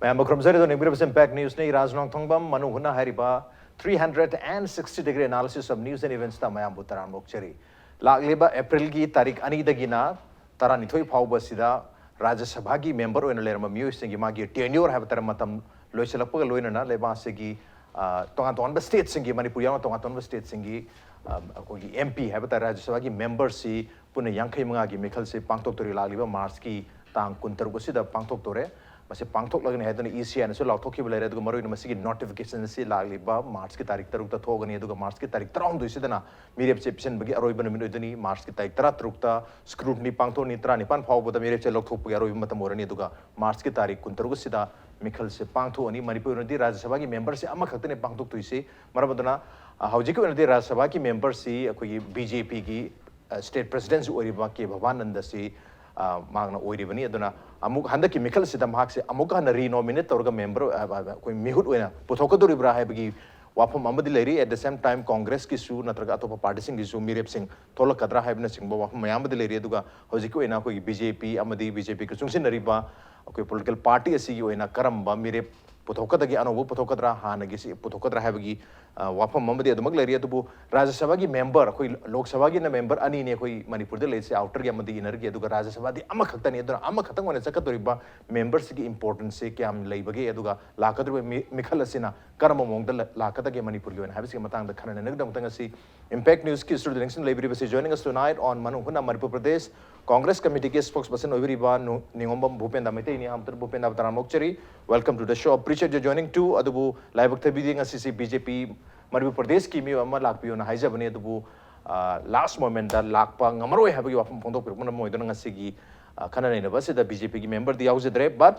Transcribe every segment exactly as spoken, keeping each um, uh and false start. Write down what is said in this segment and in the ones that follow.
ꯃꯌꯥꯝꯕꯨ ꯈꯨꯔꯨꯝꯖꯔꯤ꯫ ꯑꯗꯣ ꯌꯦꯡꯕꯤꯔꯤꯕꯁꯤ Impact Newsꯅꯤ꯫ ꯔꯥꯖ ꯅꯣꯡꯊꯣꯡꯕꯝ ꯃꯅꯨꯡ ꯍꯨꯠꯅ ꯍꯥꯏꯔꯤꯕ three hundred and sixty degree analysis of news and eventsꯇ ꯃꯌꯥꯝꯕꯨ ꯇꯔꯥꯝꯅ ꯑꯣꯛꯆꯔꯤ꯫ ꯂꯥꯛꯂꯤꯕ ꯑꯦꯄ꯭ꯔꯤꯜꯒꯤ ꯇꯥꯔꯤꯛ ꯑꯅꯤꯗꯒꯤꯅ ꯇꯔꯥꯅꯤꯊꯣꯏ ꯐꯥꯎꯕꯁꯤꯗ ꯔꯥꯖ꯭ꯌ ꯁꯚꯥꯒꯤ ꯃꯦꯝꯕꯔ ꯑꯣꯏꯅ ꯂꯩꯔꯝꯕ ꯃꯤꯑꯣꯏꯁꯤꯡꯒꯤ ꯃꯥꯒꯤ tenure ꯍꯥꯏꯕ ꯇꯥꯔꯦ, ꯃꯇꯝ ꯂꯣꯏꯁꯤꯜꯂꯛꯄꯒ ꯂꯣꯏꯅꯅ ꯂꯩꯕꯥꯛ ꯑꯁꯤꯒꯤ, ꯑ, ꯇꯣꯉꯥꯟ ꯇꯣꯉꯥꯟꯕ stateꯁꯤꯡꯒꯤ, ꯃꯅꯤꯄꯨꯔ ꯌꯥꯎꯅ ꯇꯣꯉꯥꯟ ꯇꯣꯉꯥꯟꯕ stateꯁꯤꯡꯒꯤ, ꯑ, ꯑꯩꯈꯣꯏꯒꯤ MP ꯍꯥꯏꯕ ꯇꯥꯔꯦ, ꯔꯥꯖ꯭ꯌ ꯁꯚꯥꯒꯤ memberꯁꯤ ꯄꯨꯟꯅ ꯌꯥꯡꯈꯩ ꯃꯉꯥꯒꯤ ꯃꯤꯈꯜꯁꯤ ꯄꯥꯡꯊꯣꯛꯇꯣꯔꯤ꯫ ꯂꯥꯛꯂꯤꯕ ꯃꯥꯔꯆꯀꯤ ꯇꯥꯡ ꯀꯨꯟꯇꯔꯨꯛ ꯑꯁꯤꯗ ꯄꯥꯡꯊꯣꯛꯇꯣꯔꯦ꯫ ꯃꯁꯤ ꯄꯥꯡꯊꯣꯛꯂꯒꯅꯤ ꯍꯥꯏꯗꯨꯅ ECIꯅꯁꯨ ꯂꯥꯎꯊꯣꯛꯈꯤꯕ ꯂꯩꯔꯦ꯫ ꯑꯗꯨꯒ ꯃꯔꯨꯑꯣꯏꯅ ꯃꯁꯤꯒꯤ notification ꯑꯁꯤ ꯂꯥꯛꯂꯤꯕ ꯃꯥꯔꯆꯀꯤ ꯇꯥꯔꯤꯛ ꯇꯔꯨꯛꯇ ꯊꯣꯛꯑꯒꯅꯤ꯫ ꯑꯗꯨꯒ ꯃꯥꯔꯆꯀꯤ ꯇꯥꯔꯤꯛ ꯇꯔꯥꯍꯨꯝꯗꯣꯏꯁꯤꯗꯅ ꯃꯤꯔꯦꯞꯁꯦ ꯄꯤꯁꯤꯟꯕꯒꯤ ꯑꯔꯣꯏꯕ ꯅꯨꯃꯤꯠ ꯑꯣꯏꯗꯣꯏꯅꯤ꯫ ꯃꯥꯔꯆꯀꯤ ꯇꯥꯔꯤꯛ ꯇꯔꯥꯇꯔꯨꯛꯇ scrutiny ꯄꯥꯡꯊꯣꯛꯑꯅꯤ꯫ ꯇꯔꯥꯅꯤꯄꯥꯟ ꯐꯥꯎꯕꯗ ꯃꯤꯔꯦꯞꯁꯦ ꯂꯧꯊꯣꯛꯄꯒꯤ ꯑꯔꯣꯏꯕ ꯃꯇꯝ ꯑꯣꯏꯔꯅꯤ꯫ ꯑꯗꯨꯒ ꯃꯥꯔꯆꯀꯤ ꯇꯥꯔꯤꯛ ꯀꯨꯟꯇꯔꯨꯛ ꯑꯁꯤꯗ ꯃꯤꯈꯜꯁꯦ ꯄꯥꯡꯊꯣꯛꯑꯅꯤ꯫ ꯃꯅꯤꯄꯨꯔꯒꯤ ꯑꯣꯏꯅꯗꯤ ꯔꯥꯖ꯭ꯌ ꯁꯚꯥꯒꯤ memberꯁꯦ ꯑꯃꯈꯛꯇꯅꯦ ꯄꯥꯡꯊꯣꯛꯇꯣꯏꯁꯤ꯫ ꯃꯔꯝ ꯑꯗꯨꯅ, ꯑ, ꯍꯧꯖꯤꯛꯀꯤ ꯑꯣꯏꯅꯗꯤ ꯔꯥꯖ꯭ꯌ ꯁꯚꯥꯒꯤ memberꯁꯤ ꯑꯩꯈꯣꯏꯒꯤ BJPꯒꯤ, ꯑ, state presidentꯁꯨ ꯑꯣꯏꯔꯤꯕ ꯀꯦ ꯚꯕꯥꯅꯟꯗꯁꯤ, ꯑ, ꯃꯍꯥꯛꯅ ꯑꯣꯏꯔꯤꯕꯅꯤ꯫ ꯑꯗꯨꯅ ꯑꯃꯨꯛ ꯍꯟꯗꯛꯀꯤ ꯃꯤꯈꯜꯁꯤꯗ ꯃꯍꯥꯛꯁꯦ ꯑꯃꯨꯛꯀ ꯍꯟꯅ renominate ꯇꯧꯔꯒ member, ꯑ, ꯑ, ꯑꯩꯈꯣꯏ ꯃꯤꯍꯨꯠ ꯑꯣꯏꯅ ꯄꯨꯊꯣꯛꯀꯗꯧꯔꯤꯕ꯭ꯔꯥ ꯍꯥꯏꯕꯒꯤ ꯋꯥꯐꯝ ꯑꯃꯗꯤ ꯂꯩꯔꯤ꯫ At the same time, Congressꯀꯤꯁꯨ ꯅꯠꯇ꯭ꯔꯒ ꯑꯇꯣꯞꯄ partyꯁꯤꯡꯒꯤꯁꯨ ꯃꯤꯔꯦꯞꯁꯤꯡ ꯊꯣꯛꯂꯛꯀꯗ꯭ꯔꯥ ꯍꯥꯏꯕꯅꯆꯤꯡꯕ ꯋꯥꯐꯝ ꯃꯌꯥꯝ ꯑꯃꯗꯤ ꯂꯩꯔꯤ꯫ ꯑꯗꯨꯒ ꯍꯧꯖꯤꯛꯀꯤ ꯑꯣꯏꯅ ꯑꯩꯈꯣꯏꯒꯤ BJP ꯑꯃꯗꯤ BJPꯒ ꯆꯨꯡꯁꯤꯟꯅꯔꯤꯕ ꯑꯩꯈꯣꯏ political party ꯑꯁꯤꯒꯤ ꯑꯣꯏꯅ ꯀꯔꯝꯕ ꯃꯤꯔꯦꯞ ꯄꯨꯊꯣꯛꯀꯗꯒꯦ, ꯑꯅꯧꯕ ꯄꯨꯊꯣꯛꯀꯗ꯭ꯔꯥ, ꯍꯥꯟꯅꯒꯤꯁꯤ ꯄꯨꯊꯣꯛꯀꯗ꯭ꯔꯥ ꯍꯥꯏꯕꯒꯤ, ꯑ, ꯋꯥꯐꯝ ꯑꯃꯗꯤ ꯑꯗꯨꯃꯛ ꯂꯩꯔꯤ꯫ ꯑꯗꯨꯕꯨ ꯔꯥꯖ꯭ꯌ ꯁꯚꯥꯒꯤ member, ꯑꯩꯈꯣꯏ ꯂꯣꯛ ꯁꯚꯥꯒꯤ member ꯑꯅꯤꯅꯦ ꯑꯩꯈꯣꯏ ꯃꯅꯤꯄꯨꯔꯗ ꯂꯩꯔꯤꯁꯦ, outerꯒꯤ ꯑꯃꯗꯤ innerꯒꯤ꯫ ꯑꯗꯨꯒ ꯔꯥꯖ꯭ꯌ ꯁꯚꯥꯗꯤ ꯑꯃꯈꯛꯇꯅꯤ꯫ ꯑꯗꯨꯅ ꯑꯃꯈꯛꯇꯪ ꯑꯣꯏꯅ ꯆꯠꯀꯗꯧꯔꯤꯕ memberꯁꯤꯒꯤ importanceꯁꯦ ꯀꯌꯥꯝ ꯂꯩꯕꯒꯦ, ꯑꯗꯨꯒ ꯂꯥꯛꯀꯗꯧꯔꯤꯕ ꯃꯤ-, ꯃꯤꯈꯜ ꯑꯁꯤꯅ ꯀꯔꯝꯕ ꯃꯑꯣꯡꯗ ꯂ-, ꯂꯥꯛꯀꯗꯒꯦ ꯃꯅꯤꯄꯨꯔꯒꯤ ꯑꯣꯏꯅ ꯍꯥꯏꯕꯁꯤꯒꯤ ꯃꯇꯥꯡꯗ ꯈꯟꯅ ꯅꯩꯅꯕꯒꯤꯗꯃꯛꯇ ꯉꯁꯤ Impact Newsꯀꯤ studio audienceꯅ ꯂꯩꯕꯤꯔꯤꯕꯁꯤ, joining us tonight on ꯃꯅꯨꯡ ꯍꯨꯠꯅ ꯃꯅꯤꯄꯨꯔ ꯄ꯭ꯔꯗꯦꯁ Congress Committeeꯒꯤ spokesperson ꯑꯣꯏꯕꯤꯔꯤꯕ ꯅꯨ-, ꯅꯤꯉꯣꯝꯕꯝ ꯚꯨꯄꯦꯟꯗ ꯃꯩꯇꯩꯅꯤ꯫ ꯑꯍꯥꯟꯕꯗ ꯚꯨꯄꯦꯟꯗ ꯇꯔꯥꯝꯅ ꯑꯣꯛꯆꯔꯤ꯫ Welcome to the show. Appreciate your joining too. ꯑꯗꯨꯕꯨ ꯂꯥꯏꯕꯛ ꯊꯤꯕꯤꯗꯦ, ꯉꯁꯤꯁꯤ BJP ꯃꯅꯤꯄꯨꯔ ꯄ꯭ꯔꯗꯦꯁꯀꯤ ꯃꯤꯑꯣꯏ ꯑꯃ ꯂꯥꯛꯄꯤꯌꯣꯅ ꯍꯥꯏꯖꯕꯅꯤ꯫ ꯑꯗꯨꯕꯨ, ꯑ, last momentꯇ ꯂꯥꯛꯄ ꯉꯝꯃꯔꯣꯏ ꯍꯥꯏꯕꯒꯤ ꯋꯥꯐꯝ ꯐꯣꯡꯗꯣꯛꯄꯤꯔꯛꯄꯅ ꯃꯔꯝ ꯑꯣꯏꯗꯨꯅ ꯉꯁꯤꯒꯤ, ꯑ, ꯈꯟꯅ ꯅꯩꯅꯕ ꯑꯁꯤꯗ BJPꯒꯤ memberꯗꯤ ꯌꯥꯎꯖꯗ꯭ꯔꯦ꯫ But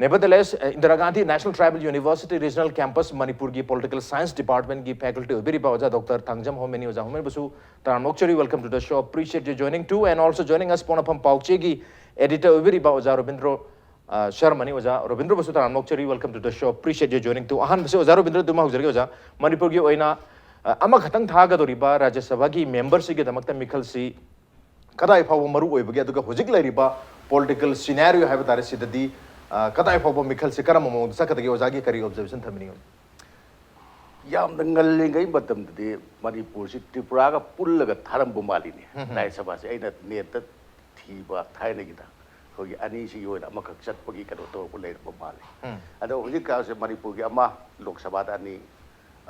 nevertheless, uh, Indira Gandhi National Tribal University Regional Campus ꯃꯅꯤꯄꯨꯔꯒꯤ Political Science Departmentꯀꯤ faculty ꯑꯣꯏꯕꯤꯔꯤꯕ ꯑꯣꯖꯥ ꯗꯣꯛꯇꯔ ꯊꯥꯡꯖꯝ ꯍꯣꯃꯦꯅꯤ꯫ ꯑꯣꯖꯥ ꯍꯣꯃꯦꯟꯕꯨꯁꯨ ꯇꯔꯥꯝꯅ ꯑꯣꯛꯆꯔꯤ꯫ Welcome to the show. Appreciate your joining too. And also joining us, ꯄꯣꯛꯅꯐꯝ ꯄꯥꯎꯆꯦꯒꯤ editor ꯑꯣꯏꯕꯤꯔꯤꯕ ꯑꯣꯖꯥ ꯔꯣꯕꯤꯟꯗ꯭ꯔꯣ, ꯑ, ꯁꯔꯃꯅꯤ꯫ ꯑꯣꯖꯥ ꯔꯣꯕꯤꯟꯗ꯭ꯔꯣꯕꯨꯁꯨ ꯇꯔꯥꯝꯅ ꯑꯣꯛꯆꯔꯤ꯫ Welcome to the show. Appreciate your joining too. ꯑꯍꯥꯟꯕꯁꯤ ꯑꯣꯖꯥ ꯔꯣꯕꯤꯟꯗ꯭ꯔ ꯑꯗꯨꯃ ꯍꯧꯖꯔꯒꯦ꯫ ꯑꯣꯖꯥ, ꯃꯅꯤꯄꯨꯔꯒꯤ ꯑꯣꯏꯅ, ꯑ, ꯑꯃꯈꯛꯇꯪ ꯊꯥꯒꯗꯧꯔꯤꯕ ꯔꯥꯖ꯭ꯌ ꯁꯚꯥꯒꯤ memberꯁꯤꯒꯤꯗꯃꯛꯇ ꯃꯤꯈꯜꯁꯤ ꯀꯗꯥꯏ ꯐꯥꯎꯕ ꯃꯔꯨ ꯑꯣꯏꯕꯒꯦ? ꯑꯗꯨꯒ ꯍꯧꯖꯤꯛ ꯂꯩꯔꯤꯕ political scenario ꯍꯥꯏꯕ ꯇꯥꯔꯦ, ꯁꯤꯗꯗꯤ ꯑ, ꯀꯗꯥꯏ ꯐꯥꯎꯕ ꯃꯤꯈꯜꯁꯦ ꯀꯔꯝꯕ ꯃꯑꯣꯡꯗ ꯆꯠꯀꯗꯒꯦ? ꯑꯣꯖꯥꯒꯤ ꯀꯔꯤ observation ꯊꯝꯕꯤꯅꯤꯡꯉꯤ? ꯌꯥꯝꯅ ꯉꯜꯂꯤꯉꯩ ꯃꯇꯝꯗꯗꯤ ꯃꯅꯤꯄꯨꯔꯁꯤ ꯇ꯭ꯔꯤꯄꯨꯔꯥꯒ ꯄꯨꯜꯂꯒ ꯊꯥꯔꯝꯕ ꯃꯥꯜꯂꯤꯅꯦ, ꯎꯝ꯫ ꯔꯥꯖ꯭ꯌ ꯁꯚꯥꯁꯦ꯫ ꯑꯩꯅ ꯅꯦꯠꯇ ꯊꯤꯕ ꯊꯥꯏꯅꯒꯤꯗ ꯑꯩꯈꯣꯏꯒꯤ ꯑꯅꯤꯁꯤꯒꯤ ꯑꯣꯏꯅ ꯑꯃꯈꯛ ꯆꯠꯄꯒꯤ ꯀꯩꯅꯣ ꯇꯧꯔꯛꯄ ꯂꯩꯔꯝꯕ ꯃꯥꯜꯂꯤ꯫ ꯎꯝ꯫ ꯑꯗꯣ ꯍꯧꯖꯤꯛꯀꯥꯟꯁꯦ ꯃꯅꯤꯄꯨꯔꯒꯤ ꯑꯃ, ꯂꯣꯛ ꯁꯚꯥꯗ ꯑꯅꯤ,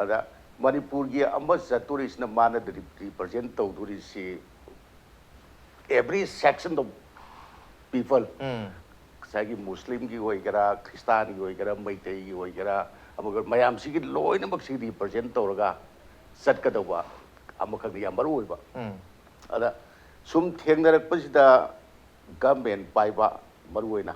ꯑꯗ ꯃꯅꯤꯄꯨꯔꯒꯤ ꯑꯃ ꯆꯠꯇꯣꯔꯤꯁꯤꯅ ꯃꯥꯅ ꯔꯤꯄ꯭ꯔꯖꯦꯟ ꯇꯧꯗꯣꯔꯤꯁꯤ every section of people, ꯎꯝ꯫ ꯉꯁꯥꯏꯒꯤ ꯃꯨꯁꯂꯤꯝꯒꯤ ꯑꯣꯏꯒꯦꯔꯥ, ꯈ꯭ꯔꯤꯁꯇꯥꯟꯒꯤ ꯑꯣꯏꯒꯦꯔꯥ, ꯃꯩꯇꯩꯒꯤ ꯑꯣꯏꯒꯦꯔꯥ, ꯑꯃꯒ ꯃꯌꯥꯝꯁꯤꯒꯤ ꯂꯣꯏꯅꯃꯛꯁꯤ ꯔꯤꯄ꯭ꯔꯖꯦꯟ ꯇꯧꯔꯒ ꯆꯠꯀꯗꯧꯕ ꯑꯃꯈꯛꯅꯤ ꯌꯥꯝ ꯃꯔꯨ ꯑꯣꯏꯕ꯫ ꯎꯝ꯫ ꯑꯗ ꯁꯨꯝ ꯊꯦꯡꯅꯔꯛꯄꯁꯤꯗ ꯒꯃꯦꯟ ꯄꯥꯏꯕ ꯃꯔꯨ ꯑꯣꯏꯅ,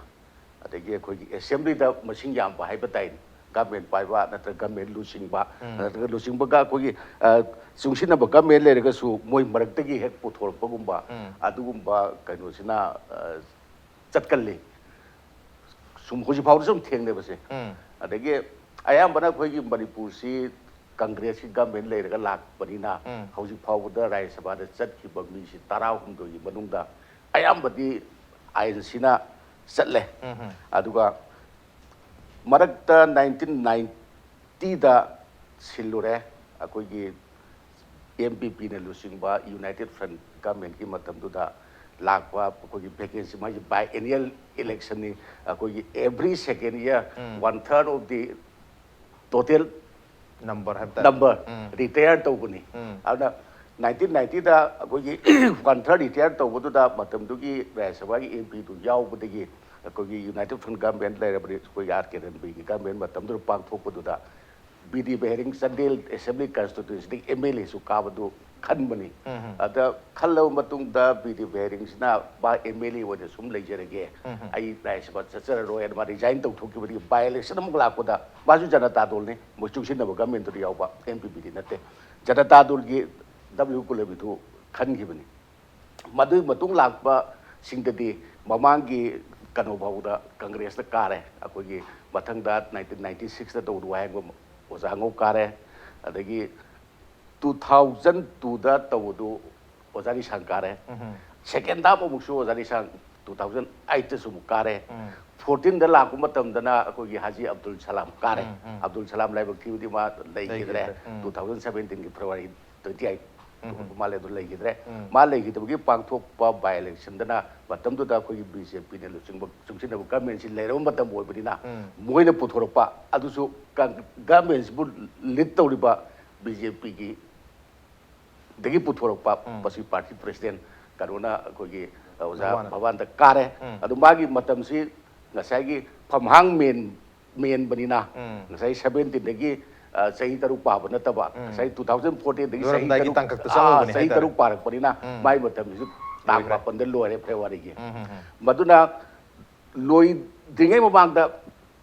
ꯑꯗꯒꯤ ꯑꯩꯈꯣꯏꯒꯤ ꯑꯦꯁꯦꯝꯕ꯭ꯂꯤꯗ ꯃꯁꯤꯡ ꯌꯥꯝꯕ ꯍꯥꯏꯕ ꯇꯥꯏꯅꯦ, ꯒꯃꯦꯟ ꯄꯥꯏꯕ ꯅꯠꯇ꯭ꯔꯒ ꯒꯃꯦꯟ ꯂꯨꯆꯤꯡꯕ, ꯎꯝ꯫ ꯅꯠꯇ꯭ꯔꯒ ꯂꯨꯆꯤꯡꯕꯒ ꯑꯩꯈꯣꯏꯒꯤ, ꯑ, ꯆꯨꯡꯁꯤꯟꯅꯕ ꯒꯃꯦꯟ ꯂꯩꯔꯒꯁꯨ ꯃꯣꯏ ꯃꯔꯛꯇꯒꯤ ꯍꯦꯛ ꯄꯨꯊꯣꯔꯛꯄꯒꯨꯝꯕ, ꯎꯝ꯫ ꯑꯗꯨꯒꯨꯝꯕ ꯀꯩꯅꯣꯁꯤꯅ, ꯑ, ꯆꯠꯀꯜꯂꯤ꯫ ꯁꯨꯝ ꯍꯧꯖꯤꯛ ꯐꯥꯎꯗ ꯁꯨꯝ ꯊꯦꯡꯅꯕꯁꯦ꯫ ꯎꯝ꯫ ꯑꯗꯒꯤ ꯑꯌꯥꯝꯕꯅ ꯑꯩꯈꯣꯏꯒꯤ ꯃꯅꯤꯄꯨꯔꯁꯤ ꯀꯪꯒ꯭ꯔꯦꯁꯀꯤ ꯒꯃꯦꯟ ꯂꯩꯔꯒ ꯂꯥꯛꯄꯅꯤꯅ, ꯎꯝ꯫ ꯍꯧꯖꯤꯛ ꯐꯥꯎꯕꯗ ꯔꯥꯖ꯭ꯌ ꯁꯚꯥꯗ ꯆꯠꯈꯤꯕ ꯃꯤꯁꯤ ꯇꯔꯥꯍꯨꯝꯗꯣꯏꯒꯤ ꯃꯅꯨꯡꯗ ꯑꯌꯥꯝꯕꯗꯤ ꯑꯥꯏ ꯑꯦꯟ ꯁꯤꯅ ꯆꯠꯂꯦ꯫ ꯎꯝ꯫ ꯑꯗꯨꯒ ꯃꯔꯛꯇ ꯅꯥꯏꯟꯇꯤꯟ ꯅꯥꯏꯟꯇꯤꯗ ꯁꯤꯜꯂꯨꯔꯦ, ꯑꯩꯈꯣꯏꯒꯤ ꯑꯦꯝ ꯄꯤ ꯄꯤꯅ ꯂꯨꯆꯤꯡꯕ ꯌꯨꯅꯥꯏꯇꯦꯠ ꯐ꯭ꯔꯟ ꯒꯃꯦꯟꯒꯤ ꯃꯇꯝꯗꯨꯗ ꯂꯥꯛꯄ ꯑꯩꯈꯣꯏꯒꯤ ꯚꯦꯀꯦꯟꯁꯤ, ꯃꯥꯒꯤ ꯕꯥꯏ ꯑꯦꯅꯨꯌꯦꯜ ꯏꯂꯦꯛꯁꯟꯅꯤ꯫ ꯑꯩꯈꯣꯏꯒꯤ every second year, um. One third of the total number ꯍꯥꯏꯕ ꯇꯥꯔꯦ꯫ ꯅꯝꯕꯔ ꯎꯝ꯫ ꯔꯤꯇꯥꯌꯔ ꯇꯧꯕꯅꯤ꯫ ꯎꯝ꯫ ꯑꯗꯨꯅ ꯅꯥꯏꯟꯇꯤꯟ ꯅꯥꯏꯟꯇꯤꯗ ꯑꯩꯈꯣꯏꯒꯤ ꯋꯥꯟ ꯊꯥꯔꯠ ꯔꯤꯇꯥꯌꯔ ꯇꯧꯕꯗꯨꯗ ꯃꯇꯝꯗꯨꯒꯤ ꯔꯥꯖ꯭ꯌ ꯁꯚꯥꯒꯤ ꯑꯦꯝ ꯄꯤꯗꯨ ꯌꯥꯎꯕꯗꯒꯤ ꯑꯩꯈꯣꯏꯒꯤ ꯌꯨꯅꯥꯏꯇꯦꯠ ꯐ꯭ꯔꯟ ꯒꯃꯦꯟ ꯂꯩꯔꯕꯅꯤ, ꯑꯩꯈꯣꯏꯒꯤ ꯑꯥꯔ ꯀꯦ ꯔꯟꯕꯤꯔꯒꯤ ꯒꯃꯦꯟ ꯃꯇꯝꯗꯨꯗ ꯄꯥꯡꯊꯣꯛꯄꯗꯨꯗ ꯕꯤ ꯗꯤ ꯕꯤꯍꯥꯔꯤꯡ ꯆꯥꯟꯗꯦꯜ ꯑꯦꯁꯦꯝꯕ꯭ꯂꯤ ꯀꯟꯁꯇꯤꯇ꯭ꯋꯦꯟꯁꯤꯗꯒꯤ ꯑꯦꯝ ꯑꯦꯜ ꯑꯦꯁꯨ ꯀꯥꯕꯗꯨ ꯈꯟꯕꯅꯤ꯫ ꯎꯝ꯫ ꯑꯗ ꯈꯜꯂꯕ ꯃꯇꯨꯡꯗ ꯕꯤ ꯗꯤ ꯕꯤꯍꯥꯔꯤꯡꯁꯤꯅ ꯃꯥ ꯑꯦꯝ ꯑꯦꯜ ꯑꯦ ꯑꯣꯏꯅ ꯁꯨꯝ ꯂꯩꯖꯔꯒꯦ, ꯎꯝ꯫ ꯑꯩ ꯔꯥꯖ꯭ꯌ ꯁꯚꯥ ꯆꯠꯆꯔꯔꯣꯏ ꯍꯥꯏꯅ ꯃꯥ ꯔꯤꯖꯥꯏꯟ ꯇꯧꯊꯣꯛꯈꯤꯕꯗꯒꯤ ꯕꯥꯏ ꯏꯂꯦꯛꯁꯟ ꯑꯃꯨꯛ ꯂꯥꯛꯄꯗ ꯃꯥꯁꯨ ꯖꯅꯇꯥ ꯗꯜꯅꯤ, ꯃꯣꯏ ꯆꯨꯡꯁꯤꯟꯅꯕ ꯒꯃꯦꯟꯗꯨꯗ ꯌꯥꯎꯕ, ꯑꯦꯝ ꯄꯤ ꯄꯤꯗꯤ ꯅꯠꯇꯦ꯫ ꯖꯅꯇꯥ ꯗꯜꯒꯤ ꯗꯕ꯭ꯂꯤꯎ ꯀꯨꯂꯕꯤꯗꯨ ꯈꯟꯈꯤꯕꯅꯤ꯫ ꯃꯗꯨꯒꯤ ꯃꯇꯨꯡ ꯂꯥꯛꯄꯁꯤꯡꯗꯗꯤ ꯃꯃꯥꯡꯒꯤ ꯀꯩꯅꯣ ꯐꯥꯎꯗ ꯀꯪꯒ꯭ꯔꯦꯁꯅ ꯀꯥꯔꯦ꯫ ꯑꯩꯈꯣꯏꯒꯤ ꯃꯊꯪꯗ ꯅꯥꯏꯟꯇꯤꯟ ꯅꯥꯏꯟꯇꯤ ꯁꯤꯛꯁꯇ ꯇꯧꯕꯗ ꯋꯥꯍꯦꯡꯕꯝ ꯑꯣꯖꯥ ꯉꯧ ꯀꯥꯔꯦ, ꯑꯗꯒꯤ ꯇꯨ ꯊꯥꯎꯖꯟ ꯇꯨꯗ ꯇꯧꯕꯗꯨ ꯑꯣꯖꯥ ꯂꯤꯁꯥꯡ ꯀꯥꯔꯦ꯫ ꯎꯝ꯫ ꯁꯦꯀꯦꯟ ꯇꯥꯔꯝ ꯑꯃꯨꯛꯁꯨ ꯑꯣꯖꯥ ꯂꯤꯁꯥꯡ ꯇꯨ ꯊꯥꯎꯖꯟ ꯑꯩꯠꯇꯁꯨ ꯑꯃꯨꯛ ꯀꯥꯔꯦ꯫ ꯎꯝ. ꯐꯣꯔꯇꯤꯟꯗ ꯂꯥꯛꯄ ꯃꯇꯝꯗꯅ ꯑꯩꯈꯣꯏꯒꯤ ꯍꯥꯖꯤ ꯑꯕꯗꯨꯜ ꯁꯂꯥꯝ ꯀꯥꯔꯦ꯫ ꯎꯝ, ꯎꯝ꯫ ꯑꯕꯗꯨꯜ ꯁꯂꯥꯝ ꯂꯥꯏꯕꯛ ꯊꯤꯕꯗꯤ ꯃꯥ ꯂꯩꯈꯤꯗ꯭ꯔꯦ꯫ ꯂꯩꯈꯤꯗ꯭ꯔꯦ, ꯎꯝ꯫ ꯇꯨ ꯊꯥꯎꯖꯟ ꯁꯕꯦꯟꯇꯤꯟꯒꯤ ꯐꯦꯕ꯭ꯔꯨꯋꯥꯔꯤ ꯇ꯭ꯋꯦꯟꯇꯤ ꯑꯩꯠ ꯎꯝ, ꯎꯝ꯫ ꯃꯥ ꯂꯩ ꯑꯗꯨ ꯂꯩꯈꯤꯗ꯭ꯔꯦ꯫ ꯎꯝ꯫ ꯃꯥ ꯂꯩꯈꯤꯗꯕꯒꯤ ꯄꯥꯡꯊꯣꯛꯄ ꯕꯥꯏ ꯏꯂꯦꯛꯁꯟꯗꯅ ꯃꯇꯝꯗꯨꯗ ꯑꯩꯈꯣꯏꯒꯤ ꯕꯤ ꯖꯦ ꯄꯤꯅ ꯂꯨꯆꯤꯡꯕ ꯆꯨꯡꯁꯤꯟꯅꯕ ꯒꯃꯦꯟꯁꯤ ꯂꯩꯔꯕ ꯃꯇꯝ ꯑꯣꯏꯕꯅꯤꯅ ꯎꯝ꯫ ꯃꯣꯏꯅ ꯄꯨꯊꯣꯔꯛꯄ ꯑꯗꯨꯁꯨ ꯒꯃꯦꯟꯁꯤꯕꯨ ꯂꯤꯗ ꯇꯧꯔꯤꯕ ꯕꯤ ꯖꯦ ꯄꯤꯒꯤ ꯗꯒꯤ ꯄꯨꯊꯣꯔꯛꯄ ꯎꯝ꯫ ꯃꯁꯤ ꯄꯥꯔꯇꯤ ꯄ꯭ꯔꯦꯁꯤꯗꯦꯟ ꯀꯩꯅꯣꯅ ꯑꯩꯈꯣꯏꯒꯤ ꯑꯣꯖꯥ ꯃꯃꯥꯅ꯫ ꯃꯃꯥꯡꯗ ꯀꯥꯔꯦ꯫ ꯎꯝ꯫ ꯑꯗꯨ ꯃꯥꯒꯤ ꯃꯇꯝꯁꯤ ꯉꯁꯥꯏꯒꯤ ꯐꯝꯍꯥꯡ ꯃꯦꯟ ꯃꯦꯟꯕꯅꯤꯅ ꯎꯝ꯫ ꯉꯁꯥꯏ ꯁꯕꯦꯟꯇꯤꯟꯗꯒꯤ ꯆꯍꯤ ꯇꯔꯨꯛ ꯄꯥꯕ ꯅꯠꯇꯕ ꯎꯝ꯫ ꯉꯁꯥꯏ ꯇꯨ ꯊꯥꯎꯖꯟ ꯐꯣꯔꯇꯤꯟꯗꯒꯤ ꯆꯍꯤ ꯂꯣꯏꯔꯝꯗꯥꯏꯒꯤ ꯇꯔꯨꯛ ꯇꯥꯡꯀꯛꯇ ꯆꯪꯉꯨꯕꯅꯤ ꯆꯍꯤ ꯍꯥꯏꯇꯥꯔꯦ꯫ ꯇꯔꯨꯛ ꯄꯥꯔꯛꯄꯅꯤꯅ ꯎꯝ꯫ ꯃꯥꯏ ꯃꯇꯝꯁꯤꯁꯨ ꯇꯥꯡ ꯂꯣꯏꯈ꯭ꯔꯦ꯫ ꯃꯥꯄꯟꯗ ꯂꯣꯏꯔꯦ ꯐꯦꯕ꯭ꯔꯨꯋꯥꯔꯤꯒꯤ꯫ ꯎꯝ, ꯎꯝ, ꯎꯝ꯫ ꯃꯗꯨꯅ ꯂꯣꯏꯗ꯭ꯔꯤꯉꯩ ꯃꯃꯥꯡꯗ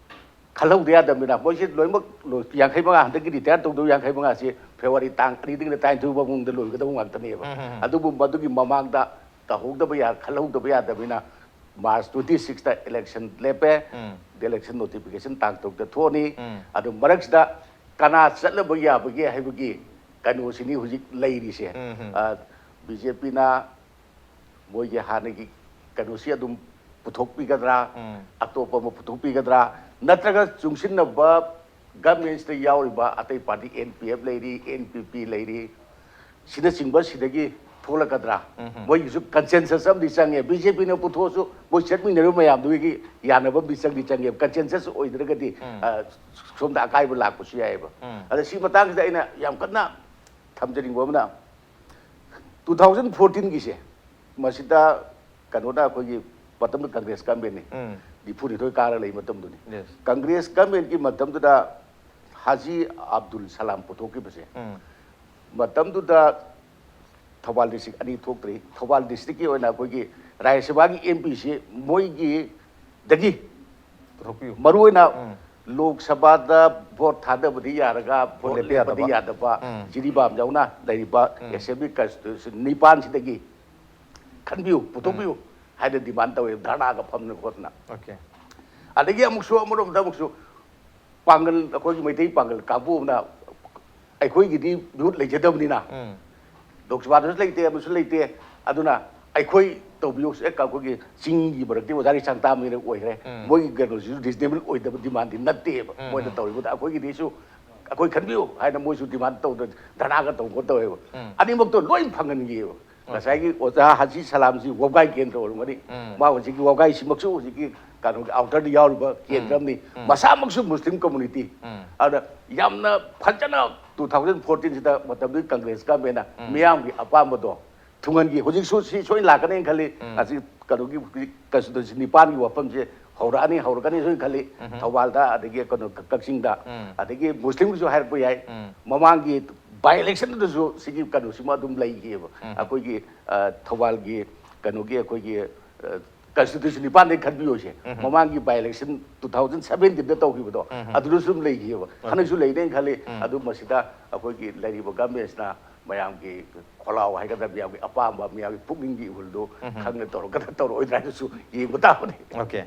ꯈꯜꯍꯧꯗ ꯌꯥꯗꯕꯅꯤꯅ ꯃꯣꯏꯁꯤ ꯂꯣꯏꯅꯃꯛ ꯂꯣꯏ-, ꯌꯥꯡꯈꯩ ꯃꯉꯥ ꯍꯟꯗꯛꯀꯤ ꯔꯤꯇꯥꯌꯔ ꯇꯧꯗꯧ ꯌꯥꯡꯈꯩ ꯃꯉꯥꯁꯤ ꯐꯦꯕ꯭ꯔꯨꯋꯥꯔꯤ ꯇꯥꯡ ꯑꯅꯤꯗꯒꯤꯅ ꯇꯔꯥꯅꯤꯊꯣꯏ ꯐꯥꯎꯕ ꯃꯅꯨꯡꯗ ꯂꯣꯏꯒꯗꯕ ꯉꯥꯛꯇꯅꯦꯕ꯫ ꯎꯝ, ꯎꯝ, ꯎꯝ꯫ ꯑꯗꯨꯕꯨ ꯃꯗꯨꯒꯤ ꯃꯃꯥꯡꯗ ꯇꯧꯍꯧꯗꯕ ꯌꯥ-, ꯈꯜꯍꯧꯗꯕ ꯌꯥꯗꯕꯅꯤꯅ ꯃꯥꯔꯆ ꯇ꯭ꯋꯦꯟꯇꯤ ꯁꯤꯛꯁꯇ ꯏꯂꯦꯛꯁꯟ ꯂꯦꯞꯄꯦ꯫ ꯎꯝ꯫ ꯏꯂꯦꯛꯁꯟ ꯅꯣꯇꯤꯐꯤꯀꯦꯁꯟ ꯇꯥꯡ ꯇꯔꯨꯛꯇ ꯊꯣꯛꯑꯅꯤ꯫ ꯎꯝ꯫ ꯑꯗꯨ ꯃꯔꯛꯁꯤꯗ ꯀꯅꯥ ꯆꯠꯂꯕ ꯌꯥꯕꯒꯦ ꯍꯥꯏꯕꯒꯤ ꯀꯩꯅꯣꯁꯤꯅꯤ ꯍꯧꯖꯤꯛ ꯂꯩꯔꯤꯁꯦ꯫ ꯎꯝ, ꯎꯝ꯫ ꯕꯤ ꯖꯦ ꯄꯤꯅ ꯃꯣꯏꯒꯤ ꯍꯥꯟꯅꯒꯤ ꯀꯩꯅꯣꯁꯤ ꯑꯗꯨꯝ ꯄꯨꯊꯣꯛꯄꯤꯒꯗ꯭ꯔꯥ, ꯎꯝ꯫ ꯑꯇꯣꯞꯄ ꯑꯃ ꯄꯨꯊꯣꯛꯄꯤꯒꯗ꯭ꯔꯥ, ꯅꯠꯇ꯭ꯔꯒ ꯆꯨꯡꯁꯤꯟꯅꯕ ꯒꯃꯦꯟꯁꯤꯗ ꯌꯥꯎꯔꯤꯕ ꯑꯇꯩ ꯄꯥꯔꯇꯤ, ꯑꯦꯟ ꯄꯤ ꯑꯦꯐ ꯂꯩꯔꯤ, ꯑꯦꯟ ꯄꯤ ꯄꯤ ꯂꯩꯔꯤ, ꯁꯤꯅꯆꯤꯡꯕ ꯁꯤꯗꯒꯤ ꯊꯣꯛꯂꯛꯀꯗ꯭ꯔꯥ? ꯎꯝ꯫ ꯃꯣꯏꯒꯤꯁꯨ ꯀꯟꯁꯦꯟꯁꯁ ꯑꯃꯗꯤ ꯆꯪꯉꯦ꯫ ꯕꯤ ꯖꯦ ꯄꯤꯅ ꯄꯨꯊꯣꯛꯑꯁꯨ ꯃꯣꯏ ꯆꯠꯃꯤꯟꯅꯔꯤꯕ ꯃꯌꯥꯝꯗꯨꯒꯤ ꯌꯥꯅꯕ ꯑꯃꯗꯤ ꯆꯪꯗꯤ ꯆꯪꯉꯦꯕ꯫ ꯀꯟꯁꯦꯟꯁꯁ ꯑꯣꯏꯗ꯭ꯔꯒꯗꯤ ꯎꯝ꯫ ꯑ, ꯁꯣꯝꯗ ꯑꯀꯥꯏꯕ ꯂꯥꯛꯄꯁꯨ ꯌꯥꯏꯑꯕ꯫ ꯎꯝ꯫ ꯑꯗ ꯁꯤ ꯃꯇꯥꯡꯁꯤꯗ ꯑꯩꯅ ꯌꯥꯝ ꯀꯟꯅ ꯊꯝꯖꯅꯤꯡꯕ ꯑꯃꯅ ꯇꯨ ꯊꯥꯎꯖꯟ ꯐꯣꯔꯇꯤꯟꯒꯤꯁꯦ ꯃꯁꯤꯗ ꯀꯩꯅꯣꯅ ꯑꯩꯈꯣꯏꯒꯤ ꯃꯇꯝꯗ ꯀꯪꯒ꯭ꯔꯦꯁ ꯒꯃꯦꯟꯅꯤ꯫ ꯎꯝ꯫ ꯅꯤꯐꯨꯅꯤꯊꯣꯏ ꯀꯥꯔ ꯂꯩ ꯃꯇꯝꯗꯨꯅꯤ꯫ Yes꯫ ꯀꯪꯒ꯭ꯔꯦꯁ ꯒꯃꯦꯟꯒꯤ ꯃꯇꯝꯗꯨꯗ ꯍꯥꯖꯤ ꯑꯕꯗꯨꯜ ꯁꯂꯥꯝ ꯄꯨꯊꯣꯛꯈꯤꯕꯁꯦ ꯎꯝ꯫ ꯃꯇꯝꯗꯨꯗ ꯊꯧꯕꯥꯜ ꯗꯤꯁꯇ꯭ꯔꯤꯛ ꯑꯅꯤ ꯊꯣꯛꯇ꯭ꯔꯤ꯫ ꯊꯧꯕꯥꯜ ꯗꯤꯁꯇ꯭ꯔꯤꯛꯀꯤ ꯑꯣꯏꯅ ꯑꯩꯈꯣꯏꯒꯤ ꯔꯥꯖ꯭ꯌ ꯁꯚꯥꯒꯤ ꯑꯦꯝ ꯄꯤꯁꯤ ꯃꯣꯏꯒꯤꯗꯒꯤ ꯄꯨꯊꯣꯛꯄꯤꯌꯨ꯫ ꯃꯔꯨꯑꯣꯏꯅ ꯎꯝ꯫ ꯂꯣꯛ ꯁꯚꯥꯗ ꯚꯣꯠ ꯊꯥꯗꯕꯗꯤ ꯌꯥꯔꯒ ꯚꯣꯠ ꯂꯦꯞꯄ ꯂꯦꯞꯄꯗꯤ ꯌꯥꯗꯕ꯫ ꯌꯥꯗꯕ ꯎꯝ꯫ ꯖꯤꯔꯤꯕꯥꯝ ꯌꯥꯎꯅ ꯂꯩꯔꯤꯕ ꯎꯝ꯫ ꯑꯦꯁꯦꯝꯕ꯭ꯂꯤ ꯀꯟꯁꯇꯤꯇ꯭ꯌꯨꯁꯟ ꯅꯤꯄꯥꯟꯁꯤꯗꯒꯤ ꯈꯟꯕꯤꯌꯨ, ꯄꯨꯊꯣꯛꯄꯤꯌꯨ ꯍꯥꯏꯅ ꯗꯤꯃꯥꯟ ꯇꯧꯋꯦ ꯙꯔꯅꯥꯒ ꯐꯝꯗꯅ ꯈꯣꯠꯇꯅ꯫ Okay꯫ ꯑꯗꯒꯤ ꯑꯃꯨꯛꯁꯨ ꯑꯃꯔꯣꯝꯗ ꯑꯃꯨꯛꯁꯨ ꯄꯥꯡꯒꯜ, ꯑꯩꯈꯣꯏꯒꯤ ꯃꯩꯇꯩ ꯄꯥꯡꯒꯜ ꯀꯥꯡꯕꯨ ꯑꯃꯅ ꯑꯩꯈꯣꯏꯒꯤꯗꯤ ꯃꯤꯍꯨꯠ ꯂꯩꯖꯗꯕꯅꯤꯅ ꯎꯝ꯫ ꯂꯣꯛ ꯁꯚꯥꯗꯁꯨ ꯂꯩꯇꯦ, ꯑꯃꯁꯨ ꯂꯩꯇꯦ, ꯑꯗꯨꯅ ꯑꯩꯈꯣꯏ ꯇꯧꯕꯤꯌꯨ, ꯑꯦ, ꯑꯩꯈꯣꯏꯒꯤ ꯆꯤꯡꯒꯤ ꯃꯔꯛꯇꯤ ꯑꯣꯖꯥ ꯔꯤꯁꯥꯡꯇꯥꯝꯅ ꯑꯣꯏꯈ꯭ꯔꯦ, ꯎꯝ꯫ ꯃꯣꯏꯒꯤ ꯀꯩꯅꯣꯁꯤꯁꯨ ꯔꯤꯖꯅꯦꯕꯜ ꯑꯣꯏꯗꯕ ꯗꯤꯃꯥꯟꯗꯤ ꯅꯠꯇꯦꯕ꯫ ꯎꯝ, ꯃꯣꯏꯅ ꯎꯝ꯫ ꯇꯧꯔꯤꯕꯗ ꯑꯩꯈꯣꯏꯒꯤꯗꯤꯁꯨ ꯑꯩꯈꯣꯏ ꯈꯟꯕꯤꯌꯨ ꯍꯥꯏꯅ ꯃꯣꯏꯁꯨ ꯗꯤꯃꯥꯟ ꯇꯧꯗꯅ ꯙꯔꯅꯥꯒ ꯇꯧꯕ ꯈꯣꯠ ꯇꯧꯋꯦꯕ꯫ ꯎꯝ꯫ ꯑꯅꯤꯃꯛꯇꯣ ꯂꯣꯏ ꯐꯪꯍꯟꯈꯤꯑꯕ꯫ ꯑꯣꯀꯦ꯫ ꯉꯁꯥꯏꯒꯤ ꯑꯣꯖꯥ ꯍꯥꯖꯤ ꯁꯂꯥꯝꯁꯤ ꯋꯥꯕꯒꯥꯏ ꯀꯦꯟꯗ꯭ꯔ ꯑꯣꯏꯔꯝꯒꯅꯤ꯫ ꯎꯝ꯫ ꯃꯥ ꯍꯧꯖꯤꯛꯀꯤ ꯋꯥꯕꯒꯥꯏꯁꯤꯃꯛꯁꯨ ꯍꯧꯖꯤꯛꯀꯤ ꯀꯩꯅꯣꯒꯤ ꯑꯥꯎꯇꯔꯗ ꯌꯥꯎꯔꯤꯕ ꯎꯝ꯫ ꯀꯦꯟꯗ꯭ꯔ ꯑꯃꯅꯤ꯫ ꯎꯝ꯫ ꯃꯁꯥꯃꯛꯁꯨ ꯃꯨꯁꯂꯤꯝ ꯀꯝꯃꯨꯅꯤꯇꯤ꯫ ꯎꯝ꯫ ꯑꯗꯨꯅ ꯌꯥꯝꯅ ꯐꯖꯅ ꯇꯨ ꯊꯥꯎꯖꯟ ꯐꯣꯔꯇꯤꯟꯁꯤꯗ ꯃꯇꯝꯗꯨꯒꯤ ꯀꯪꯒ꯭ꯔꯦꯁ ꯒꯃꯦꯟꯅ ꯎꯝ꯫ ꯃꯤꯌꯥꯝꯒꯤ ꯑꯄꯥꯝꯕꯗꯣ ꯊꯨꯡꯍꯟꯈꯤ꯫ ꯍꯧꯖꯤꯛꯁꯨ ꯁꯤ ꯁꯣꯏꯅ ꯂꯥꯛꯀꯅꯦꯅ ꯈꯜꯂꯤ꯫ ꯎꯝ꯫ ꯑꯁꯤ ꯀꯩꯅꯣꯒꯤ ꯍꯧꯖꯤꯛ ꯀꯟꯁꯇꯤꯇ꯭ꯌꯨꯁꯟ ꯅꯤꯄꯥꯟꯒꯤ ꯋꯥꯐꯝꯁꯦ ꯍꯧꯔꯛꯑꯅꯤ, ꯍꯧꯔꯛꯀꯅꯤ ꯁꯣꯏꯅ ꯈꯜꯂꯤ꯫ ꯎꯝ꯫ ꯊꯧꯕꯥꯜꯗ, ꯑꯗꯒꯤ ꯀꯩꯅꯣ ꯀꯛꯆꯤꯡꯗ, ꯎꯝ꯫ ꯑꯗꯒꯤ ꯃꯨꯁꯂꯤꯝꯒꯤꯁꯨ ꯍꯥꯏꯔꯛꯄ ꯌꯥꯏ꯫ ꯎꯝ꯫ ꯃꯃꯥꯡꯒꯤ ꯕꯥꯏ ꯏꯂꯦꯛꯁꯟꯗꯨꯗꯁꯨ ꯁꯤꯒꯤ ꯀꯩꯅꯣꯁꯤꯃ ꯑꯗꯨꯝ ꯂꯩꯈꯤꯑꯕ꯫ ꯎꯝ꯫ ꯑꯩꯈꯣꯏꯒꯤ, ꯑ, ꯊꯧꯕꯥꯜꯒꯤ ꯀꯩꯅꯣꯒꯤ ꯑꯩꯈꯣꯏꯒꯤ, ꯑ, ꯀꯟꯁꯇꯤꯇ꯭ꯌꯨꯁꯟ ꯅꯤꯄꯥꯟꯗꯩ ꯈꯟꯕꯤꯌꯣꯁꯦ꯫ ꯎꯝ꯫ ꯃꯃꯥꯡꯒꯤ ꯕꯥꯏ ꯏꯂꯦꯛꯁꯟ ꯇꯨ ꯊꯥꯎꯖꯟ ꯁꯚꯦꯟꯇꯤꯟꯗ ꯇꯧꯈꯤꯕꯗꯣ, ꯎꯝ꯫ ꯑꯗꯨꯗꯁꯨ ꯑꯗꯨꯝ ꯂꯩꯈꯤꯑꯕ꯫ ꯑꯣꯀꯦ꯫ ꯍꯟꯗꯛꯁꯨ ꯂꯩꯅꯦꯅ ꯈꯜꯂꯤ꯫ ꯎꯝ꯫ ꯑꯗꯨ ꯃꯁꯤꯗ ꯑꯩꯈꯣꯏꯒꯤ ꯂꯩꯔꯤꯕ ꯒꯃꯦꯟꯁꯤꯅ ꯃꯌꯥꯝꯒꯤ ꯈꯣꯜꯂꯥꯎ ꯍꯥꯏꯒꯗ꯭ꯔꯥ, ꯃꯌꯥꯝꯒꯤ ꯑꯄꯥꯝꯕ, ꯃꯌꯥꯝꯒꯤ ꯄꯨꯛꯅꯤꯡꯒꯤ ꯏꯍꯨꯜꯗꯨ ꯎꯝ꯫ ꯈꯪꯅ ꯇꯧꯔꯛꯀꯗ꯭ꯔꯥ ꯇꯧꯔꯛꯑꯣꯏꯗ꯭ꯔꯥ ꯍꯥꯏꯗꯨꯁꯨ ꯌꯦꯡꯕ ꯇꯥꯕꯅꯤ꯫ ꯑꯣꯀꯦ꯫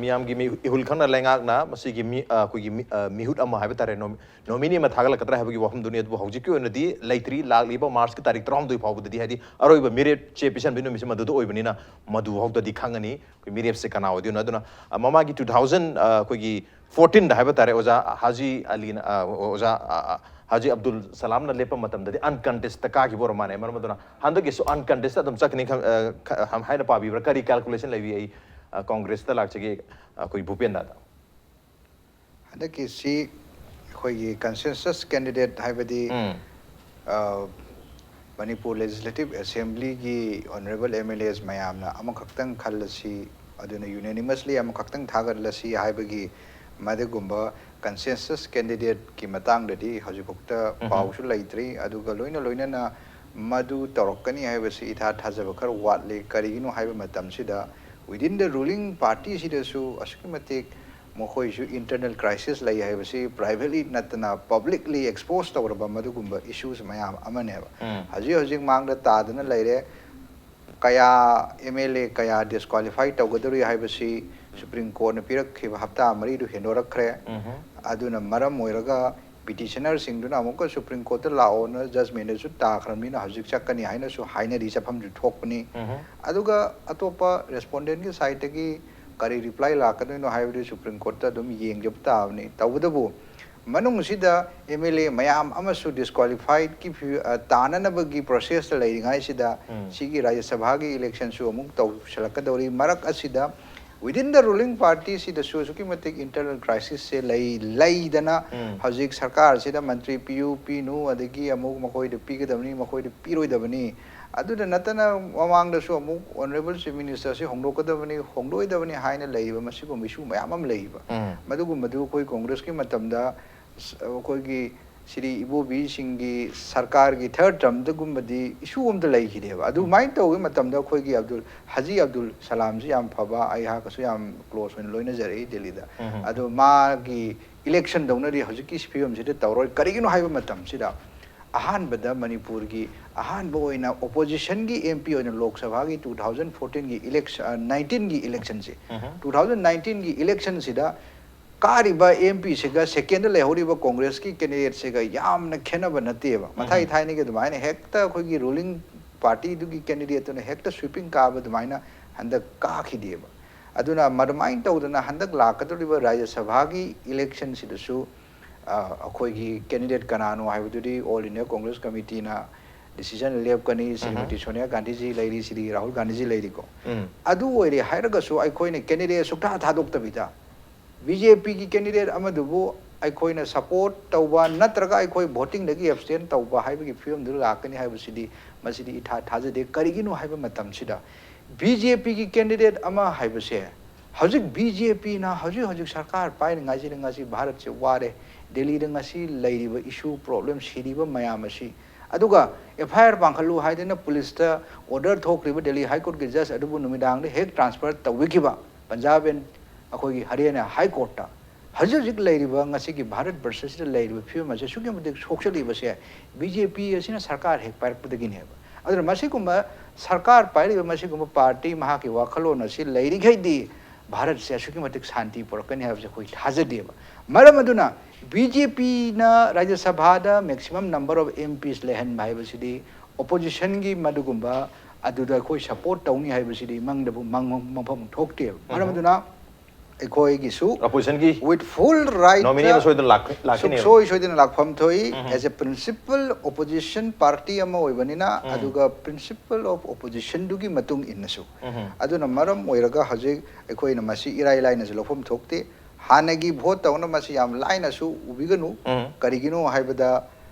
ꯃꯤꯌꯥꯝꯒꯤ ꯃꯤ-, ꯏꯍꯨꯜ ꯈꯪꯅ ꯂꯩꯉꯥꯛꯅ ꯃꯁꯤꯒꯤ ꯃꯤ-, ꯑ, ꯑꯩꯈꯣꯏꯒꯤ ꯃꯤ-, ꯑ, ꯃꯤꯍꯨꯠ ꯑꯃ ꯍꯥꯏꯕ ꯇꯥꯔꯦ, ꯅꯣꯃꯤ-, ꯅꯣꯃꯤꯅꯤ ꯑꯃ ꯊꯥꯒꯠꯂꯛꯀꯗ꯭ꯔꯥ ꯍꯥꯏꯕꯒꯤ ꯋꯥꯐꯝꯗꯨꯅꯤ꯫ ꯑꯗꯨꯕꯨ ꯍꯧꯖꯤꯛꯀꯤ ꯑꯣꯏꯅꯗꯤ ꯂꯩꯇ꯭ꯔꯤ꯫ ꯂꯥꯛꯂꯤꯕ ꯃꯥꯔꯆꯀꯤ ꯇꯥꯔꯤꯛ ꯇꯔꯥꯍꯨꯝꯗꯣꯏ ꯐꯥꯎꯕꯗꯗꯤ, ꯍꯥꯏꯗꯤ ꯑꯔꯣꯏꯕ ꯃꯤꯔꯦꯞ ꯆꯦ ꯄꯤꯁꯟꯕꯒꯤ ꯅꯨꯃꯤꯠꯁꯤ ꯃꯗꯨꯗ ꯑꯣꯏꯕꯅꯤꯅ, ꯃꯗꯨ ꯐꯥꯎꯗꯗꯤ ꯈꯪꯉꯅꯤ ꯑꯩꯈꯣꯏ ꯃꯤꯔꯦꯞꯁꯦ ꯀꯅꯥ ꯑꯣꯏꯗꯣꯏꯅꯣ꯫ ꯑꯗꯨꯅ, ꯑ, ꯃꯃꯥꯡꯒꯤ ꯇꯨ ꯊꯥꯎꯖꯟ, ꯑ, ꯑꯩꯈꯣꯏꯒꯤ ꯐꯣꯔꯇꯤꯟꯗ ꯍꯥꯏꯕ ꯇꯥꯔꯦ, ꯑꯣꯖꯥ ꯍꯥꯖꯤ ꯑꯂꯤꯅ, ꯑ, ꯑꯣꯖꯥ, ꯑ, ꯑ, ꯍꯥꯖꯤ ꯑꯕꯗꯨꯜ ꯁꯂꯥꯝꯅ ꯂꯦꯞꯄ ꯃꯇꯝꯗꯗꯤ ꯑꯟꯀꯟꯇꯦꯁꯇ ꯀꯥꯈꯤꯕ ꯑꯣꯏꯔ ꯃꯥꯜꯂꯦ꯫ ꯃꯔꯝ ꯑꯗꯨꯅ ꯍꯟꯗꯛꯀꯤꯁꯨ ꯑꯟꯀꯟꯇꯦꯁꯇ ꯑꯗꯨꯝ ꯆꯠꯀꯅꯤ ꯈ-, ꯑ, ꯈ-, ꯍꯥꯏꯅ ꯄꯥꯕꯤꯕ꯭ꯔꯥ? ꯀꯔꯤ ꯀꯦꯜꯀꯨꯂꯦꯁꯟ ꯂꯩꯕꯤ? ꯑꯩ, ꯑ, ꯀꯣꯡꯒ꯭ꯔꯦꯁꯇ ꯂꯥꯛꯆꯒꯦ, ꯑꯩꯈꯣꯏ ꯚꯨꯄꯦꯟꯗꯥꯗ꯫ ꯍꯟꯗꯛꯀꯤꯁꯤ ꯑꯩꯈꯣꯏꯒꯤ ꯀꯟꯁꯦꯟꯁꯁ ꯀꯦꯟꯗꯤꯗꯦꯠ ꯍꯥꯏꯕꯗꯤ, ꯎꯝ꯫ ꯑ, ꯃꯅꯤꯄꯨꯔ ꯂꯦꯖꯤꯁꯂꯦꯇꯤꯚ ꯑꯦꯁꯦꯝꯕ꯭ꯂꯤꯒꯤ ꯑꯣꯅꯔꯦꯕꯜ ꯑꯦꯝ ꯑꯦꯜ ꯑꯦꯁ ꯃꯌꯥꯝꯅ ꯑꯃꯈꯛꯇꯪ ꯈꯜꯂꯁꯤ, ꯑꯗꯨꯅ ꯌꯨꯅꯦꯅꯤꯃꯁꯂꯤ ꯑꯃꯈꯛꯇꯪ ꯊꯥꯒꯠꯂꯁꯤ ꯍꯥꯏꯕꯒꯤ ꯃꯗꯨꯒꯨꯝꯕ ꯀꯟꯁꯦꯟꯁꯁ ꯀꯦꯟꯗꯤꯗꯦꯠꯀꯤ ꯃꯇꯥꯡꯗꯗꯤ ꯍꯧꯖꯤꯛꯐꯥꯎꯗ ꯎꯝ꯫ ꯄꯥꯎꯁꯨ ꯂꯩꯇ꯭ꯔꯤ꯫ ꯑꯗꯨꯒ ꯂꯣꯏꯅ ꯂꯣꯏꯅꯅ ꯃꯗꯨ ꯇꯧꯔꯛꯀꯅꯤ ꯍꯥꯏꯕꯁꯤ ꯏꯊꯥ ꯊꯥꯖꯕ ꯈꯔ ꯋꯥꯠꯂꯤ꯫ ꯀꯔꯤꯒꯤꯅꯣ ꯍꯥꯏꯕ ꯃꯇꯝꯁꯤꯗ within the ruling party ꯁꯤꯗꯁꯨ ꯑꯁꯨꯛꯀꯤ ꯃꯇꯤꯛ ꯃꯈꯣꯏꯁꯨ ꯏꯟꯇꯔꯅꯦꯜ ꯀ꯭ꯔꯥꯏꯁꯤꯁ ꯂꯩ ꯍꯥꯏꯕꯁꯤ privately ꯅꯠꯇꯅ publicly expose ꯇꯧꯔꯕ ꯃꯗꯨꯒꯨꯝꯕ ꯏꯁꯨꯁ ꯃꯌꯥꯝ ꯑꯃꯅꯦꯕ꯫ ꯎꯝ꯫ ꯍꯧꯖꯤꯛ ꯍꯧꯖꯤꯛ ꯃꯥꯡꯗ ꯇꯥꯗꯨꯅ ꯂꯩꯔꯦ꯫ ꯀꯌꯥ ꯑꯦꯝ ꯑꯦꯜ ꯑꯦ ꯀꯌꯥ ꯗꯤꯁꯀ꯭ꯋꯥꯂꯤꯐꯥꯏ ꯇꯧꯒꯗꯧꯔꯤ ꯍꯥꯏꯕꯁꯤ ꯁꯨꯄ꯭ꯔꯤꯝ ꯀꯣꯔꯠꯅ ꯄꯤꯔꯛꯈꯤꯕ ꯍꯞꯇꯥ ꯃꯔꯤꯗꯨ ꯍꯦꯟꯗꯣꯔꯛꯈ꯭ꯔꯦ꯫ ꯎꯝꯍꯨꯝ꯫ ꯑꯗꯨꯅ ꯃꯔꯝ ꯑꯣꯏꯔꯒ ꯄꯤꯇꯤꯁꯅꯔꯁꯤꯡꯗꯨꯅ ꯑꯃꯨꯛꯀ ꯁꯨꯄ꯭ꯔꯤꯝ ꯀꯣꯔꯠꯇ ꯂꯥꯛꯑꯣꯅ ꯖꯖꯃꯦꯟꯗꯁꯨ ꯇꯥꯈ꯭ꯔꯕꯅꯤꯅ ꯍꯧꯖꯤꯛ ꯆꯠꯀꯅꯤ ꯍꯥꯏꯅꯁꯨ ꯍꯥꯏꯅꯔꯤ, ꯆꯠꯐꯝꯁꯨ ꯊꯣꯛꯄꯅꯤ꯫ ꯑꯗꯨꯒ ꯑꯇꯣꯞꯄ ꯔꯦꯁꯄꯣꯟꯗꯦꯟꯒꯤ ꯁꯥꯏꯠꯇꯒꯤ ꯀꯔꯤ ꯔꯤꯄ꯭ꯂꯥꯏ ꯂꯥꯛꯀꯗꯣꯏꯅꯣ ꯍꯥꯏꯕꯗꯨ ꯁꯨꯄ꯭ꯔꯤꯝ ꯀꯣꯔꯠꯇ ꯑꯗꯨꯝ ꯌꯦꯡꯖꯕ ꯇꯥꯕꯅꯤ꯫ ꯇꯧꯕꯇꯕꯨ ꯃꯅꯨꯡꯁꯤꯗ ꯑꯦꯝ ꯑꯦꯜ ꯑꯦ ꯃꯌꯥꯝ ꯑꯃꯁꯨ ꯗꯤꯁꯀ꯭ꯋꯥꯂꯤꯐꯥꯏꯗꯀꯤ ꯐꯤ-, ꯑ, ꯇꯥꯅꯅꯕꯒꯤ ꯄ꯭ꯔꯣꯁꯦꯁꯇ ꯂꯩꯔꯤꯉꯩꯁꯤꯗ ꯎꯝ꯫ ꯁꯤꯒꯤ ꯔꯥꯖ꯭ꯌ ꯁꯚꯥꯒꯤ ꯏꯂꯦꯛꯁꯟꯁꯨ ꯑꯃꯨꯛ ꯇꯧꯁꯜꯂꯛꯀꯗꯧꯔꯤ꯫ ꯃꯔꯛ ꯑꯁꯤꯗ within the ruling party ꯁꯤꯗꯁꯨ ꯑꯁꯨꯛꯀꯤ ꯃꯇꯤꯛ internal crisis ꯁꯦ ꯂꯩ, ꯂꯩꯗꯅ ꯎꯝ꯫ ꯍꯧꯖꯤꯛ ꯁꯔꯀꯥꯔꯁꯤꯗ ꯃꯟꯇ꯭ꯔꯤ ꯄꯤꯌꯨ, ꯄꯤꯅꯨ, ꯑꯗꯒꯤ ꯑꯃꯨꯛ ꯃꯈꯣꯏꯗ ꯄꯤꯒꯗꯕꯅꯤ, ꯃꯈꯣꯏꯗ ꯄꯤꯔꯣꯏꯗꯕꯅꯤ꯫ ꯑꯗꯨꯗ ꯅꯠꯇꯅ ꯃꯃꯥꯡꯗꯁꯨ ꯑꯃꯨꯛ honourable chief minister ꯁꯤ ꯍꯣꯡꯗꯣꯛꯀꯗꯕꯅꯤ, ꯍꯣꯡꯗꯣꯛꯑꯣꯏꯗꯕꯅꯤ ꯍꯥꯏꯅ ꯂꯩꯔꯤꯕ ꯃꯁꯤꯒꯨꯝꯕ issue ꯃꯌꯥꯝ ꯑꯃ ꯂꯩꯔꯤꯕ꯫ ꯎꯝ꯫ ꯃꯗꯨꯒꯨꯝꯕꯗꯨ ꯑꯩꯈꯣꯏ ꯀꯣꯡꯒ꯭ꯔꯦꯁꯀꯤ ꯃꯇꯝꯗ ꯁ-, ꯑꯩꯈꯣꯏꯒꯤ ꯁ꯭ꯔꯤ ꯏꯕꯣꯕꯤꯁꯤꯡꯒꯤ ꯁꯔꯀꯥꯔꯒꯤ third term ꯗꯒꯨꯝꯕꯗꯤ issue ꯑꯝꯇ ꯂꯩꯈꯤꯗꯦꯕ꯫ ꯑꯗꯨꯃꯥꯏꯅ ꯇꯧꯕ ꯃꯇꯝꯗ ꯑꯩꯈꯣꯏꯒꯤ ꯑꯕꯗꯨꯜ, ꯍꯥꯖꯤ ꯑꯕꯗꯨꯜ ꯁꯂꯥꯝꯁꯤ ꯌꯥꯝ ꯐꯕ, ꯑꯩꯍꯥꯛꯀꯁꯨ ꯌꯥꯝ close ꯑꯣꯏꯅ ꯂꯣꯏꯅꯖꯔꯛꯏ ꯗꯦꯜꯂꯤꯗ꯫ ꯎꯝ꯫ ꯑꯗꯣ ꯃꯥꯒꯤ election ꯗꯧꯅꯗꯤ ꯍꯧꯖꯤꯛꯀꯤ ꯐꯤꯕꯝꯁꯤꯗ ꯇꯧꯔꯣꯏ꯫ ꯀꯔꯤꯒꯤꯅꯣ ꯍꯥꯏꯕ ꯃꯇꯝꯁꯤꯗ ꯑꯍꯥꯟꯕꯗ ꯃꯅꯤꯄꯨꯔꯒꯤ ꯑꯍꯥꯟꯕ ꯑꯣꯏꯅ opposition ꯒꯤ M P ꯑꯣꯏꯅ ꯂꯣꯛ ꯁꯚꯥꯒꯤ two thousand fourteen ꯒꯤ election, ꯑ, nineteen ꯒꯤ election ꯁꯦ, ꯎꯝ꯫ two thousand nineteen ꯒꯤ election ꯁꯤꯗ ꯀꯥꯔꯤꯕ M P ꯁꯤꯒ second ꯗ ꯂꯩꯍꯧꯔꯤꯕ ꯀꯣꯡꯒ꯭ꯔꯦꯁꯀꯤ candidate ꯁꯤꯒ ꯌꯥꯝꯅ ꯈꯦꯠꯅꯕ ꯅꯠꯇꯦꯕ꯫ ꯃꯊꯥꯏ ꯎꯝ꯫ ꯊꯥꯏꯅꯒꯤ ꯑꯗꯨꯃꯥꯏꯅ ꯍꯦꯛꯇ ꯑꯩꯈꯣꯏꯒꯤ ruling party ꯗꯨꯒꯤ candidate ꯇꯨꯅ ꯍꯦꯛꯇ sweeping ꯀꯥꯕ ꯑꯗꯨꯃꯥꯏꯅ ꯍꯟꯗꯛ ꯀꯥꯈꯤꯗꯦꯕ꯫ ꯑꯗꯨꯅ ꯃꯗꯨꯃꯥꯏꯅ ꯇꯧꯗꯅ ꯍꯟꯗꯛ ꯂꯥꯛꯀꯗꯧꯔꯤꯕ ꯔꯥꯖ꯭ꯌ ꯁꯚꯥꯒꯤ election ꯁꯤꯗꯁꯨ, ꯑ, ꯑꯩꯈꯣꯏꯒꯤ candidate ꯀꯅꯥꯅꯣ ꯍꯥꯏꯕꯗꯨꯗꯤ All India Congress Committee ꯅ decision ꯂꯦꯞꯀꯅꯤ꯫ ꯎꯝ꯫ ꯁ꯭ꯔꯤꯃꯇꯤ ꯁꯣꯅꯤꯌꯥ ꯒꯥꯟꯙꯤꯖꯤ ꯂꯩꯔꯤ, ꯁ꯭ꯔꯤ ꯔꯥꯍꯨꯜ ꯒꯥꯟꯙꯤꯖꯤ ꯂꯩꯔꯤꯀꯣ꯫ ꯎꯝ꯫ ꯑꯗꯨ ꯑꯣꯏꯔꯦ ꯍꯥꯏꯔꯒꯁꯨ ꯑꯩꯈꯣꯏꯅ candidate ꯁꯨꯛꯊꯥ ꯊꯥꯗꯣꯛꯇꯕꯤꯗ B J P ꯒꯤ candidate ꯑꯃꯗꯨꯕꯨ ꯑꯩꯈꯣꯏꯅ support ꯇꯧꯕ ꯅꯠꯇ꯭ꯔꯒ ꯑꯩꯈꯣꯏ voting ꯗꯒꯤ abstain ꯇꯧꯕ ꯍꯥꯏꯕꯒꯤ ꯐꯤꯕꯝꯗꯨ ꯂꯥꯛꯀꯅꯤ ꯍꯥꯏꯕꯁꯤꯗꯤ ꯃꯁꯤꯗꯤ ꯏꯊꯥ ꯊꯥꯖꯗꯦ꯫ ꯀꯔꯤꯒꯤꯅꯣ ꯍꯥꯏꯕ ꯃꯇꯝꯁꯤꯗ B J P ꯒꯤ candidate ꯑꯃ ꯍꯥꯏꯕꯁꯦ ꯍꯧꯖꯤꯛ B J P ꯅ ꯍꯧꯖꯤꯛ ꯍꯧꯖꯤꯛ ꯁꯔꯀꯥꯔ ꯄꯥꯏꯔꯤꯉꯩꯁꯤꯗ ꯉꯁꯤ ꯚꯥꯔꯠꯁꯦ ꯋꯥꯔꯦ꯫ ꯗꯦꯜꯂꯤꯗ ꯉꯁꯤ ꯂꯩꯔꯤꯕ issue problem, ꯁꯤꯔꯤꯕ ꯃꯌꯥꯝ ꯑꯁꯤ, ꯑꯗꯨꯒ F I R ꯄꯥꯡꯈꯠꯂꯨ ꯍꯥꯏꯗꯅ ꯄꯨꯂꯤꯁꯇ order ꯊꯣꯛꯈ꯭ꯔꯤꯕ ꯗꯦꯜꯂꯤ High Court ꯀꯤ judge ꯑꯗꯨꯕꯨ ꯅꯨꯃꯤꯗꯥꯡꯗ ꯍꯦꯛ transfer ꯇꯧꯕꯤꯈꯤꯕ ꯄꯟꯖꯥꯕ and ꯑꯩꯈꯣꯏꯒꯤ ꯍꯔꯤꯌꯥꯅꯥ High Court ꯇ꯫ ꯍꯧꯖꯤꯛ ꯍꯧꯖꯤꯛ ꯂꯩꯔꯤꯕ ꯉꯁꯤꯒꯤ ꯚꯥꯔꯠ ꯕꯔꯁꯁꯤꯗ ꯂꯩꯔꯤꯕ ꯐꯤꯕꯝ ꯑꯁꯦ ꯑꯁꯨꯛꯀꯤ ꯃꯇꯤꯛ ꯁꯣꯛꯆꯜꯂꯤꯕꯁꯦ B J P ꯑꯁꯤꯅ ꯁꯔꯀꯥꯔ ꯍꯦꯛ ꯄꯥꯏꯔꯛꯄꯗꯒꯤꯅꯦꯕ꯫ ꯑꯗꯨꯅ ꯃꯁꯤꯒꯨꯝꯕ ꯁꯔꯀꯥꯔ ꯄꯥꯏꯔꯤꯕ ꯃꯁꯤꯒꯨꯝꯕ party, ꯃꯍꯥꯛꯀꯤ ꯋꯥꯈꯜꯂꯣꯟ ꯑꯁꯤ ꯂꯩꯔꯤꯈꯩꯗꯤ ꯚꯥꯔꯠꯁꯦ ꯑꯁꯨꯛꯀꯤ ꯃꯇꯤꯛ ꯁꯥꯟꯇꯤ ꯄꯨꯔꯛꯀꯅꯤ ꯍꯥꯏꯕꯁꯦ ꯑꯩꯈꯣꯏ ꯊꯥꯖꯗꯦꯕ꯫ ꯃꯔꯝ ꯑꯗꯨꯅ ꯕꯤ ꯖꯦ ꯄꯤꯅ ꯔꯥꯖ꯭ꯌ ꯁꯚꯥꯗ maximum number of M Ps ꯂꯩꯍꯟꯕ ꯍꯥꯏꯕꯁꯤꯗꯤ, oppositionꯒꯤ ꯃꯗꯨꯒꯨꯝꯕ ꯑꯗꯨꯗ ꯑꯩꯈꯣꯏ support ꯇꯧꯅꯤ ꯍꯥꯏꯕꯁꯤꯗꯤ ꯃꯪꯗꯕꯨ ꯃꯪ- ꯃꯪꯐꯝ ꯊꯣꯛꯇꯦꯕ꯫ ꯃꯔꯝ ꯑꯗꯨꯅ ꯑꯩꯈꯣꯏꯒꯤꯁꯨ Oppositionꯒꯤ with full right nominee ꯑꯃ ꯁꯣꯏꯗꯅ ꯂꯥꯛ- ꯂꯥꯛꯀꯅꯦꯕ꯫ ꯁꯨꯡꯁꯣꯏ ꯁꯣꯏꯗꯅ ꯂꯥꯛꯐꯝ ꯊꯣꯛꯏ꯫ As a principal opposition party ꯑꯃ ꯑꯣꯏꯕꯅꯤꯅ, ꯑꯗꯨꯒ principle of oppositionꯗꯨꯒꯤ ꯃꯇꯨꯡ ꯏꯟꯅꯁꯨ꯫ ꯑꯗꯨꯅ ꯃꯔꯝ ꯑꯣꯏꯔꯒ ꯍꯧꯖꯤꯛ ꯑꯩꯈꯣꯏꯅ ꯃꯁꯤ ꯏꯔꯥꯏ ꯂꯥꯏꯅꯁꯨ ꯂꯧꯐꯝ ꯊꯣꯛꯇꯦ꯫ ꯍꯥꯟꯅꯒꯤ vote ꯇꯧꯅ ꯃꯁꯤ ꯌꯥꯝ ꯂꯥꯏꯅꯁꯨ ꯎꯕꯤꯒꯅꯨ꯫ ꯀꯔꯤꯒꯤꯅꯣ ꯍꯥꯏꯕꯗ,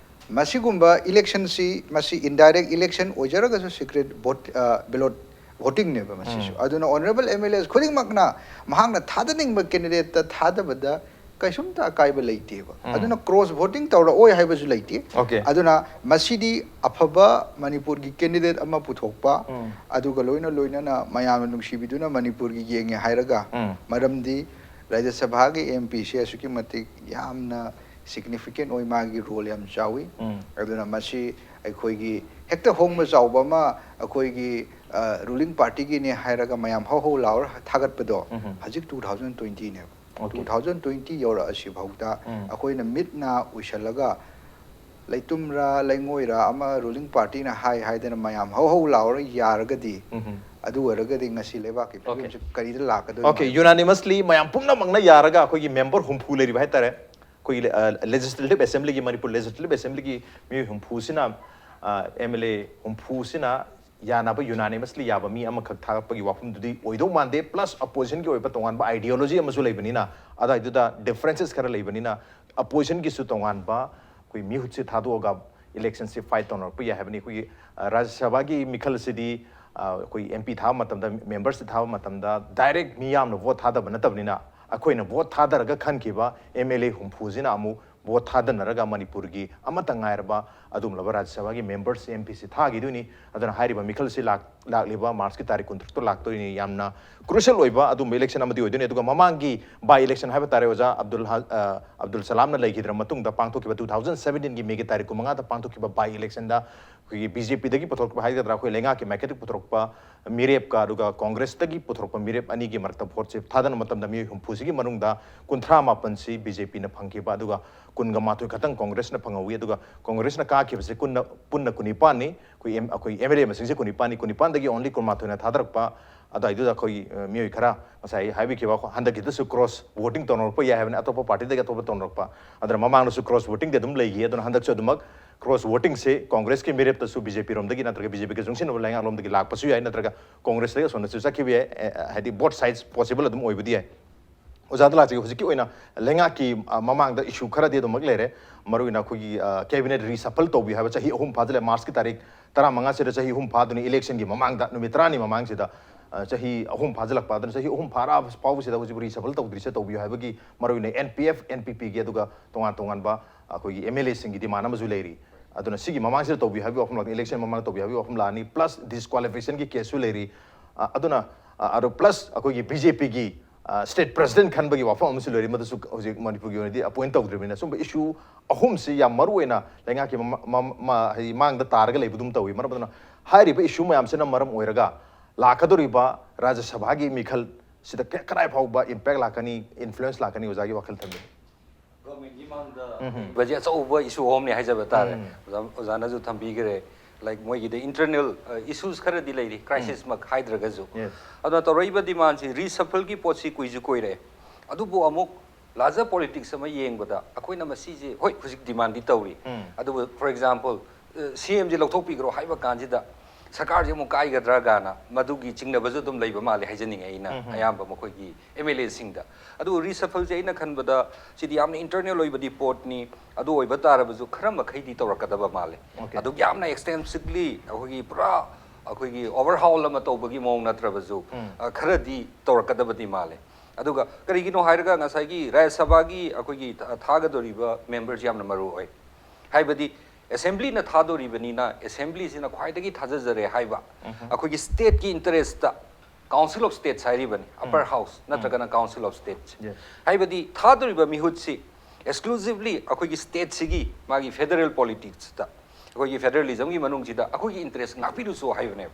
ꯃꯁꯤꯒꯨꯝꯕ electionꯁꯤ, ꯃꯁꯤ indirect election ꯑꯣꯏꯖꯔꯒꯁꯨ secret vote, ꯑ, ballot votingꯅꯦꯕ ꯃꯁꯤꯁꯨ꯫ ꯑꯗꯨꯅ honourable M L As ꯈꯨꯗꯤꯡꯃꯛꯅ ꯃꯍꯥꯛꯅ ꯊꯥꯗꯅꯤꯡꯕ candidateꯇ ꯊꯥꯗꯕꯗ ꯀꯩꯁꯨꯝꯇ ꯑꯀꯥꯏꯕ ꯂꯩꯇꯦꯕ꯫ ꯑꯗꯨꯅ cross voting ꯇꯧꯔꯛꯑꯣꯏ ꯍꯥꯏꯕꯁꯨ ꯂꯩꯇꯦ꯫ Okay. ꯑꯗꯨꯅ ꯃꯁꯤꯗꯤ ꯑꯐꯕ ꯃꯅꯤꯄꯨꯔꯒꯤ candidate ꯑꯃ ꯄꯨꯊꯣꯛꯄ, ꯑꯗꯨꯒ ꯂꯣꯏꯅ ꯂꯣꯏꯅꯅ ꯃꯌꯥꯝꯅ ꯅꯨꯡꯁꯤꯕꯤꯗꯨꯅ ꯃꯅꯤꯄꯨꯔꯒꯤ ꯌꯦꯡꯉꯦ ꯍꯥꯏꯔꯒ, ꯃꯔꯝꯗꯤ ꯔꯥꯖ꯭ꯌ ꯁꯚꯥꯒꯤ M Pꯁꯦ ꯑꯁꯨꯛꯀꯤ ꯃꯇꯤꯛ ꯌꯥꯝꯅ significant ꯑꯣꯏ, ꯃꯥꯒꯤ role ꯌꯥꯝ ꯆꯥꯎꯏ꯫ ꯑꯗꯨꯅ ꯃꯁꯤ ꯑꯩꯈꯣꯏꯒꯤ ꯍꯦꯛꯇ ꯍꯣꯡꯕ ꯆꯥꯎꯕ ꯑꯃ ꯑꯩꯈꯣꯏꯒꯤ, ꯑ, ruling partyꯒꯤꯅꯦ ꯍꯥꯏꯔꯒ ꯃꯌꯥꯝ ꯍꯧ ꯍꯧ ꯂꯥꯎꯔ ꯊꯥꯒꯠꯄꯗꯣ ꯍꯧꯖꯤꯛ two thousand twentyꯅꯦꯕ꯫ Okay. Two thousand twenty ꯌꯧꯔꯛꯑꯁꯤ ꯐꯥꯎꯗ ꯑꯩꯈꯣꯏꯅ ꯃꯤꯠ ꯅꯥ ꯎꯏꯁꯜꯂꯒ ꯂꯩꯇꯨꯝꯔꯥ ꯂꯩꯉꯣꯏꯔꯥ ꯑꯃ ruling partyꯅ ꯍꯥꯏ ꯍꯥꯏꯗꯅ ꯃꯌꯥꯝ ꯍꯧ ꯍꯧ ꯂꯥꯎꯔ ꯌꯥꯔꯒꯗꯤ, ꯑꯗꯨ ꯑꯣꯏꯔꯒꯗꯤ ꯉꯁꯤ ꯂꯩꯕꯥꯛꯀꯤ ꯐꯤꯕꯝꯁꯤ ꯀꯔꯤꯗ ꯂꯥꯛꯀꯗꯣꯏꯅꯣ Okay, ꯍꯥꯏꯕꯁꯤ unanimously ꯃꯌꯥꯝ ꯄꯨꯝꯅꯃꯛꯅ ꯌꯥꯔꯒ ꯑꯩꯈꯣꯏꯒꯤ member ꯍꯨꯝꯐꯨ ꯂꯩꯔꯤꯕ ꯍꯥꯏꯇꯥꯔꯦ, ꯑꯩꯈꯣꯏꯒꯤ, ꯑ, Legislative Assemblyꯒꯤ, ꯃꯅꯤꯄꯨꯔ Legislative Assemblyꯒꯤ ꯃꯤꯑꯣꯏ ꯍꯨꯝꯐꯨꯁꯤꯅ, ꯑ, M L A ꯍꯨꯝꯐꯨꯁꯤꯅ ꯌꯥꯅꯕ unanimously ꯌꯥꯕ ꯃꯤ ꯑꯃꯈꯛ ꯊꯥꯔꯛꯄꯒꯤ ꯋꯥꯐꯝꯗꯨꯗꯤ ꯑꯣꯏꯗꯧ ꯃꯥꯟꯗꯦ꯫ Plus oppositionꯒꯤ ꯑꯣꯏꯕ ꯇꯣꯉꯥꯟꯕ ideology ꯑꯃꯁꯨ ꯂꯩꯕꯅꯤꯅ, ꯑꯗꯨꯋꯥꯏꯗꯨꯗ differences ꯈꯔ ꯂꯩꯕꯅꯤꯅ, oppositionꯒꯤꯁꯨ ꯇꯣꯉꯥꯟꯕ ꯑꯩꯈꯣꯏ ꯃꯤꯍꯨꯠꯁꯦ ꯊꯥꯗꯣꯛꯑꯒ electionꯁꯦ fight ꯇꯧꯅꯔꯛꯄ ꯌꯥꯏ ꯍꯥꯏꯕꯅꯤ꯫ ꯑꯩꯈꯣꯏꯒꯤ, ꯑ, ꯔꯥꯖ꯭ꯌ ꯁꯚꯥꯒꯤ ꯃꯤꯈꯜꯁꯤꯗꯤ, ꯑ, ꯑꯩꯈꯣꯏ M P ꯊꯥꯕ ꯃꯇꯝꯗ, memberꯁꯤ ꯊꯥꯕ ꯃꯇꯝꯗ direct ꯃꯤꯌꯥꯝꯅ vote ꯊꯥꯗꯕ ꯅꯠꯇꯕꯅꯤꯅ, ꯑꯩꯈꯣꯏꯅ vote ꯊꯥꯗꯔꯒ ꯈꯟꯈꯤꯕ M L A ꯍꯨꯝꯐꯨꯁꯤꯅ ꯑꯃꯨꯛ vote ꯊꯥꯗꯅꯔꯒ ꯃꯅꯤꯄꯨꯔꯒꯤ ꯑꯃꯠꯇ ꯉꯥꯏꯔꯕ ꯑꯗꯨꯒꯨꯝꯂꯕ ꯔꯥꯖ꯭ꯌ ꯁꯚꯥꯒꯤ members, M Pꯁꯤ ꯊꯥꯈꯤꯗꯣꯏꯅꯤ꯫ ꯑꯗꯨꯅ ꯍꯥꯏꯔꯤꯕ ꯃꯤꯈꯜꯁꯤ ꯂꯥꯛ-, ꯂꯥꯛꯂꯤꯕ ꯃꯥꯔꯆꯀꯤ ꯇꯥꯔꯤꯛ ꯀꯨꯟꯇꯔꯨꯛꯇ ꯂꯥꯛꯇꯣꯏꯅꯤ꯫ ꯌꯥꯝꯅ crucial ꯑꯣꯏꯕ ꯑꯗꯨꯝꯕ election ꯑꯃꯗꯤ ꯑꯣꯏꯗꯣꯏꯅꯤ꯫ ꯑꯗꯨꯒ ꯃꯃꯥꯡꯒꯤ by election ꯍꯥꯏꯕ ꯇꯥꯔꯦ, ꯑꯣꯖꯥ ꯑꯕꯗꯨꯜ ꯍ-, ꯑ, ꯑꯕꯗꯨꯜ ꯁꯂꯥꯝꯅ ꯂꯩꯈꯤꯗ꯭ꯔ ꯃꯇꯨꯡꯗ ꯄꯥꯡꯊꯣꯛꯈꯤꯕ two thousand seventeenꯒꯤ Mayꯒꯤ ꯇꯥꯔꯤꯛ ꯀꯨꯟꯃꯉꯥꯗ ꯄꯥꯡꯊꯣꯛꯈꯤꯕ by electionꯗ ꯑꯩꯈꯣꯏꯒꯤ BJPꯗꯒꯤ ꯄꯨꯊꯣꯔꯛꯄ ꯍꯥꯏꯒꯗ꯭ꯔꯥ, ꯑꯩꯈꯣꯏ ꯂꯩꯉꯥꯛꯀꯤ ꯃꯥꯏꯀꯩꯗꯒꯤ ꯄꯨꯊꯣꯔꯛꯄ ꯃꯤꯔꯦꯞꯀ ꯑꯗꯨꯒ Congressꯇꯒꯤ ꯄꯨꯊꯣꯔꯛꯄ ꯃꯤꯔꯦꯞ ꯑꯅꯤꯒꯤ ꯃꯔꯛꯇ voteꯁꯦ ꯊꯥꯗꯅ ꯃꯇꯝꯗ ꯃꯤꯑꯣꯏ ꯍꯨꯝꯐꯨꯁꯤꯒꯤ ꯃꯅꯨꯡꯗ ꯀꯨꯟꯊ꯭ꯔꯥ ꯃꯥꯄꯟꯁꯤ BJPꯅ ꯐꯪꯈꯤꯕ, ꯑꯗꯨꯒ ꯀꯨꯟꯒ ꯃꯥꯊꯣꯏ ꯈꯛꯇꯪ Congressꯅ ꯐꯪꯍꯧꯋꯤ꯫ ꯑꯗꯨꯒ Congressꯅ ꯀꯥꯈꯤꯕꯁꯦ ꯀꯨꯟꯅ, ꯄꯨꯟꯅ ꯀꯨꯟꯅꯤꯄꯥꯟꯅꯤ꯫ ꯑꯩꯈꯣꯏ M-, ꯑꯩꯈꯣꯏ MLA ꯃꯁꯤꯡꯁꯦ ꯀꯨꯟꯅꯤꯄꯥꯟꯅꯤ, ꯀꯨꯟꯅꯤꯄꯥꯟꯗꯒꯤ only ꯀꯨꯟꯃꯥꯊꯣꯏꯅ ꯊꯥꯗꯔꯛꯄ꯫ ꯑꯗꯨꯋꯥꯏꯗꯨꯗ ꯑꯩꯈꯣꯏ, ꯑ, ꯃꯤꯑꯣꯏ ꯈꯔ ꯉꯁꯥꯏ ꯍꯥꯏꯕꯤꯈꯤꯕ, ꯍꯟꯗꯛꯀꯤꯗꯁꯨ cross voting ꯇꯧꯅꯔꯛꯄ ꯌꯥꯏ ꯍꯥꯏꯕꯅꯤ, ꯑꯇꯣꯞꯄ partyꯗꯒꯤ ꯑꯇꯣꯞꯄ ꯇꯧꯅꯔꯛꯄ꯫ ꯑꯗꯨꯅ ꯃꯃꯥꯡꯗꯁꯨ cross votingꯗꯤ ꯑꯗꯨꯝ ꯂꯩꯈꯤ, ꯑꯗꯨꯅ ꯍꯟꯗꯛꯁꯨ ꯑꯗꯨꯃꯛ cross votingꯁꯦ Congressꯀꯤ ꯃꯤꯔꯦꯞꯇꯁꯨ BJPꯔꯣꯝꯗꯒꯤ ꯅꯠꯇ꯭ꯔꯒ BJPꯒ ꯆꯨꯡꯁꯤꯟꯅꯕ ꯂꯩꯉꯥꯛꯂꯣꯝꯗꯒꯤ ꯂꯥꯛꯄꯁꯨ ꯌꯥꯏ, ꯅꯠꯇ꯭ꯔꯒ Congressꯇꯒꯤ ꯑꯁꯣꯝꯗꯁꯨ ꯆꯠꯈꯤꯕ ꯌꯥꯏ꯫ ꯑꯦ, ꯍꯥꯏꯗꯤ both sides possible ꯑꯗꯨꯝ ꯑꯣꯏꯕꯗꯤ ꯌꯥꯏ꯫ ꯑꯣꯖꯥꯗ ꯂꯥꯛꯆꯒꯦ꯫ ꯍꯧꯖꯤꯛꯀꯤ ꯑꯣꯏꯅ ꯂꯩꯉꯥꯛꯀꯤ, ꯑ, ꯃꯃꯥꯡꯗ issue ꯈꯔꯗꯤ ꯑꯗꯨꯃꯛ ꯂꯩꯔꯦ꯫ ꯃꯔꯨꯑꯣꯏꯅ ꯑꯩꯈꯣꯏꯒꯤ, ꯑ, cabinet reshuffle ꯇꯧꯕꯤꯌꯨ ꯍꯥꯏꯕ ꯆꯍꯤ ꯑꯍꯨꯝ ꯐꯥꯖꯤꯜꯂꯦ꯫ ꯃꯥꯔꯆꯀꯤ ꯇꯥꯔꯤꯛ ꯇꯔꯥꯃꯉꯥꯁꯤꯗ ꯆꯍꯤ ꯑꯍꯨꯝ ꯐꯥꯗꯨꯅ electionꯒꯤ ꯃꯃꯥꯡꯗ ꯅꯨꯃꯤꯠ ꯇꯔꯥꯅꯤ ꯃꯃꯥꯡꯁꯤꯗ, ꯑ, ꯆꯍꯤ ꯑꯍꯨꯝ ꯐꯥꯖꯤꯜꯂꯛꯄ꯫ ꯑꯗꯨꯅ ꯆꯍꯤ ꯑꯍꯨꯝ ꯐꯥꯔꯛꯑ ꯐꯥꯎꯕꯁꯤꯗ ꯍꯧꯖꯤꯛ reshuffle ꯇꯧꯗ꯭ꯔꯤꯁꯦ ꯇꯧꯕꯤꯌꯨ ꯍꯥꯏꯕꯒꯤ ꯃꯔꯨꯑꯣꯏꯅ NPF, NPPꯒꯤ ꯑꯗꯨꯒ ꯇꯣꯉꯥꯟ ꯇꯣꯉꯥꯟꯕ ꯑꯩꯈꯣꯏꯒꯤ MLAꯁꯤꯡꯒꯤ demand ꯑꯃꯁꯨ ꯂꯩꯔꯤ꯫ ꯑꯗꯨꯅ ꯁꯤꯒꯤ ꯃꯃꯥꯡꯁꯤꯗ ꯇꯧꯕꯤꯌꯨ ꯍꯥꯏꯕꯒꯤ ꯋꯥꯐꯝ ꯂꯥꯛꯀꯅꯤ, election ꯃꯃꯥꯡꯗ ꯇꯧꯕꯤꯌꯨ ꯍꯥꯏꯕꯒꯤ ꯋꯥꯐꯝ ꯂꯥꯛꯑꯅꯤ, plus disqualificationꯒꯤ caseꯁꯨ ꯂꯩꯔꯤ꯫ ꯑ, ꯑꯗꯨꯅ, ꯑ, ꯑꯗꯣ plus ꯑꯩꯈꯣꯏꯒꯤ BJPꯒꯤ, ꯑ, state president ꯈꯟꯕꯒꯤ ꯋꯥꯐꯝ ꯑꯃꯁꯨ ꯂꯩꯔꯤ, ꯃꯗꯨꯁꯨ ꯍꯧꯖꯤꯛ ꯃꯅꯤꯄꯨꯔꯒꯤ ꯑꯣꯏꯅꯗꯤ appoint ꯇꯧꯗ꯭ꯔꯤꯕꯅꯤꯅ꯫ ꯁꯨꯝꯕ issue ꯑꯍꯨꯝꯁꯤ ꯌꯥꯝ ꯃꯔꯨ ꯑꯣꯏꯅ ꯂꯩꯉꯥꯛꯀꯤ ꯃꯃ-, ꯃꯃ-, ꯃ-, ꯍꯥꯏꯗꯤ ꯃꯥꯡꯗ ꯇꯥꯔꯒ ꯂꯩꯕꯗꯨꯝ ꯇꯧꯏ꯫ ꯃꯔꯝ ꯑꯗꯨꯅ ꯍꯥꯏꯔꯤꯕ issue ꯃꯌꯥꯝꯁꯤꯅ ꯃꯔꯝ ꯑꯣꯏꯔꯒ ꯂꯥꯛꯀꯗꯧꯔꯤꯕ ꯔꯥꯖ꯭ꯌ ꯁꯚꯥꯒꯤ ꯃꯤꯈꯜ ꯁꯤꯗ ꯀ-, ꯀꯗꯥꯏ ꯐꯥꯎꯕ impact ꯂꯥꯛꯀꯅꯤ, influence ꯂꯥꯛꯀꯅꯤ, ꯑꯣꯖꯥꯒꯤ ꯋꯥꯈꯜ ꯊꯝꯕꯤꯌꯨ꯫ Governmentꯒꯤ ꯃꯥꯡꯗ ꯎꯝ꯫ ꯂꯩꯕꯁꯦ ꯑꯆꯧꯕ issue ꯑꯍꯨꯝꯅꯤ ꯍꯥꯏꯖꯕ ꯇꯥꯔꯦ꯫ ꯎꯝ꯫ ꯑꯣꯖꯥ-, ꯑꯣꯖꯥꯅꯁꯨ ꯊꯝꯕꯤꯈ꯭ꯔꯦ, like, ꯃꯣꯏꯒꯤꯗ internal, ꯑ, issues ꯈꯔꯗꯤ ꯂꯩꯔꯤ, crisisꯃꯛ ꯍꯥꯏꯗ꯭ꯔꯒꯁꯨ꯫ Yes. ꯑꯗꯨꯅ ꯇꯧꯔꯛꯏꯕ demandꯁꯤ reshuffleꯒꯤ ꯄꯣꯠꯁꯤ ꯀꯨꯏꯁꯨ ꯀꯨꯏꯔꯦ, ꯑꯗꯨꯕꯨ ꯑꯃꯨꯛ larger politics ꯑꯃ ꯌꯦꯡꯕꯗ ꯑꯩꯈꯣꯏꯅ ꯃꯁꯤꯁꯦ, ꯍꯣꯏ, ꯍꯧꯖꯤꯛ demandꯗꯤ ꯇꯧꯔꯤ, ꯎꯝ꯫ ꯑꯗꯨꯕꯨ, for example, ꯑ, CMꯁꯦ ꯂꯧꯊꯣꯛꯄꯤꯈ꯭ꯔꯣ ꯍꯥꯏꯕ ꯀꯥꯟꯁꯤꯗ ꯁꯔꯀꯥꯔꯁꯦ ꯑꯃꯨꯛ ꯀꯥꯏꯒꯗ꯭ꯔꯥ ꯀꯥꯏꯅ ꯃꯗꯨꯒꯤ ꯆꯤꯡꯅꯕꯁꯨ ꯑꯗꯨꯝ ꯂꯩꯕ ꯃꯥꯜꯂꯦ ꯍꯥꯏꯖꯅꯤꯡꯉꯦ ꯑꯩꯅ, ꯎꯝ, ꯎꯝ꯫ ꯑꯌꯥꯝꯕ ꯃꯈꯣꯏꯒꯤ MLAꯁꯤꯡꯗ꯫ ꯑꯗꯨꯕꯨ reshuffleꯁꯦ ꯑꯩꯅ ꯈꯟꯕꯗ ꯁꯤꯗꯤ ꯌꯥꯝꯅ internal ꯑꯣꯏꯕꯗꯤ ꯄꯣꯠꯅꯤ꯫ ꯑꯗꯨ ꯑꯣꯏꯕ ꯇꯥꯔꯕꯁꯨ ꯈꯔ ꯃꯈꯩꯗꯤ ꯇꯧꯔꯛꯀꯗꯕ ꯃꯥꯜꯂꯦ꯫ Okay. ꯑꯗꯨ ꯌꯥꯝꯅ extensively ꯑꯩꯈꯣꯏꯒꯤ ꯄꯨꯔꯥ ꯑꯩꯈꯣꯏꯒꯤ overhaul ꯑꯃ ꯇꯧꯕꯒꯤ ꯃꯑꯣꯡ ꯅꯠꯇ꯭ꯔꯕꯁꯨ, ꯎꯝ꯫ ꯑ, ꯈꯔꯗꯤ ꯇꯧꯔꯛꯀꯗꯕꯗꯤ ꯃꯥꯜꯂꯦ꯫ ꯑꯗꯨꯒ ꯀꯔꯤꯒꯤꯅꯣ ꯍꯥꯏꯔꯒ ꯉꯁꯥꯏꯒꯤ ꯔꯥꯖ꯭ꯌ ꯁꯚꯥꯒꯤ ꯑꯩꯈꯣꯏꯒꯤ ꯊꯥ-, ꯊꯥꯒꯗꯧꯔꯤꯕ memberꯁꯤ ꯌꯥꯝꯅ ꯃꯔꯨ ꯑꯣꯏ꯫ ꯍꯥꯏꯕꯗꯤ ꯑꯦꯁꯦꯝꯕ꯭ꯂꯤꯅ ꯊꯥꯗꯣꯔꯤꯕꯅꯤꯅ ꯑꯦꯁꯦꯝꯕ꯭ꯂꯤꯁꯤꯅ ꯈ꯭ꯋꯥꯏꯗꯒꯤ ꯊꯥꯖꯖꯔꯦ ꯍꯥꯏꯕ ꯑꯩꯈꯣꯏꯒꯤ ꯁ꯭ꯇꯦꯠꯀꯤ ꯏꯟꯇꯔꯦꯁꯇ Council of States ꯍꯥꯏꯔꯤꯕꯅꯤ, ꯑꯞꯄꯔ ꯍꯥꯎꯁ ꯅꯠꯇ꯭ꯔꯒꯅ Council of States꯫ ꯍꯥꯏꯕꯗꯤ ꯊꯥꯗꯣꯔꯤꯕ ꯃꯤꯍꯨꯠꯁꯤ ꯑꯦꯛꯁꯀ꯭ꯂꯨꯁꯤꯚꯂꯤ ꯑꯩꯈꯣꯏꯒꯤ ꯁ꯭ꯇꯦꯠꯁꯤꯒꯤ ꯃꯥꯒꯤ ꯐꯦꯗꯔꯦꯜ ꯄꯣꯂꯤꯇꯤꯛꯁꯇ, ꯑꯩꯈꯣꯏꯒꯤ ꯐꯦꯗꯔꯦꯂꯤꯖꯝꯒꯤ ꯃꯅꯨꯡꯁꯤꯗ ꯑꯩꯈꯣꯏꯒꯤ ꯏꯟꯇꯔꯦꯁ ꯉꯥꯛꯄꯤꯔꯨꯁꯨ ꯍꯥꯏꯕꯅꯦꯕ꯫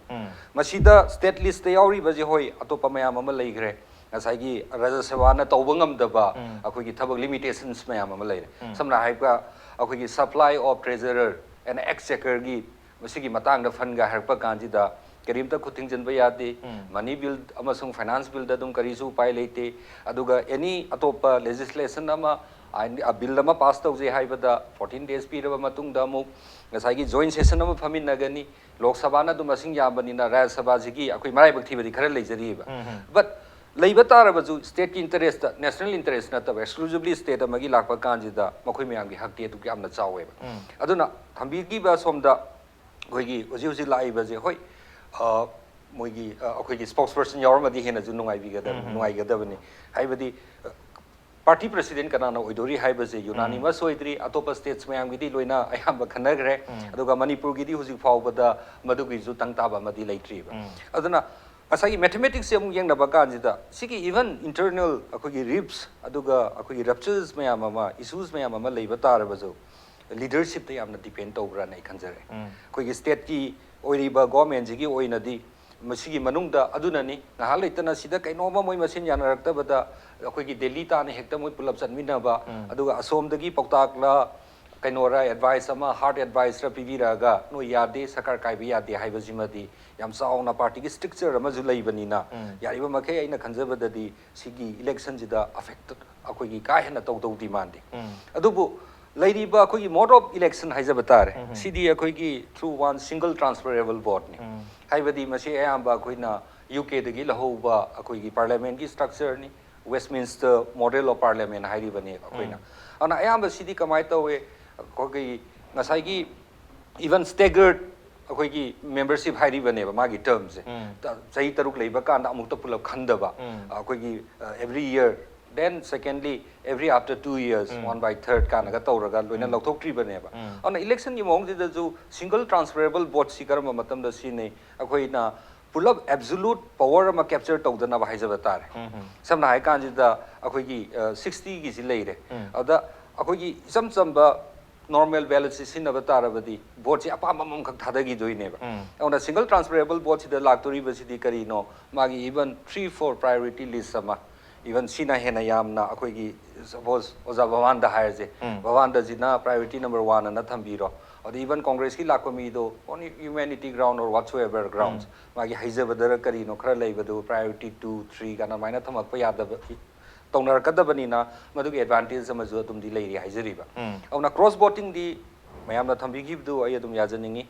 ꯃꯁꯤꯗ ꯁ꯭ꯇꯦꯠ ꯂꯤꯁꯇ ꯌꯥꯎꯔꯤꯕꯁꯦ, ꯍꯣꯏ, ꯑꯇꯣꯞꯄ ꯃꯌꯥꯝ ꯑꯃ ꯂꯩꯈ꯭ꯔꯦ, ꯉꯁꯥꯏꯒꯤ ꯔꯥꯖ꯭ꯌ ꯁꯚꯥꯅ ꯇꯧꯕ ꯉꯝꯗꯕ ꯑꯩꯈꯣꯏꯒꯤ ꯊꯕꯛ ꯂꯤꯃꯤꯇꯦꯁꯟꯁ ꯃꯌꯥꯝ ꯑꯃ ꯂꯩꯔꯦ꯫ ꯁꯝꯅ ꯍꯥꯏꯔꯕꯗ ꯑꯩꯈꯣꯏꯒꯤ supply of treasurer and exchequerꯒꯤ ꯃꯁꯤꯒꯤ ꯃꯇꯥꯡꯗ ꯐꯟꯒ ꯍꯥꯏꯔꯛꯄ ꯀꯥꯟꯁꯤꯗ ꯀꯔꯤꯝꯇ ꯈꯨꯠ ꯊꯤꯡꯖꯤꯟꯕ ꯌꯥꯗꯦ꯫ ꯃꯅꯤ ꯕꯤꯜ ꯑꯃꯁꯨꯡ ꯐꯥꯏꯅꯥꯟꯁ ꯕꯤꯜꯗ ꯑꯗꯨꯝ ꯀꯔꯤꯁꯨ ꯎꯄꯥꯏ ꯂꯩꯇꯦ꯫ ꯑꯗꯨꯒ ꯑꯦꯅꯤ ꯑꯇꯣꯞꯄ ꯂꯦꯖꯤꯁꯂꯦꯁꯟ ꯑꯃ, ꯑꯥꯏꯟ, ꯑ, ꯕꯤꯜ ꯑꯃ ꯄꯥꯁ ꯇꯧꯖꯩ ꯍꯥꯏꯕꯗ ꯐꯣꯔꯇꯤꯟ ꯗꯦꯖ ꯄꯤꯔꯕ ꯃꯇꯨꯡꯗ ꯑꯃꯨꯛ ꯉꯁꯥꯏꯒꯤ ꯖꯣꯏꯟ ꯁꯦꯁꯟ ꯑꯃ ꯐꯝꯃꯤꯟꯅꯒꯅꯤ꯫ ꯂꯣꯛ ꯁꯚꯥꯅ ꯑꯗꯨꯝ ꯃꯁꯤꯡ ꯌꯥꯝꯕꯅꯤꯅ ꯔꯥꯖ꯭ꯌ ꯁꯚꯥꯁꯤꯒꯤ ꯑꯩꯈꯣꯏ ꯃꯔꯥꯏꯕꯛ ꯊꯤꯕꯗꯤ ꯈꯔ ꯂꯩꯖꯔꯤꯕ꯫ ꯕꯠ ꯂꯩꯕ ꯇꯥꯔꯕꯁꯨ ꯁ꯭ꯇꯦꯠꯀꯤ ꯏꯟꯇꯔꯦꯁꯇ, ꯅꯦꯁꯅꯦꯜ ꯏꯟꯇꯔꯦꯁ ꯅꯠꯇꯕ, ꯑꯦꯛꯁꯀ꯭ꯂꯨꯁꯤꯚꯂꯤ ꯁ꯭ꯇꯦꯠ ꯑꯃꯒꯤ ꯂꯥꯛꯄ ꯀꯥꯟꯁꯤꯗ ꯃꯈꯣꯏ ꯃꯌꯥꯝꯒꯤ ꯍꯛꯇꯤ ꯑꯗꯨꯛ ꯌꯥꯝꯅ ꯆꯥꯎꯋꯦꯕ꯫ ꯑꯗꯨꯅ ꯊꯝꯕꯤꯈꯤꯕ ꯁꯣꯝꯗ ꯑꯩꯈꯣꯏꯒꯤ ꯍꯧꯖꯤꯛ ꯍꯧꯖꯤꯛ ꯂꯥꯛꯏꯕꯁꯦ, ꯍꯣꯏ, ꯑ, ꯃꯣꯏꯒꯤ, ꯑ, ꯑꯩꯈꯣꯏꯒꯤ ꯁ꯭ꯄꯣꯛꯁ ꯄꯔꯁꯟ ꯌꯥꯎꯔꯝꯃꯗꯤ ꯍꯦꯟꯅꯁꯨ ꯅꯨꯡꯉꯥꯏꯕꯤꯒꯗꯕ, ꯅꯨꯡꯉꯥꯏꯒꯗꯕꯅꯤ꯫ ꯍꯥꯏꯕꯗꯤ, ꯑ, ꯄꯥꯔꯇꯤ ꯄ꯭ꯔꯁꯤꯗꯦꯟ ꯀꯅꯥꯅ ꯑꯣꯏꯗꯣꯔꯤ ꯍꯥꯏꯕꯁꯦ ꯌꯨꯅꯥꯅꯤꯃꯁ ꯑꯣꯏꯗ꯭ꯔꯤ꯫ ꯑꯇꯣꯞꯄ ꯁ꯭ꯇꯦꯠꯁ ꯃꯌꯥꯝꯒꯤꯗꯤ ꯂꯣꯏꯅ ꯑꯌꯥꯝꯕ ꯈꯟꯅꯈ꯭ꯔꯦ꯫ ꯑꯗꯨꯒ ꯃꯅꯤꯄꯨꯔꯒꯤꯗꯤ ꯍꯧꯖꯤꯛ ꯐꯥꯎꯕꯗ ꯃꯗꯨꯒꯤꯁꯨ ꯇꯪ ꯇꯥꯕ ꯑꯃꯗꯤ ꯂꯩꯇ꯭ꯔꯤꯕ꯫ ꯑꯗꯨꯅ ꯉꯁꯥꯏꯒꯤ ꯃꯦꯊꯃꯦꯇꯤꯛꯁꯁꯦ ꯑꯃꯨꯛ ꯌꯦꯡꯅꯕ ꯀꯥꯟꯁꯤꯗ, ꯁꯤꯒꯤ ꯏꯚꯟ ꯏꯟꯇꯔꯅꯦꯜ ꯑꯩꯈꯣꯏꯒꯤ ꯔꯤꯞꯁ ꯑꯗꯨꯒ ꯑꯩꯈꯣꯏꯒꯤ ꯔꯞꯆꯔꯁ ꯃꯌꯥꯝ ꯑꯃ, ꯏꯁꯨꯁ ꯃꯌꯥꯝ ꯑꯃ ꯂꯩꯕ ꯇꯥꯔꯕꯁꯨ, ꯂꯤꯗꯔꯁꯤꯞꯇ ꯌꯥꯝꯅ ꯗꯤꯄꯦꯟ ꯇꯧꯕ꯭ꯔꯥꯅ ꯑꯩ ꯈꯟꯖꯔꯦ꯫ ꯑꯩꯈꯣꯏꯒꯤ ꯁ꯭ꯇꯦꯠꯀꯤ ꯑꯣꯏꯔꯤꯕ ꯒꯣꯔꯃꯦꯟꯁꯤꯒꯤ ꯑꯣꯏꯅꯗꯤ ꯃꯁꯤꯒꯤ ꯃꯅꯨꯡꯗ ꯑꯗꯨꯅꯅꯤ, ꯉꯥꯏꯍꯥꯛ ꯂꯩꯇꯅ ꯁꯤꯗ ꯀꯩꯅꯣꯝꯃ ꯃꯣꯏ ꯃꯁꯦꯟ ꯌꯥꯅꯔꯛꯇꯕꯗ ꯑꯩꯈꯣꯏꯒꯤ ꯗꯦꯜꯂꯤ ꯇꯥꯟꯅ ꯍꯦꯛꯇ ꯃꯣꯏ ꯄꯨꯂꯞ ꯆꯠꯃꯤꯟꯅꯕ, ꯑꯗꯨꯒ ꯑꯁꯣꯝꯗꯒꯤ ꯄꯥꯎꯇꯥꯛꯂ ꯀꯩꯅꯣꯔ, ꯑꯦꯗꯚꯥꯏꯁ ꯑꯃ, ꯍꯥꯔꯗ ꯑꯦꯗꯚꯥꯏꯁꯔ ꯄꯤꯕꯤꯔꯛꯑꯒ ꯅꯣꯏ ꯌꯥꯗꯦ, ꯁꯔꯀꯥꯔ ꯀꯥꯏꯕ ꯌꯥꯗꯦ ꯍꯥꯏꯕꯁꯤꯃꯗꯤ ꯌꯥꯝ ꯆꯥꯎꯅ ꯄꯥꯔꯇꯤꯒꯤ ꯁ꯭ꯇ꯭ꯔꯛꯆꯔ ꯑꯃꯁꯨ ꯂꯩꯕꯅꯤꯅ, ꯌꯥꯔꯤꯕ ꯃꯈꯩ ꯑꯩꯅ ꯈꯟꯖꯕꯗꯗꯤ ꯁꯤꯒꯤ ꯏꯂꯦꯛꯁꯟꯁꯤꯗ ꯑꯐꯦꯛꯇꯦꯠ ꯑꯩꯈꯣꯏꯒꯤ ꯀꯥ ꯍꯦꯟꯅ ꯇꯧꯗꯧꯗꯤ ꯃꯥꯟꯗꯦ꯫ ꯑꯗꯨꯕꯨ ꯂꯩꯔꯤꯕ ꯑꯩꯈꯣꯏꯒꯤ mode of election ꯍꯥꯏꯖꯕ ꯇꯥꯔꯦ, ꯁꯤꯗꯤ ꯑꯩꯈꯣꯏꯒꯤ through one single transferable voteꯅꯤ꯫ ꯍꯥꯏꯕꯗꯤ ꯃꯁꯤ ꯑꯌꯥꯝꯕ ꯑꯩꯈꯣꯏꯅ ꯌꯨ ꯀꯦꯗꯒꯤ ꯂꯧꯍꯧꯕ ꯑꯩꯈꯣꯏꯒꯤ ꯄꯥꯔꯂꯤꯌꯥꯃꯦꯟꯒꯤ ꯁ꯭ꯇ꯭ꯔꯛꯆꯔꯅꯤ, Westminster model of parliament ꯍꯥꯏꯔꯤꯕꯅꯦꯕ ꯑꯩꯈꯣꯏꯅ꯫ ꯑꯗꯨꯅ ꯑꯌꯥꯝꯕ ꯁꯤꯗꯤ ꯀꯃꯥꯏꯅ ꯇꯧꯋꯦ, ꯑꯩꯈꯣꯏꯒꯤ ꯉꯁꯥꯏꯒꯤ ꯏꯚꯟ ꯁ꯭ꯇꯦꯒꯔꯠ ꯑꯩꯈꯣꯏꯒꯤ ꯃꯦꯝꯕꯔꯁꯤꯞ ꯍꯥꯏꯔꯤꯕꯅꯦꯕ ꯃꯥꯒꯤ ꯇꯔꯝꯁꯦ꯫ ꯆꯍꯤ ꯇꯔꯨꯛ ꯂꯩꯕ ꯀꯥꯟꯗ ꯑꯃꯨꯛꯇ ꯄꯨꯂꯞ ꯈꯟꯗꯕ, ꯑꯩꯈꯣꯏꯒꯤ every year Then secondly, every after two years, one by third ꯀꯥꯟꯅꯒ ꯇꯧꯔꯒ ꯂꯣꯏꯅ ꯂꯧꯊꯣꯛꯇ꯭ꯔꯤꯕꯅꯦꯕ꯫ ꯑꯗꯨꯅ ꯏꯂꯦꯛꯁꯟꯒꯤ ꯃꯑꯣꯡꯁꯤꯗꯁꯨ single transferable voteꯁꯤ ꯀꯔꯝꯕ ꯃꯇꯝꯗ ꯁꯤꯖꯤꯟꯅꯩ? ꯑꯩꯈꯣꯏꯅ ꯄꯨꯂꯞ absolute power ꯑꯃ capture ꯇꯧꯗꯅꯕ ꯍꯥꯏꯖꯕ ꯇꯥꯔꯦ꯫ ꯁꯝꯅ ꯍꯥꯏ ꯀꯥꯟꯁꯤꯗ ꯑꯩꯈꯣꯏꯒꯤ ꯁꯤꯛꯁꯇꯤꯒꯤꯁꯤ ꯂꯩꯔꯦ꯫ ꯑꯗ ꯑꯩꯈꯣꯏꯒꯤ ꯏꯆꯝ ꯆꯝꯕ normal ballotꯁꯤ ꯁꯤꯖꯤꯟꯅꯕ ꯇꯥꯔꯕꯗꯤ voteꯁꯤ ꯑꯄꯥꯝꯕ ꯑꯃꯈꯛ ꯊꯥꯗꯈꯤꯗꯣꯏꯅꯦꯕ꯫ ꯑꯗꯨꯅ single transferable voteꯁꯤꯗ ꯂꯥꯛꯇꯣꯔꯤꯕꯁꯤꯗꯤ ꯀꯔꯤꯅꯣ? ꯃꯥꯒꯤ even three four priority list ꯑꯃ, even ꯁꯤꯅ ꯍꯦꯟꯅ ꯌꯥꯝꯅ ꯑꯩꯈꯣꯏꯒꯤ, suppose ꯑꯣꯖꯥ ꯚꯋꯥꯟꯗ ꯍꯥꯏꯔꯁꯦ, ꯚꯋꯥꯟꯗꯁꯤꯅ priority number one ꯑꯅ ꯊꯝꯕꯤꯔꯣ꯫ ꯑꯗ even Congressꯀꯤ ꯂꯥꯛꯄ ꯃꯤꯗꯣ on humanity ground or whatsoever grounds, ꯃꯥꯒꯤ ꯍꯩꯖꯕꯗꯔ ꯀꯔꯤꯅꯣ ꯈꯔ ꯂꯩꯕꯗꯨ priority two, three ꯀꯥꯏꯅ ꯑꯗꯨꯃꯥꯏꯅ ꯊꯝꯃꯛꯄ ꯌꯥꯗꯕ, ꯇꯧꯅꯔꯛꯀꯗꯕꯅꯤꯅ ꯃꯗꯨꯒꯤ advantage ꯑꯃꯁꯨ ꯑꯗꯨꯝꯗꯤ ꯂꯩꯔꯤ ꯍꯥꯏꯖꯔꯤꯕ꯫ ꯑꯗꯨꯅ cross votingꯗꯤ ꯃꯌꯥꯝꯅ ꯊꯝꯕꯤꯈꯤꯕꯗꯨ ꯑꯩ ꯑꯗꯨꯝ ꯌꯥꯖꯅꯤꯡꯉꯤ꯫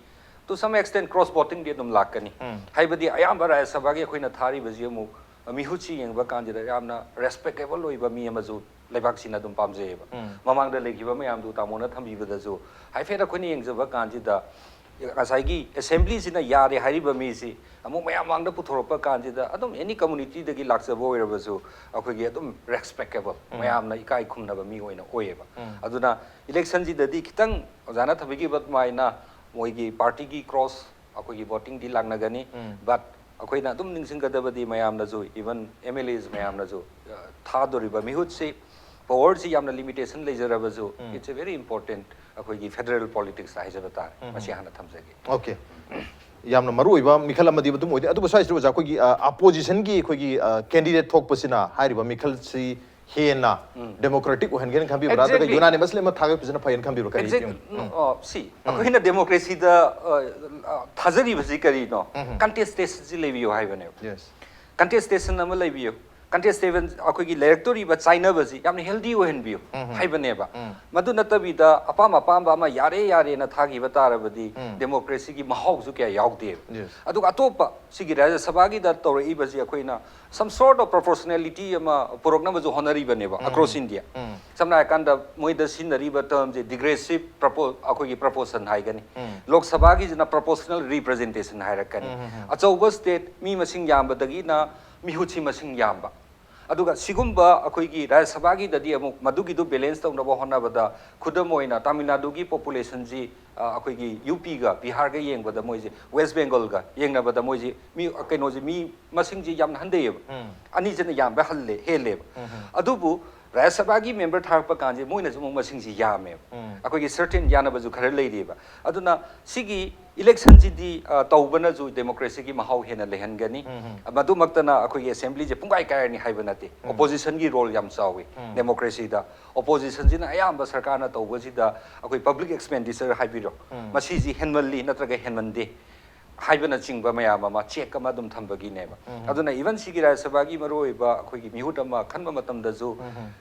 To some extent cross votingꯗꯤ ꯑꯗꯨꯝ ꯂꯥꯛꯀꯅꯤ꯫ ꯍꯥꯏꯕꯗꯤ ꯑꯌꯥꯝꯕ ꯔꯥꯖ꯭ꯌ ꯁꯚꯥꯒꯤ ꯑꯩꯈꯣꯏꯅ ꯊꯥꯔꯤꯕꯁꯤ ꯑꯃꯨꯛ ꯃꯤꯍꯨꯠꯁꯤ ꯌꯦꯡꯕ ꯀꯥꯟꯁꯤꯗ ꯌꯥꯝꯅ respectable ꯑꯣꯏꯕ ꯃꯤ ꯑꯃꯁꯨ ꯂꯩꯕꯥꯛꯁꯤꯅ ꯑꯗꯨꯝ ꯄꯥꯝꯖꯩꯌꯦꯕ꯫ ꯃꯃꯥꯡꯗ ꯂꯩꯈꯤꯕ ꯃꯌꯥꯝꯗꯨ ꯇꯥꯃꯣꯅ ꯊꯝꯕꯤꯕꯗꯁꯨ ꯍꯥꯏꯐꯦꯠ ꯑꯩꯈꯣꯏꯅ ꯌꯦꯡꯖꯕ ꯀꯥꯟꯁꯤꯗ ꯉꯁꯥꯏꯒꯤ assemblyꯁꯤꯅ ꯌꯥꯔꯦ ꯍꯥꯏꯔꯤꯕ ꯃꯤꯁꯤ ꯑꯃꯨꯛ ꯃꯌꯥꯝ ꯃꯥꯡꯗ ꯄꯨꯊꯣꯔꯛꯄ ꯀꯥꯟꯁꯤꯗ ꯑꯗꯨꯝ any communityꯗꯒꯤ ꯂꯥꯛꯆꯕ ꯑꯣꯏꯔꯕꯁꯨ ꯑꯩꯈꯣꯏꯒꯤ ꯑꯗꯨꯝ respectable, ꯃꯌꯥꯝꯅ ꯏꯀꯥꯏ ꯈꯨꯝꯅꯕ ꯃꯤ ꯑꯣꯏꯅ ꯑꯣꯏꯌꯦꯕ꯫ ꯑꯗꯨꯅ electionꯁꯤꯗꯗꯤ ꯈꯤꯇꯪ ꯑꯣꯖꯥꯅ ꯊꯝꯕꯤꯈꯤꯕ ꯑꯗꯨꯃꯥꯏꯅ ꯃꯣꯏꯒꯤ partyꯒꯤ cross ꯑꯩꯈꯣꯏꯒꯤ votingꯗꯤ ꯂꯥꯛꯅꯒꯅꯤ꯫ But ꯑꯩꯈꯣꯏꯅ ꯑꯗꯨꯝ ꯅꯤꯡꯁꯤꯡꯒꯗꯕꯗꯤ ꯃꯌꯥꯝꯅꯁꯨ, even MLAs ꯃꯌꯥꯝꯅꯁꯨ, ꯑ, ꯊꯥꯗꯣꯔꯤꯕ ꯃꯤꯍꯨꯠꯁꯤ, powerꯁꯤ ꯌꯥꯝꯅ limitation ꯂꯩꯖꯔꯕꯁꯨ, it's a very important ꯑꯩꯈꯣꯏꯒꯤ federal politicsꯇ ꯍꯥꯏꯖꯕ ꯇꯥꯔꯦ꯫ ꯃꯁꯤ ꯍꯥꯟꯅ ꯊꯝꯖꯒꯦ꯫ Okay꯫ ꯌꯥꯝꯅ ꯃꯔꯨꯑꯣꯏꯕ ꯃꯤꯈꯜ ꯑꯃꯗꯤ ꯑꯗꯨꯝ ꯑꯣꯏꯗꯦ꯫ ꯑꯗꯨꯕꯨ ꯁ꯭ꯋꯥꯏꯁꯤꯗ ꯑꯣꯖꯥ ꯑꯩꯈꯣꯏꯒꯤ, ꯑ, oppositionꯒꯤ ꯑꯩꯈꯣꯏꯒꯤ, ꯑ, candidate ꯊꯣꯛꯄꯁꯤꯅ ꯍꯥꯏꯔꯤꯕ ꯃꯤꯈꯜꯁꯤ ꯍꯦꯟꯅ democratic ꯑꯣꯏꯍꯟꯒꯦꯅ ꯈꯟꯕꯤꯕ꯭ꯔꯥ? ꯅꯠꯇ꯭ꯔꯒ Exactly. unanimously ꯑꯃ ꯊꯥꯒꯠꯄꯁꯤꯅ ꯐꯩꯌꯦꯅ ꯈꯟꯕꯤꯕ꯭ꯔꯥ? ꯀꯔꯤ Exact- ꯌꯦꯡ- no, ꯑ, see, ꯑꯩꯈꯣꯏꯅ democracyꯗ, ꯑ, ꯑ, ꯊꯥꯖꯔꯤꯕꯁꯤ ꯀꯔꯤꯅꯣ? Contestationꯁꯤ ꯂꯩꯕꯤꯌꯨ ꯍꯥꯏꯕꯅꯦꯕ꯫ Yes. Contestation ꯑꯃ ꯂꯩꯕꯤꯌꯨ꯫ Contestation ꯑꯩꯈꯣꯏꯒꯤ ꯂꯩꯔꯛꯇꯣꯔꯤꯕ ꯆꯥꯏꯅꯕꯁꯤ ꯌꯥꯝꯅ healthy ꯑꯣꯏꯍꯟꯕꯤꯌꯨ ꯍꯥꯏꯕꯅꯦꯕ꯫ ꯃꯗꯨ ꯅꯠꯇꯕꯤꯗ ꯑꯄꯥꯝ ꯑꯄꯥꯝꯕ ꯑꯃ ꯌꯥꯔꯦ ꯌꯥꯔꯦꯅ ꯊꯥꯈꯤꯕ ꯇꯥꯔꯕꯗꯤ democracyꯒꯤ ꯃꯍꯥꯎꯁꯨ ꯀꯌꯥ ꯌꯥꯎꯗꯦꯕ꯫ Yes. ꯑꯗꯨꯒ ꯑꯇꯣꯞꯄ ꯁꯤꯒꯤ ꯔꯥꯖ꯭ꯌ ꯁꯚꯥꯒꯤꯗ ꯇꯧꯔꯛꯏꯕꯁꯤ ꯑꯩꯈꯣꯏꯅ some sort of proportionality ꯑꯃ ꯄꯨꯔꯛꯅꯕꯁꯨ ꯍꯣꯠꯅꯔꯤꯕꯅꯦꯕ across India꯫ ꯁꯝꯅ ꯍꯥꯏꯔꯀꯥꯟꯗ ꯃꯣꯏꯗ ꯁꯤꯖꯤꯟꯅꯔꯤꯕ termꯁꯦ digressive propo-, ꯑꯩꯈꯣꯏꯒꯤ proportion ꯍꯥꯏꯒꯅꯤ꯫ ꯂꯣꯛ ꯁꯚꯥꯒꯤꯁꯤꯅ proportional representation ꯍꯥꯏꯔꯛꯀꯅꯤ꯫ ꯑꯆꯧꯕ state ꯃꯤ ꯃꯁꯤꯡ ꯌꯥꯝꯕꯗꯒꯤꯅ ꯃꯤꯍꯨꯠꯁꯤ ꯃꯁꯤꯡ ꯌꯥꯝꯕ꯫ ꯑꯗꯨꯒ ꯁꯤꯒꯨꯝꯕ ꯑꯩꯈꯣꯏꯒꯤ ꯔꯥꯖ꯭ꯌ ꯁꯚꯥꯒꯤꯗꯗꯤ ꯑꯃꯨꯛ ꯃꯗꯨꯒꯤꯗꯨ ꯕꯦꯂꯦꯟꯁ ꯇꯧꯅꯕ ꯍꯣꯠꯅꯕꯗ, ꯈꯨꯗꯝ ꯑꯣꯏꯅ ꯇꯥꯃꯤꯜ ꯅꯥꯗꯨꯒꯤ ꯄꯣꯄꯨꯂꯦꯁꯟꯁꯤ, ꯑ, ꯑꯩꯈꯣꯏꯒꯤ ꯌꯨ ꯄꯤꯒ ꯕꯤꯍꯥꯔꯒ ꯌꯦꯡꯕꯗ ꯃꯣꯏꯁꯦ, ꯋꯦꯁ ꯕꯦꯡꯒꯜꯒ ꯌꯦꯡꯅꯕꯗ ꯃꯣꯏꯁꯦ ꯃꯤ, ꯀꯩꯅꯣꯁꯦ, ꯃꯤ ꯃꯁꯤꯡꯁꯦ ꯌꯥꯝꯅ ꯍꯟꯊꯩꯌꯦꯕ꯫ ꯑꯅꯤꯁꯤꯅ ꯌꯥꯝꯕ ꯍꯜꯂꯦ, ꯍꯦꯜꯂꯦꯕ꯫ ꯑꯗꯨꯕꯨ ꯔꯥꯖ꯭ꯌ ꯁꯚꯥꯒꯤ ꯃꯦꯝꯕꯔ ꯊꯥꯔꯛꯄ ꯀꯥꯟꯁꯦ ꯃꯣꯏꯅꯁꯨ ꯑꯃꯨꯛ ꯃꯁꯤꯡꯁꯤ ꯌꯥꯝꯃꯦꯕ꯫ ꯑꯩꯈꯣꯏꯒꯤ ꯁꯔꯇꯦꯟ ꯌꯥꯅꯕꯁꯨ ꯈꯔ ꯂꯩꯔꯤꯑꯕ꯫ ꯑꯗꯨꯅ ꯁꯤꯒꯤ ꯏꯂꯦꯛꯁꯟꯁꯤꯗꯤ, ꯑ, ꯇꯧꯕꯅꯁꯨ ꯗꯦꯃꯣꯀ꯭ꯔꯦꯁꯤꯒꯤ ꯃꯍꯥꯎ ꯍꯦꯟꯅ ꯂꯩꯍꯟꯒꯅꯤ꯫ ꯃꯗꯨꯃꯛꯇꯅ ꯑꯩꯈꯣꯏꯒꯤ ꯑꯦꯁꯦꯝꯕ꯭ꯂꯤꯁꯦ ꯄꯨꯡꯀꯥꯏ ꯀꯥꯏꯔꯅꯤ ꯍꯥꯏꯕ ꯅꯠꯇꯦ꯫ ꯑꯣꯄꯣꯖꯤꯁꯟꯒꯤ ꯔꯣꯜ ꯌꯥꯝ ꯆꯥꯎꯋꯤ ꯗꯦꯃꯣꯀ꯭ꯔꯦꯁꯤꯗ꯫ ꯑꯣꯄꯣꯖꯤꯁꯟꯁꯤꯅ ꯑꯌꯥꯝꯕ ꯁꯔꯀꯥꯔꯅ ꯇꯧꯕꯁꯤꯗ ꯑꯩꯈꯣꯏ ꯄꯕ꯭ꯂꯤꯛ ꯑꯦꯛꯁꯄꯦꯟꯗꯤꯆꯔ ꯍꯥꯏꯕꯤꯔꯣ, ꯃꯁꯤꯁꯤ ꯍꯦꯟꯃꯜꯂꯤ ꯅꯠꯇ꯭ꯔꯒ ꯍꯦꯟꯃꯟꯗꯦ ꯍꯥꯏꯕꯅꯆꯤꯡꯕ ꯃꯌꯥꯝ ꯑꯃ ꯆꯦꯛ ꯑꯃ ꯑꯗꯨꯝ ꯊꯝꯕꯒꯤꯅꯦꯕ꯫ ꯑꯗꯨꯅ ꯏꯚꯟ ꯁꯤꯒꯤ ꯔꯥꯖ꯭ꯌ ꯁꯚꯥꯒꯤ ꯃꯔꯨꯑꯣꯏꯕ ꯑꯩꯈꯣꯏꯒꯤ ꯃꯤꯍꯨꯠ ꯑꯃ ꯈꯟꯕ ꯃꯇꯝꯗꯁꯨ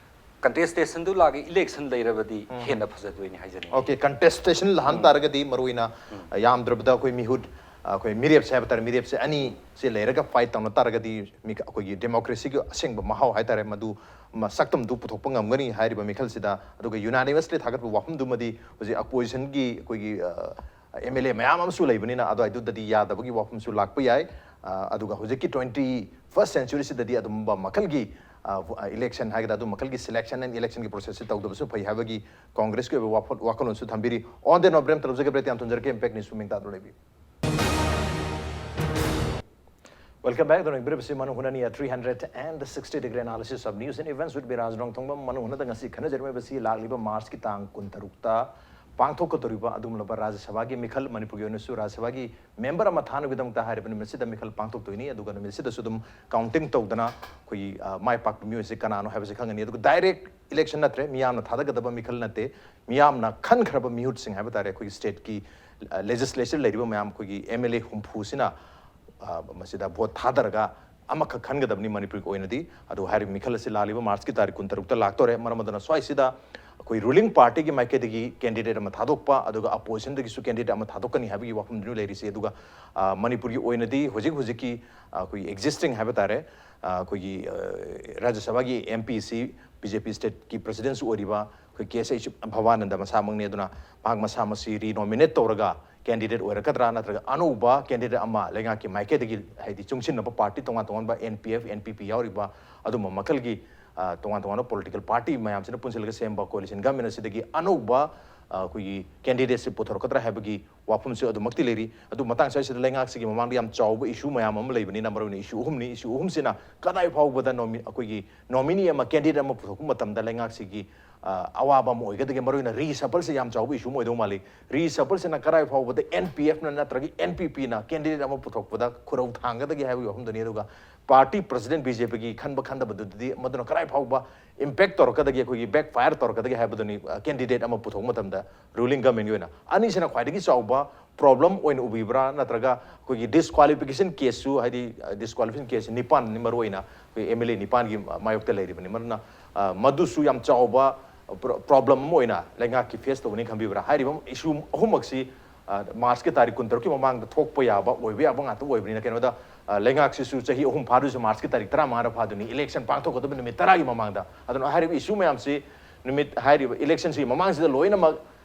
ꯀꯟꯇꯦꯁꯇꯦꯁꯟꯗꯨ ꯂꯥꯛꯑꯒ ꯏꯂꯦꯛꯁꯟ ꯂꯩꯔꯕꯗꯤ ꯍꯦꯟꯅ ꯐꯖꯗꯣꯏꯅꯤ ꯍꯥꯏꯖꯅꯤꯡꯉꯤ꯫ ꯑꯣꯀꯦ, ꯀꯟꯇꯦꯁꯇꯦꯁꯟ ꯂꯥꯛꯍꯟ ꯇꯥꯔꯒꯗꯤ ꯃꯔꯨꯑꯣꯏꯅ, ꯑ, ꯌꯥꯝꯗ꯭ꯔꯕꯗ ꯑꯩꯈꯣꯏ ꯃꯤꯍꯨꯠ, ꯑ, ꯑꯩꯈꯣꯏ ꯃꯤꯔꯦꯞꯁꯦ ꯍꯥꯏꯕ ꯇꯥꯔꯦ, ꯃꯤꯔꯦꯞꯁꯦ ꯑꯅꯤꯁꯦ ꯂꯩꯔꯒ ꯐꯥꯏꯠ ꯇꯧꯅ ꯇꯥꯔꯒꯗꯤ ꯃꯤ, ꯑꯩꯈꯣꯏꯒꯤ ꯗꯦꯃꯣꯀ꯭ꯔꯦꯁꯤꯒꯤ ꯑꯁꯦꯡꯕ ꯃꯍꯥꯎ ꯍꯥꯏ ꯇꯥꯔꯦ, ꯃꯗꯨ, ꯃ-, ꯁꯛꯇꯝꯗꯨ ꯄꯨꯊꯣꯛꯄ ꯉꯝꯒꯅꯤ ꯍꯥꯏꯔꯤꯕ ꯃꯤꯈꯜꯁꯤꯗ꯫ ꯑꯗꯨꯒ ꯌꯨꯅꯥꯅꯤꯃꯁꯂꯤ ꯊꯥꯒꯠꯄ ꯋꯥꯐꯝꯗꯨꯃꯗꯤ ꯍꯧꯖꯤꯛ ꯑꯣꯄꯣꯖꯤꯁꯟꯒꯤ ꯑꯩꯈꯣꯏꯒꯤ, ꯑ, ꯑꯦꯝ ꯑꯦꯜ ꯑꯦ ꯃꯌꯥꯝ ꯑꯃꯁꯨ ꯂꯩꯕꯅꯤꯅ ꯑꯗꯨꯋꯥꯏꯗꯨꯗꯗꯤ ꯌꯥꯗꯕꯒꯤ ꯋꯥꯐꯝꯁꯨ ꯂꯥꯛꯄ ꯌꯥꯏ꯫ ꯑ, ꯑꯗꯨꯒ ꯍꯧꯖꯤꯛꯀꯤ ꯇ꯭ꯋꯦꯟꯇꯤ ꯐꯥꯔꯁ ꯁꯦꯟꯆꯨꯔꯤꯁꯤꯗꯗꯤ ꯑꯗꯨꯝꯕ ꯃꯈꯜꯒꯤ, ꯑ, ꯏꯂꯦꯛꯁꯟ ꯍꯥꯏꯒꯗ꯭ꯔꯥ, ꯑꯗꯨ ꯃꯈꯜꯒꯤ ꯁꯦꯂꯦꯛꯁꯟ ꯑꯦꯟ ꯏꯂꯦꯛꯁꯟꯒꯤ ꯄ꯭ꯔꯣꯁꯦꯁꯁꯤ ꯇꯧꯗꯕꯁꯨ ꯐꯩ ꯍꯥꯏꯕꯒꯤ ꯀꯣꯡꯒ꯭ꯔꯦꯁꯀꯤ ꯑꯣꯏꯕ ꯋꯥꯐꯝ, ꯋꯥꯈꯜꯂꯣꯟꯁꯨ ꯊꯝꯕꯤꯔꯤ꯫ On that note, ꯕ꯭ꯔꯦꯝ ꯇꯧꯖꯒꯦ, ꯕ꯭ꯔꯦꯛ ꯌꯥꯝ ꯊꯝꯖꯔꯛꯀꯦ, ꯏꯝꯄꯦꯛ ꯅ꯭ꯌꯨꯁ ꯃꯃꯤꯡ ꯇꯥꯗꯨꯅ ꯂꯩꯕꯤꯌꯨ꯫ Welcome back. ꯑꯗꯨꯅ ꯏꯝꯄ꯭ꯔꯦꯞꯁꯤ ꯃꯅꯨꯡ ꯍꯨꯅꯅꯤ, three hundred and sixty degree analysis of news and events with me, ꯔꯥꯖ ꯔꯣꯡꯊꯣꯡꯕꯝ꯫ ꯃꯅꯨꯡ ꯍꯨꯅꯗ ꯉꯁꯤ ꯈꯟꯅꯖꯔꯤꯕꯁꯤ ꯂꯥꯛꯂꯤꯕ ꯃꯥꯔꯆꯀꯤ ꯇꯥꯡ ꯀꯨꯟꯇꯔꯨꯛꯇ ꯄꯥꯡꯊꯣꯛꯀꯗꯧꯔꯤꯕ ꯑꯗꯨꯒꯨꯝꯂꯕ ꯔꯥꯖ꯭ꯌ ꯁꯚꯥꯒꯤ ꯃꯤꯈꯜ, ꯃꯅꯤꯄꯨꯔꯒꯤ ꯑꯣꯏꯅꯁꯨ ꯔꯥꯖ꯭ꯌ ꯁꯚꯥꯒꯤ ꯃꯦꯝꯕꯔ ꯑꯃ ꯊꯥꯅꯕꯒꯤꯗꯃꯛꯇ ꯍꯥꯏꯔꯤꯕ ꯅꯨꯃꯤꯠꯁꯤꯗ ꯃꯤꯈꯜ ꯄꯥꯡꯊꯣꯛꯇꯣꯏꯅꯤ꯫ ꯑꯗꯨꯒ ꯅꯨꯃꯤꯠꯁꯤꯗꯁꯨ ꯑꯗꯨꯝ ꯀꯥꯎꯟꯇꯤꯡ ꯇꯧꯗꯅ ꯑꯩꯈꯣꯏꯒꯤ, ꯑ, ꯃꯥꯏ ꯄꯥꯛꯄ ꯃꯤꯑꯣꯏꯁꯦ ꯀꯅꯥꯅꯣ ꯍꯥꯏꯕꯁꯤ ꯈꯪꯒꯅꯤ꯫ ꯑꯗꯨꯒ ꯗꯥꯏꯔꯦꯛ ꯏꯂꯦꯛꯁꯟ ꯅꯠꯇ꯭ꯔꯦ, ꯃꯤꯌꯥꯝꯅ ꯊꯥꯗꯒꯗꯕ ꯃꯤꯈꯜ ꯅꯠꯇꯦ꯫ ꯃꯤꯌꯥꯝꯅ ꯈꯟꯈ꯭ꯔꯕ ꯃꯤꯍꯨꯠꯁꯤꯡ ꯍꯥꯏꯕ ꯇꯥꯔꯦ, ꯑꯩꯈꯣꯏꯒꯤ ꯁ꯭ꯇꯦꯠꯀꯤ, ꯑ, ꯂꯦꯖꯤꯁꯂꯦꯆꯔ ꯂꯩꯔꯤꯕ ꯃꯌꯥꯝ, ꯑꯩꯈꯣꯏꯒꯤ ꯑꯦꯝ ꯑꯦꯜ ꯑꯦ ꯍꯨꯝꯐꯨꯁꯤꯅ, ꯑ, ꯃꯁꯤꯗ ꯚꯣꯠ ꯊꯥꯗꯔꯒ ꯑꯃꯈꯛ ꯈꯟꯒꯗꯕꯅꯤ ꯃꯅꯤꯄꯨꯔꯒꯤ ꯑꯣꯏꯅꯗꯤ꯫ ꯑꯗꯨ ꯍꯥꯏꯔꯤꯕ ꯃꯤꯈꯜ ꯑꯁꯤ ꯂꯥꯛꯂꯤꯕ ꯃꯥꯔꯆꯀꯤ ꯇꯥꯔꯤꯛ ꯀꯨꯟꯇꯔꯨꯛꯇ ꯂꯥꯛꯇꯣꯔꯦ꯫ ꯃꯔꯝ ꯑꯗꯨꯅ ꯁ꯭ꯋꯥꯏꯁꯤꯗ ꯑꯩꯈꯣꯏ ꯔꯨꯂꯤꯡ ꯄꯥꯔꯇꯤꯒꯤ ꯃꯥꯏꯀꯩꯗꯒꯤ ꯀꯦꯟꯗꯤꯗꯦꯠ ꯑꯃ ꯊꯥꯗꯣꯛꯄ, ꯑꯗꯨꯒ ꯑꯣꯄꯣꯖꯤꯁꯟꯗꯒꯤꯁꯨ ꯀꯦꯟꯗꯤꯗꯦꯠ ꯑꯃ ꯊꯥꯗꯣꯛꯀꯅꯤ ꯍꯥꯏꯕꯒꯤ ꯋꯥꯐꯝꯗꯨꯅ ꯂꯩꯔꯤꯁꯦ꯫ ꯑꯗꯨꯒ, ꯑ, ꯃꯅꯤꯄꯨꯔꯒꯤ ꯑꯣꯏꯅꯗꯤ ꯍꯧꯖꯤꯛ ꯍꯧꯖꯤꯛꯀꯤ, ꯑ, ꯑꯩꯈꯣꯏꯒꯤ ꯑꯦꯛꯖꯤꯁꯇꯤꯡ ꯍꯥꯏꯕ ꯇꯥꯔꯦ, ꯑ, ꯑꯩꯈꯣꯏꯒꯤ, ꯑ, ꯔꯥꯖ꯭ꯌ ꯁꯚꯥꯒꯤ M P C B J ꯄꯤ ꯁ꯭ꯇꯦꯠꯀꯤ ꯄ꯭ꯔꯁꯤꯗꯦꯟꯁꯨ ꯑꯣꯏꯔꯤꯕ ꯑꯩꯈꯣꯏ ꯀꯦ ꯑꯦꯁ ꯑꯩꯆ ꯚꯕꯥꯅꯟꯗ ꯃꯁꯥꯃꯛꯅꯤ꯫ ꯑꯗꯨꯅ ꯃꯍꯥꯛ ꯃꯁꯥꯃꯛꯁꯤ ꯔꯤꯅꯣꯃꯤꯅꯦꯠ ꯇꯧꯔꯒ candidate ꯑꯣꯏꯔꯛꯀꯗ꯭ꯔꯥ, ꯅꯠꯇ꯭ꯔꯒ ꯑꯅꯧꯕ candidate ꯑꯃ ꯂꯩꯉꯥꯛꯀꯤ ꯃꯥꯏꯀꯩꯗꯒꯤ, ꯍꯥꯏꯗꯤ ꯆꯨꯡꯁꯤꯟꯅꯕ party ꯇꯣꯉꯥꯟ ꯇꯣꯉꯥꯟꯕ, N P F, N P P ꯌꯥꯎꯔꯤꯕ ꯑꯗꯨꯝꯕ ꯃꯈꯜꯒꯤ, ꯑ, ꯇꯣꯉꯥꯟ ꯇꯣꯉꯥꯟꯕ political party ꯃꯌꯥꯝꯁꯤꯅ ꯄꯨꯟꯁꯤꯜꯂꯒ ꯁꯦꯝꯕ coalition government ꯑꯁꯤꯗꯒꯤ ꯑꯅꯧꯕ, ꯑ, ꯑꯩꯈꯣꯏꯒꯤ candidateꯁꯤ ꯄꯨꯊꯣꯔꯛꯀꯗ꯭ꯔꯥ ꯍꯥꯏꯕꯒꯤ ꯋꯥꯐꯝꯁꯨ ꯑꯗꯨꯃꯛꯇꯤ ꯂꯩꯔꯤ꯫ ꯑꯗꯨ ꯃꯇꯥꯡ ꯁ꯭ꯋꯥꯏꯁꯤꯗ ꯂꯩꯉꯥꯛꯁꯤꯒꯤ ꯃꯃꯥꯡꯗ ꯌꯥꯝ ꯆꯥꯎꯕ issue ꯃꯌꯥꯝ ꯑꯃ ꯂꯩꯕꯅꯤꯅ, ꯃꯔꯨꯑꯣꯏꯅ issue ꯑꯍꯨꯝꯅꯤ꯫ Issue ꯑꯍꯨꯝꯁꯤꯅ ꯀꯗꯥꯏ ꯐꯥꯎꯕꯗ nomi-, ꯑꯩꯈꯣꯏꯒꯤ nominee ꯑꯃ, candidate ꯑꯃ ꯄꯨꯊꯣꯛꯄ ꯃꯇꯝꯗ ꯂꯩꯉꯥꯛꯁꯤꯒꯤ, ꯑ, ꯑꯋꯥꯕ ꯑꯃ ꯑꯣꯏꯒꯗꯒꯦ? ꯃꯔꯨꯑꯣꯏꯅ reshuffleꯁꯦ ꯌꯥꯝ ꯆꯥꯎꯕ issue ꯑꯃ ꯑꯣꯏꯗꯧ ꯃꯥꯜꯂꯤ꯫ Reshuffleꯁꯤꯅ ꯀꯗꯥꯏ ꯐꯥꯎꯕꯗ N P Fꯅ ꯅꯠꯇ꯭ꯔꯒ N P Pꯅ candidate ꯑꯃ ꯄꯨꯊꯣꯛꯄꯗ ꯈꯨꯔꯧ ꯊꯥꯡꯒꯗꯒꯦ ꯍꯥꯏꯕꯒꯤ ꯋꯥꯐꯝꯗꯨꯅꯤ꯫ ꯑꯗꯨꯒ party president BJPꯒꯤ ꯈꯟꯕ ꯈꯟꯗꯕꯗꯨꯗꯤ ꯃꯗꯨꯅ ꯀꯗꯥꯏ ꯐꯥꯎꯕ impact ꯇꯧꯔꯛꯀꯗꯒꯦ, ꯑꯩꯈꯣꯏꯒꯤ backfire ꯇꯧꯔꯛꯀꯗꯒꯦ ꯍꯥꯏꯕꯗꯨꯅꯤ, ꯑ, candidate ꯑꯃ ꯄꯨꯊꯣꯛꯄ ꯃꯇꯝꯗ ruling governmentꯒꯤ ꯑꯣꯏꯅ꯫ ꯑꯅꯤꯁꯤꯅ ꯈ꯭ꯋꯥꯏꯗꯒꯤ ꯆꯥꯎꯕ problem ꯑꯣꯏꯅ ꯎꯕꯤꯕ꯭ꯔꯥ, ꯅꯠꯇ꯭ꯔꯒ ꯑꯩꯈꯣꯏꯒꯤ disqualification caseꯁꯨ, ꯍꯥꯏꯗꯤ, ꯑ, disqualification case ꯅꯤꯄꯥꯟꯅꯤ ꯃꯔꯨꯑꯣꯏꯅ ꯑꯩꯈꯣꯏ M L A ꯅꯤꯄꯥꯟꯒꯤ ꯃꯥꯌꯣꯛꯇ ꯂꯩꯔꯤꯕꯅꯤ꯫ ꯃꯗꯨꯅ, ꯑ, ꯃꯗꯨꯁꯨ ꯌꯥꯝ ꯆꯥꯎꯕ pro-, problem ꯑꯃ ꯑꯣꯏꯅ ꯂꯩꯉꯥꯛꯀꯤ face ꯇꯧꯒꯅꯤ ꯈꯟꯕꯤꯕ꯭ꯔꯥ? ꯍꯥꯏꯔꯤꯕ issue ꯑꯍꯨꯝꯃꯛꯁꯤ, ꯑ, Marchꯀꯤ ꯇꯥꯔꯤꯛ ꯀꯨꯟꯇꯔꯨꯛꯀꯤ ꯃꯃꯥꯡꯗ ꯊꯣꯛꯄ ꯌꯥꯕ, ꯑꯣꯏꯕ ꯌꯥꯕ ꯉꯥꯛꯇ ꯑꯣꯏꯕꯅꯤꯅ, ꯀꯩꯅꯣꯗ, ꯑ, ꯂꯩꯉꯥꯛꯁꯤꯁꯨ ꯆꯍꯤ ꯑꯍꯨꯝ ꯐꯥꯗꯣꯏꯁꯦ Marchꯀꯤ ꯇꯥꯔꯤꯛ ꯇꯔꯥꯃꯉꯥꯗ ꯐꯥꯗꯣꯏꯅꯤ, election ꯄꯥꯡꯊꯣꯛꯀꯗꯕ ꯅꯨꯃꯤꯠ ꯇꯔꯥꯒꯤ ꯃꯃꯥꯡꯗ꯫ ꯑꯗꯨꯅ ꯍꯥꯏꯔꯤꯕ issue ꯃꯌꯥꯝꯁꯤ ꯅꯨꯃꯤꯠ, ꯍꯥꯏꯔꯤꯕ electionꯁꯤꯒꯤ ꯃꯃꯥꯡꯁꯤꯗ ꯂꯣꯏꯅꯃꯛ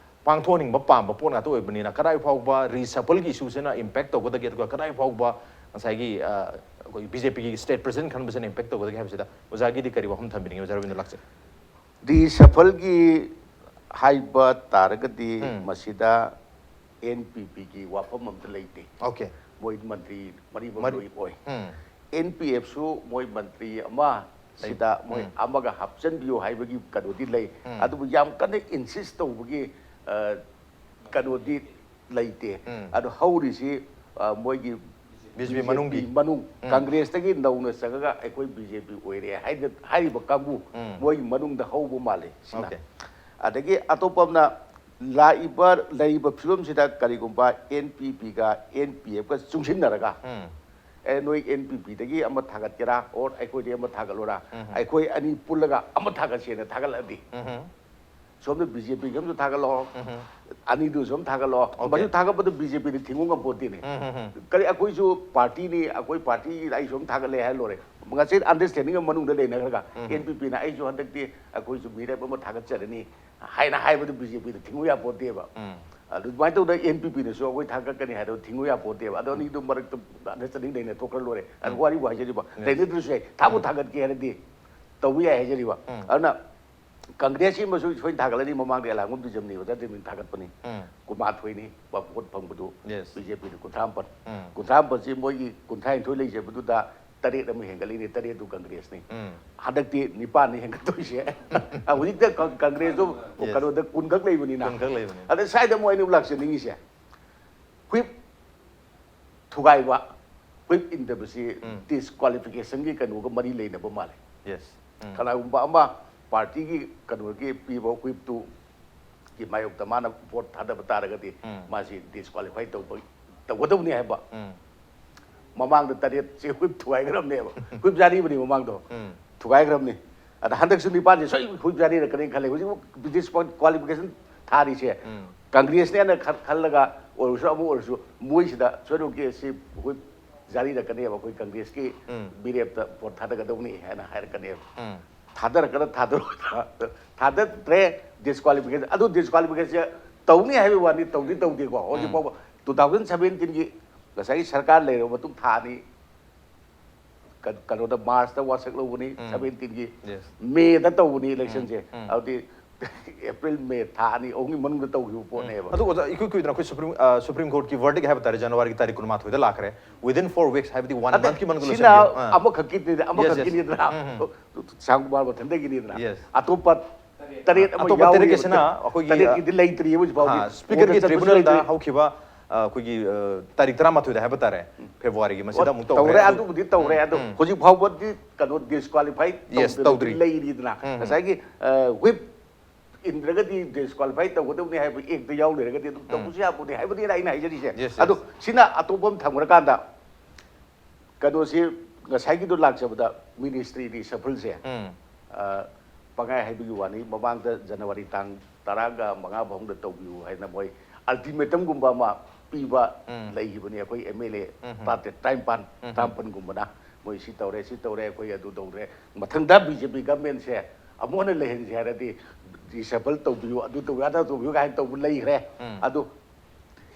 ꯄꯥꯡꯊꯣꯛꯍꯟꯅꯤꯡꯕ ꯄꯥꯝꯕ ꯄꯣꯠ ꯉꯥꯛꯇ ꯑꯣꯏꯕꯅꯤꯅ, ꯀꯗꯥꯏ ꯐꯥꯎꯕ reshuffleꯒꯤ issueꯁꯤꯅ impact ꯇꯧꯒꯗꯒꯦ, ꯑꯗꯨꯒ ꯀꯗꯥꯏ ꯐꯥꯎꯕ ꯉꯁꯥꯏꯒꯤ, ꯑ, ꯑꯩꯈꯣꯏꯒꯤ BJPꯒꯤ state president ꯈꯟꯕꯁꯤꯅ impact ꯇꯧꯒꯗꯒꯦ ꯍꯥꯏꯕꯁꯤꯗ ꯑꯣꯖꯥꯒꯤꯗꯤ ꯀꯔꯤ ꯋꯥꯐꯝ ꯊꯝꯕꯤꯅꯤꯡꯉꯤ, ꯑꯣꯖꯥ ꯔꯕꯤꯟꯗ꯭ꯔ ꯂꯥꯛꯆꯩ? Reshuffleꯒꯤ ꯍꯥꯏꯕ ꯇꯥꯔꯒꯗꯤ, ꯎꯝ꯫ ꯃꯁꯤꯗ N P Pꯒꯤ ꯋꯥꯐꯝ ꯑꯝꯇ ꯂꯩꯇꯦ꯫ Okay. ꯃꯣꯏ ꯃꯟꯇ꯭ꯔꯤ ꯃꯔꯤ ꯃꯔꯤ-, ꯂꯣꯏ ꯑꯣꯏ꯫ ꯎꯝ꯫ N P Fꯁꯨ ꯃꯣꯏ ꯃꯟꯇ꯭ꯔꯤ ꯑꯃ ꯁꯤꯗ ꯃꯣꯏ ꯎꯝ꯫ ꯑꯃꯒ ꯍꯥꯞꯆꯤꯟꯕꯤꯌꯨ ꯍꯥꯏꯕꯒꯤ ꯀꯩꯅꯣꯗꯤ ꯂꯩ꯫ ꯎꯝ꯫ ꯑꯗꯨꯕꯨ ꯌꯥꯝ ꯀꯟꯅ insist ꯇꯧꯕꯒꯤ, ꯑ, ꯀꯩꯅꯣꯗꯤ ꯂꯩꯇꯦ꯫ ꯎꯝ꯫ ꯑꯗꯣ ꯍꯧꯔꯤꯁꯤ, ꯑ, ꯃꯣꯏꯒꯤ BJP ꯃꯅꯨꯡꯒꯤ꯫ ꯃꯅꯨꯡ, ꯎꯝ꯫ Congressꯇꯒꯤ ꯅꯧꯅ ꯆꯪꯉꯒ ꯑꯩꯈꯣꯏ BJP ꯑꯣꯏꯔꯦ ꯍꯥꯏꯅ ꯍꯥꯏꯔꯤꯕ ꯀꯥꯡꯕꯨ, ꯎꯝ꯫ ꯃꯣꯏꯒꯤ ꯃꯅꯨꯡꯗ ꯍꯧꯕ ꯃꯥꯜꯂꯦ ꯁꯤꯅ꯫ Okay꯫ ꯑꯗꯒꯤ ꯑꯇꯣꯞꯄ ꯑꯃꯅ, ꯂꯥꯛꯏꯕ, ꯂꯩꯔꯤꯕ ꯐꯤꯕꯝꯁꯤꯗ ꯀꯔꯤꯒꯨꯝꯕ N P Pꯒ N P Fꯀ ꯆꯨꯡꯁꯤꯟꯅꯔꯒ, ꯎꯝ꯫ ꯑꯦ, ꯅꯣꯏ N P Pꯗꯒꯤ ꯑꯃ ꯊꯥꯒꯠꯀꯦꯔꯥ, or ꯑꯩꯈꯣꯏꯗꯒꯤ ꯑꯃ ꯊꯥꯒꯠꯂꯣꯔꯥ, ꯎꯝ꯫ ꯑꯩꯈꯣꯏ ꯑꯅꯤ ꯄꯨꯜꯂꯒ ꯑꯃ ꯊꯥꯒꯠꯁꯦꯅ ꯊꯥꯒꯠꯂꯛꯑꯗꯤ, ꯎꯝ꯫ ꯁꯣꯝꯗ BJPꯒꯤ ꯑꯃꯁꯨ ꯊꯥꯒꯠꯂꯣ, ꯎꯝ꯫ ꯑꯅꯤꯗꯨꯁꯨ ꯑꯃ ꯊꯥꯒꯠꯂꯣ, Okay꯫ ꯃꯗꯨ ꯊꯥꯒꯠꯄꯗ BJPꯅ ꯊꯤꯡꯕ ꯉꯝꯄꯣꯠꯇꯦꯅꯦ꯫ ꯎꯝ, ꯎꯝ, ꯎꯝ꯫ ꯀꯔꯤ, ꯑꯩꯈꯣꯏꯁꯨ partyꯅꯤ, ꯑꯩꯈꯣꯏ party ꯑꯩꯁꯨ ꯑꯃ ꯊꯥꯒꯠꯂꯦ ꯍꯥꯏꯔ ꯂꯣꯏꯔꯦ꯫ ꯉꯁꯤ understanding ꯑꯃ ꯃꯅꯨꯡꯗ ꯂꯩꯅꯈ꯭ꯔꯒ, ꯎꯝ꯫ N P Pꯅ ꯑꯩꯁꯨ ꯍꯟꯗꯛꯇꯤ ꯑꯩꯈꯣꯏꯁꯨ ꯃꯤꯔꯦꯞ ꯑꯃ ꯊꯥꯒꯠꯆꯔꯅꯤ ꯍꯥꯏꯅ ꯍꯥꯏꯕꯗꯨ BJPꯗ ꯊꯤꯡꯉꯨ ꯌꯥꯄꯣꯠꯇꯦꯕ꯫ ꯎꯝ꯫ ꯑꯗꯨꯃꯥꯏꯅ ꯇꯧꯗꯅ ꯑꯦꯟ ꯄꯤ ꯄꯤꯅꯁꯨ ꯑꯩꯈꯣꯏ ꯊꯥꯒꯠꯀꯅꯤ ꯍꯥꯏꯗꯣ ꯊꯤꯡꯉꯨ ꯌꯥꯄꯣꯠꯇꯦꯕ꯫ ꯑꯗꯣ ꯑꯅꯤꯗꯨ ꯃꯔꯛꯇ ꯑꯟꯗꯔꯁꯇꯦꯟꯗꯤꯡ ꯂꯩꯅ ꯊꯣꯛꯈ꯭ꯔ ꯂꯣꯏꯔꯦ꯫ ꯑꯗꯨ ꯋꯥꯔꯤꯕꯨ ꯍꯥꯏꯖꯔꯤꯕ꯫ ꯂꯩꯅꯗ꯭ꯔꯁꯨ ꯌꯥꯏ, ꯊꯥꯕꯨ ꯊꯥꯒꯠꯀꯦ ꯍꯥꯏꯔꯗꯤ ꯇꯧꯕ ꯌꯥꯏ ꯍꯥꯏꯖꯔꯤꯕ꯫ ꯑꯗꯨꯅ ꯀꯪꯒ꯭ꯔꯦꯁꯀꯤ ꯑꯃꯁꯨ ꯁꯣꯏꯅ ꯊꯥꯒꯠꯂꯅꯤ꯫ ꯃꯃꯥꯡꯗ ꯑꯦꯂꯥꯡꯕꯝ ꯇꯨꯖꯝꯅꯤ, ꯑꯣꯖꯥ ꯗꯦꯃꯤꯟ ꯊꯥꯒꯠꯄꯅꯤ꯫ ꯀꯨꯟꯃꯥꯊꯣꯏꯅꯤ ꯚꯣꯠ ꯐꯪꯕꯗꯨ꯫ ꯕꯤ ꯖꯦ ꯄꯤꯅ ꯀꯨꯟꯊ꯭ꯔꯥ ꯃꯥꯄꯟ꯫ ꯀꯨꯟꯊ꯭ꯔꯥ ꯃꯥꯄꯟꯁꯤ ꯃꯣꯏꯒꯤ ꯀꯨꯟꯊ꯭ꯔꯥ ꯅꯤꯊꯣꯏ ꯂꯩꯖꯕꯗꯨꯗ ꯇꯔꯦꯠ ꯑꯃ ꯍꯦꯟꯒꯠꯂꯤꯅꯤ, ꯇꯔꯦꯠꯇꯨ ꯀꯪꯒ꯭ꯔꯦꯁꯅꯤ꯫ ꯍꯟꯗꯛꯇꯤ ꯅꯤꯄꯥꯟꯅꯤ ꯍꯦꯟꯒꯠꯇꯣꯏꯁꯦ꯫ ꯍꯧꯖꯤꯛꯇ ꯀꯪ-, ꯀꯪꯒ꯭ꯔꯦꯁꯇꯨ ꯀꯩꯅꯣꯗ ꯀꯨꯟꯈꯛ ꯂꯩꯕꯅꯤꯅ꯫ ꯀꯨꯟꯈꯛ ꯂꯩꯕꯅꯤ꯫ ꯑꯗ ꯁ꯭ꯋꯥꯏꯗ ꯑꯃꯨꯛ ꯑꯩꯅ ꯑꯃꯨꯛ ꯂꯥꯛꯆꯅꯤꯡꯉꯤꯁꯦ, ꯍꯨꯏꯞ ꯊꯨꯒꯥꯏꯕ, ꯍꯨꯏꯞ ꯏꯟꯗꯕꯁꯤ ꯗꯤꯁꯀ꯭ꯋꯥꯂꯤꯐꯤꯀꯦꯁꯟꯒꯤ ꯀꯩꯅꯣꯒ ꯃꯔꯤ ꯂꯩꯅꯕ ꯃꯥꯜꯂꯦ꯫ ꯀꯅꯥꯒꯨꯝꯕ ꯑꯃ ꯄꯥꯔꯇꯤꯒꯤ ꯀꯩꯅꯣꯒꯤ ꯄꯤꯕ ꯍꯨꯏꯞꯇꯨꯒꯤ ꯃꯥꯌꯣꯛꯇ ꯃꯥꯅ ꯚꯣꯠ ꯊꯥꯗꯕ ꯇꯥꯔꯒꯗꯤ ꯃꯥꯁꯤ ꯗꯤꯁꯀ꯭ꯋꯥꯂꯤꯐꯥꯏ ꯇꯧꯕ, ꯇꯧꯒꯗꯧꯅꯤ ꯍꯥꯏꯕ꯫ ꯃꯃꯥꯡꯗ ꯇꯔꯦꯠꯁꯦ ꯍꯨꯏꯞ ꯊꯨꯒꯥꯏꯈ꯭ꯔꯕꯅꯦꯕ꯫ ꯍꯨꯏꯞ ꯌꯥꯔꯤꯕꯅꯤ ꯃꯃꯥꯡꯗꯣ꯫ ꯊꯨꯒꯥꯏꯈ꯭ꯔꯕꯅꯤ꯫ ꯑꯗ ꯍꯟꯗꯛꯁꯨ ꯅꯤꯄꯥꯟꯁꯦ ꯁꯣꯏ ꯍꯨꯏꯞ ꯌꯥꯔꯤꯔꯛꯀꯅꯤ ꯈꯜꯂꯦ꯫ ꯍꯧꯖꯤꯛ ꯗꯤꯁꯀ꯭ꯋꯥꯂꯤꯐꯤꯀꯦꯁꯟ ꯊꯥꯔꯤꯁꯦ ꯀꯪꯒ꯭ꯔꯦꯁꯅꯦꯅ ꯈꯜ-, ꯈꯜꯂꯒ ꯑꯣꯏꯔꯁꯨ ꯑꯃ ꯑꯣꯏꯔꯁꯨ ꯃꯣꯏꯁꯤꯗ ꯁꯣꯏꯗꯅꯃꯛꯀꯤ ꯁꯤ ꯍꯨꯏꯞ ꯖꯥꯔꯤꯔꯛꯀꯅꯦꯕ꯫ ꯑꯩꯈꯣꯏ ꯀꯪꯒ꯭ꯔꯦꯁꯀꯤ ꯃꯤꯔꯦꯞꯇ ꯚꯣꯠ ꯊꯥꯗꯒꯗꯧꯅꯤ ꯍꯥꯏꯅ ꯍꯥꯏꯔꯛꯀꯅꯦꯕ꯫ ꯊꯥꯗꯔꯛꯀꯗ꯭ꯔꯥ ꯊꯥꯗꯔꯣꯏꯗ꯭ꯔꯥ? ꯊꯥꯗꯗ꯭ꯔꯦ, ꯗꯤꯁꯀ꯭ꯋꯥꯂꯤꯐꯤꯀꯦꯁꯟ꯫ ꯑꯗꯨ ꯗꯤꯁꯀ꯭ꯋꯥꯂꯤꯐꯤꯀꯦꯁꯟꯁꯦ ꯇꯧꯅꯤ ꯍꯥꯏꯕꯒꯤ ꯋꯥꯅꯤ, ꯇꯧꯗꯤ ꯇꯧꯗꯦꯀꯣ꯫ ꯍꯧꯖꯤꯛ ꯐꯥꯎꯕ ꯇꯨ ꯊꯥꯎꯖꯟ ꯁꯚꯦꯟꯇꯤꯟꯒꯤ ꯉꯁꯥꯏꯒꯤ ꯁꯔꯀꯥꯔ ꯂꯩꯔꯕ ꯃꯇꯨꯡ ꯊꯥ ꯑꯅꯤ, ꯀ-, ꯀꯩꯅꯣꯗ ꯃꯥꯔꯆꯇ ꯋꯥꯁꯛ ꯂꯧꯕꯅꯤ, ꯁꯚꯦꯟꯇꯤꯟꯒꯤ꯫ ꯃꯦꯗ ꯇꯧꯕꯅꯤ ꯏꯂꯦꯛꯁꯟꯁꯦ꯫ ꯑꯗꯨꯗꯤ ꯑꯦꯄ꯭ꯔꯤꯜ, ꯃꯦ ꯊꯥ ꯑꯅꯤ ꯑꯍꯨꯝꯒꯤ ꯃꯅꯨꯡꯗ ꯇꯧꯈꯤꯕ ꯄꯣꯠꯅꯦꯕ꯫ ꯑꯗꯨ ꯑꯣꯖꯥ, ꯏꯀꯨꯏ ꯀꯨꯏꯗꯅ ꯑꯩꯈꯣꯏ ꯁꯨꯄ꯭ꯔꯤꯝ, ꯑ, ꯁꯨꯄ꯭ꯔꯤꯝ ꯀꯣꯔꯠꯀꯤ ꯚꯔꯗꯤꯛ ꯍꯥꯏꯕ ꯇꯥꯔꯦ, ꯖꯅꯋꯥꯔꯤꯒꯤ ꯇꯥꯔꯤꯛ ꯀꯨꯟꯃꯥꯊꯣꯏꯗ ꯂꯥꯛꯈ꯭ꯔꯦ꯫ Within four weeks ꯍꯥꯏꯕꯗꯤ ꯋꯥꯟ ꯑꯗ ꯃꯟꯊꯀꯤ ꯃꯅꯨꯡꯗ ꯁꯤꯅ ꯂꯣꯏꯁꯤꯟꯕꯤꯌꯨ꯫ ꯑꯥ꯫ ꯑꯃꯈꯛꯀꯤꯅꯤꯗ, ꯌꯦꯁ, ꯌꯦꯁ꯫ ꯑꯃꯈꯛꯀꯤꯅꯤꯗꯅ꯫ ꯎꯝ, ꯎꯝ꯫ ꯁ꯭ꯌꯥꯝ ꯀꯨꯃꯥꯔ ꯃꯊꯟꯗꯒꯤꯅꯤꯗꯅ꯫ ꯌꯦꯁ꯫ ꯑꯇꯣꯞꯄ ꯇꯔꯦꯠ ꯑꯃ ꯑꯇꯣꯞꯄ ꯌꯥꯎꯔꯤꯕꯅꯤ꯫ ꯇꯔꯦꯠꯀꯤꯁꯤꯅ ꯑꯩꯈꯣꯏꯒꯤ, ꯇꯔꯦꯠꯀꯤꯗꯤ ꯂꯩꯇ꯭ꯔꯤꯌꯦ ꯍꯧꯖꯤꯛ ꯐꯥꯎꯗꯤ꯫ ꯑꯥ, ꯁ꯭ꯄꯤꯀꯔꯒꯤ ꯃꯣꯗꯤ ꯆꯠꯄꯁꯨ ꯇ꯭ꯔꯤꯕꯨꯅꯦꯜꯗ ꯂꯩꯇ꯭ꯔꯤ꯫ ꯍꯧꯈꯤꯕ, ꯑ, ꯑꯩꯈꯣꯏꯒꯤ, ꯑ, ꯇꯥꯔꯤꯛ ꯇꯔꯥꯃꯥꯊꯣꯏꯗ ꯍꯥꯏꯕ ꯇꯥꯔꯦ, ꯐꯦꯕ꯭ꯔꯨꯋꯥꯔꯤꯒꯤ, ꯃꯁꯤꯗ ꯑꯣ, ꯑꯃꯨꯛ ꯇꯧꯈ꯭ꯔꯦ꯫ ꯇꯧꯔꯦ, ꯑꯗꯨ ꯑꯗꯨꯕꯨꯗꯤ ꯇꯧꯔꯦ꯫ ꯎꯝ, ꯑꯗꯣ ꯎꯝ꯫ ꯍꯧꯖꯤꯛ ꯐꯥꯎꯕꯗꯤ ꯀꯩꯅꯣ ꯗꯤꯁꯀ꯭ꯋꯥꯂꯤꯐꯥꯏ ꯌꯦꯁ, ꯇꯧꯗꯅ ꯇꯧꯗ꯭ꯔꯤ꯫ ꯂꯩꯔꯤꯗꯅ꯫ ꯎꯝ, ꯎꯝ꯫ ꯉꯁꯥꯏꯒꯤ, ꯑ, ꯍꯨꯏꯞ ꯏꯟꯗ꯭ꯔꯒꯗꯤ ꯗꯤꯁꯀ꯭ꯋꯥꯂꯤꯐꯥꯏ ꯇꯧꯒꯗꯕꯅꯤ ꯍꯥꯏꯕ ꯑꯦꯛꯇ ꯌꯥꯎ ꯂꯩꯔꯒꯗꯤ ꯑꯗꯨꯝ ꯎꯝ꯫ ꯇꯧꯕꯁꯨ ꯌꯥꯄꯣꯠꯅꯤ ꯍꯥꯏꯕꯅꯤꯅ ꯑꯩꯅ ꯍꯥꯏꯖꯔꯤꯁꯦ꯫ ꯌꯦꯁ, ꯑꯗꯣ ꯌꯦꯁ꯫ ꯁꯤꯅ ꯑꯇꯣꯞꯄ ꯑꯃ ꯊꯝꯈ꯭ꯔꯀꯥꯟꯗ ꯀꯩꯅꯣꯁꯤ ꯉꯁꯥꯏꯒꯤꯗꯣ ꯂꯥꯛꯆꯕꯗ ꯃꯤꯅꯤꯁꯇ꯭ꯔꯤ ꯔꯤꯁꯐꯜꯁꯦ, ꯎꯝ꯫ ꯑ, ꯄꯪꯍꯥꯏ ꯍꯥꯏꯕꯒꯤ ꯋꯥꯅꯤ, ꯃꯃꯥꯡꯗ ꯖꯅꯋꯥꯔꯤ ꯇꯥꯡ ꯇꯔꯥꯒ ꯃꯉꯥ ꯐꯥꯎꯗ ꯇꯧꯕꯤꯌꯨ ꯍꯥꯏꯅ ꯃꯣꯏ ꯑꯜꯇꯤꯃꯦꯇꯝꯒꯨꯝꯕ ꯑꯃ ꯄꯤꯕ ꯎꯝ꯫ ꯂꯩꯈꯤꯕꯅꯤ꯫ ꯑꯩꯈꯣꯏ ꯑꯦꯝ ꯑꯦꯜ ꯑꯦ ꯎꯝ꯫ ꯇꯔꯥꯇꯔꯦꯠ, ꯇꯔꯥꯅꯤꯄꯥꯟ, ꯎꯝ꯫ ꯇꯔꯥꯃꯥꯄꯟꯒꯨꯝꯕꯅ ꯃꯣꯏ ꯁꯤ ꯇꯧꯔꯦ, ꯁꯤ ꯇꯧꯔꯦ, ꯑꯩꯈꯣꯏ ꯑꯗꯨ ꯇꯧꯔꯦ, ꯃꯊꯪꯗ ꯕꯤ ꯖꯦ ꯄꯤ ꯒꯃꯦꯟꯁꯦ ꯑꯃꯨꯛ ꯍꯟꯅ ꯂꯩꯍꯟꯁꯦ ꯍꯥꯏꯔꯗꯤ reshuffle ꯇꯧꯕꯤꯌꯨ, ꯑꯗꯨ ꯇꯧꯕꯤꯌꯨ, ꯑꯗꯥ ꯇꯧꯕꯤꯌꯨ ꯀꯥꯏꯅ ꯇꯧꯕ ꯂꯩꯈ꯭ꯔꯦ꯫ ꯎꯝ꯫ ꯑꯗꯨ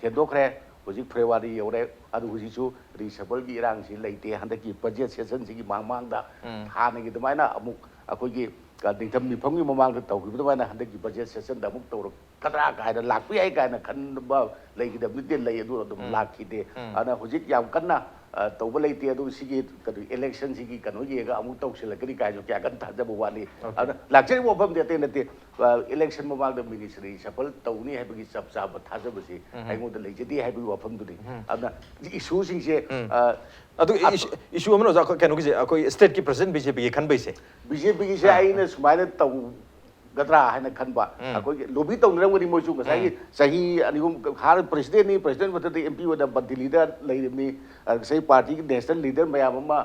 ꯍꯦꯟꯗꯣꯛꯈ꯭ꯔꯦ꯫ ꯍꯧꯖꯤꯛ February ꯌꯧꯔꯦ꯫ ꯑꯗꯨ ꯍꯧꯖꯤꯛꯁꯨ reshuffleꯒꯤ ꯏꯔꯥꯡꯁꯤ ꯂꯩꯇꯦ꯫ ꯍꯟꯗꯛꯀꯤ budget sessionꯁꯤꯒꯤ ꯃꯃꯥꯡꯗ ꯎꯝ꯫ ꯍꯥꯟꯅꯒꯤ ꯑꯗꯨꯃꯥꯏꯅ ꯑꯃꯨꯛ ꯑꯩꯈꯣꯏꯒꯤ, ꯑ, ꯅꯤꯡꯊꯝ ꯃꯤꯐꯝꯒꯤ ꯃꯃꯥꯡꯗ ꯇꯧꯈꯤꯕ ꯑꯗꯨꯃꯥꯏꯅ ꯍꯟꯗꯛꯀꯤ budget sessionꯗ ꯑꯃꯨꯛ ꯇꯧꯔꯛꯀꯗ꯭ꯔꯥ ꯀꯥꯏꯅ, ꯂꯥꯛꯄ ꯌꯥꯏ ꯀꯥꯏꯅ ꯈꯟꯕ ꯂꯩꯈꯤꯗꯕ ꯅꯠꯇꯦ, ꯂꯩ, ꯑꯗꯨ ꯑꯗꯨꯝ ꯎꯝ꯫ ꯂꯥꯛꯈꯤꯗꯦ꯫ ꯎꯝ꯫ ꯑꯗꯨꯅ ꯍꯧꯖꯤꯛ ꯌꯥꯝ ꯀꯟꯅ, ꯑ, ꯇꯧꯕ ꯂꯩꯇꯦ꯫ ꯑꯗꯨ ꯁꯤꯒꯤ ꯀꯩꯅꯣ electionꯁꯤꯒꯤ ꯀꯩꯅꯣ ꯌꯦꯡꯉꯒ ꯑꯃꯨꯛ ꯇꯧꯁꯤꯜꯂꯛꯀꯅꯤ ꯀꯥꯏꯁꯨ ꯀꯌꯥ ꯀꯟꯅ ꯊꯥꯖꯕ ꯋꯥꯠꯂꯤ꯫ Okay꯫ ꯑꯗꯨꯅ ꯂꯥꯛꯆꯔꯤꯕ ꯋꯥꯐꯝꯗꯤ ꯑꯇꯩ ꯅꯠꯇꯦ, ꯑ, election ꯃꯃꯥꯡꯗ ministry reshuffle ꯇꯧꯅꯤ ꯍꯥꯏꯕꯒꯤ ꯆꯞ ꯆꯥꯕ ꯊꯥꯖꯕꯁꯤ ꯎꯝ꯫ ꯑꯩꯉꯣꯟꯗ ꯂꯩꯖꯗꯦ ꯍꯥꯏꯕꯒꯤ ꯋꯥꯐꯝꯗꯨꯅꯤ꯫ ꯎꯝ꯫ ꯑꯗꯨꯅ issueꯁꯤꯡꯁꯦ, ꯎꯝ꯫ ꯑ, ꯑꯗꯨ ꯑ- issue, issue ꯑꯃꯅ ꯑꯣꯖꯥ, ꯑꯩꯈꯣꯏ ꯀꯩꯅꯣꯒꯤꯁꯦ, ꯑꯩꯈꯣꯏ stateꯀꯤ president BJPꯒꯤ ꯈꯟꯕꯩꯁꯦ? BJPꯒꯤꯁꯦ ꯑꯥ꯫ ꯑꯩꯅ ꯁꯨꯃꯥꯏꯅ ꯇꯧꯒꯗ꯭ꯔꯥ ꯍꯥꯏꯅ ꯈꯟꯕ꯫ ꯎꯝ꯫ ꯑꯩꯈꯣꯏꯒꯤ lobby ꯇꯧꯅꯔꯝꯒꯅꯤ ꯃꯣꯏꯁꯨ, ꯉꯁꯥꯏꯒꯤ ꯎꯝ꯫ ꯆꯍꯤ ꯑꯅꯤ ꯑꯍꯨꯝ ꯍꯥꯟꯅ presidentꯅꯤ, president ꯃꯊꯛꯇ MP ꯑꯣꯏꯅ ꯃꯟꯇ꯭ꯔꯤꯗ ꯂꯩꯔꯤꯕꯅꯤ, ꯑꯗ ꯉꯁꯥꯏ partyꯒꯤ national leader ꯃꯌꯥꯝ ꯑꯃ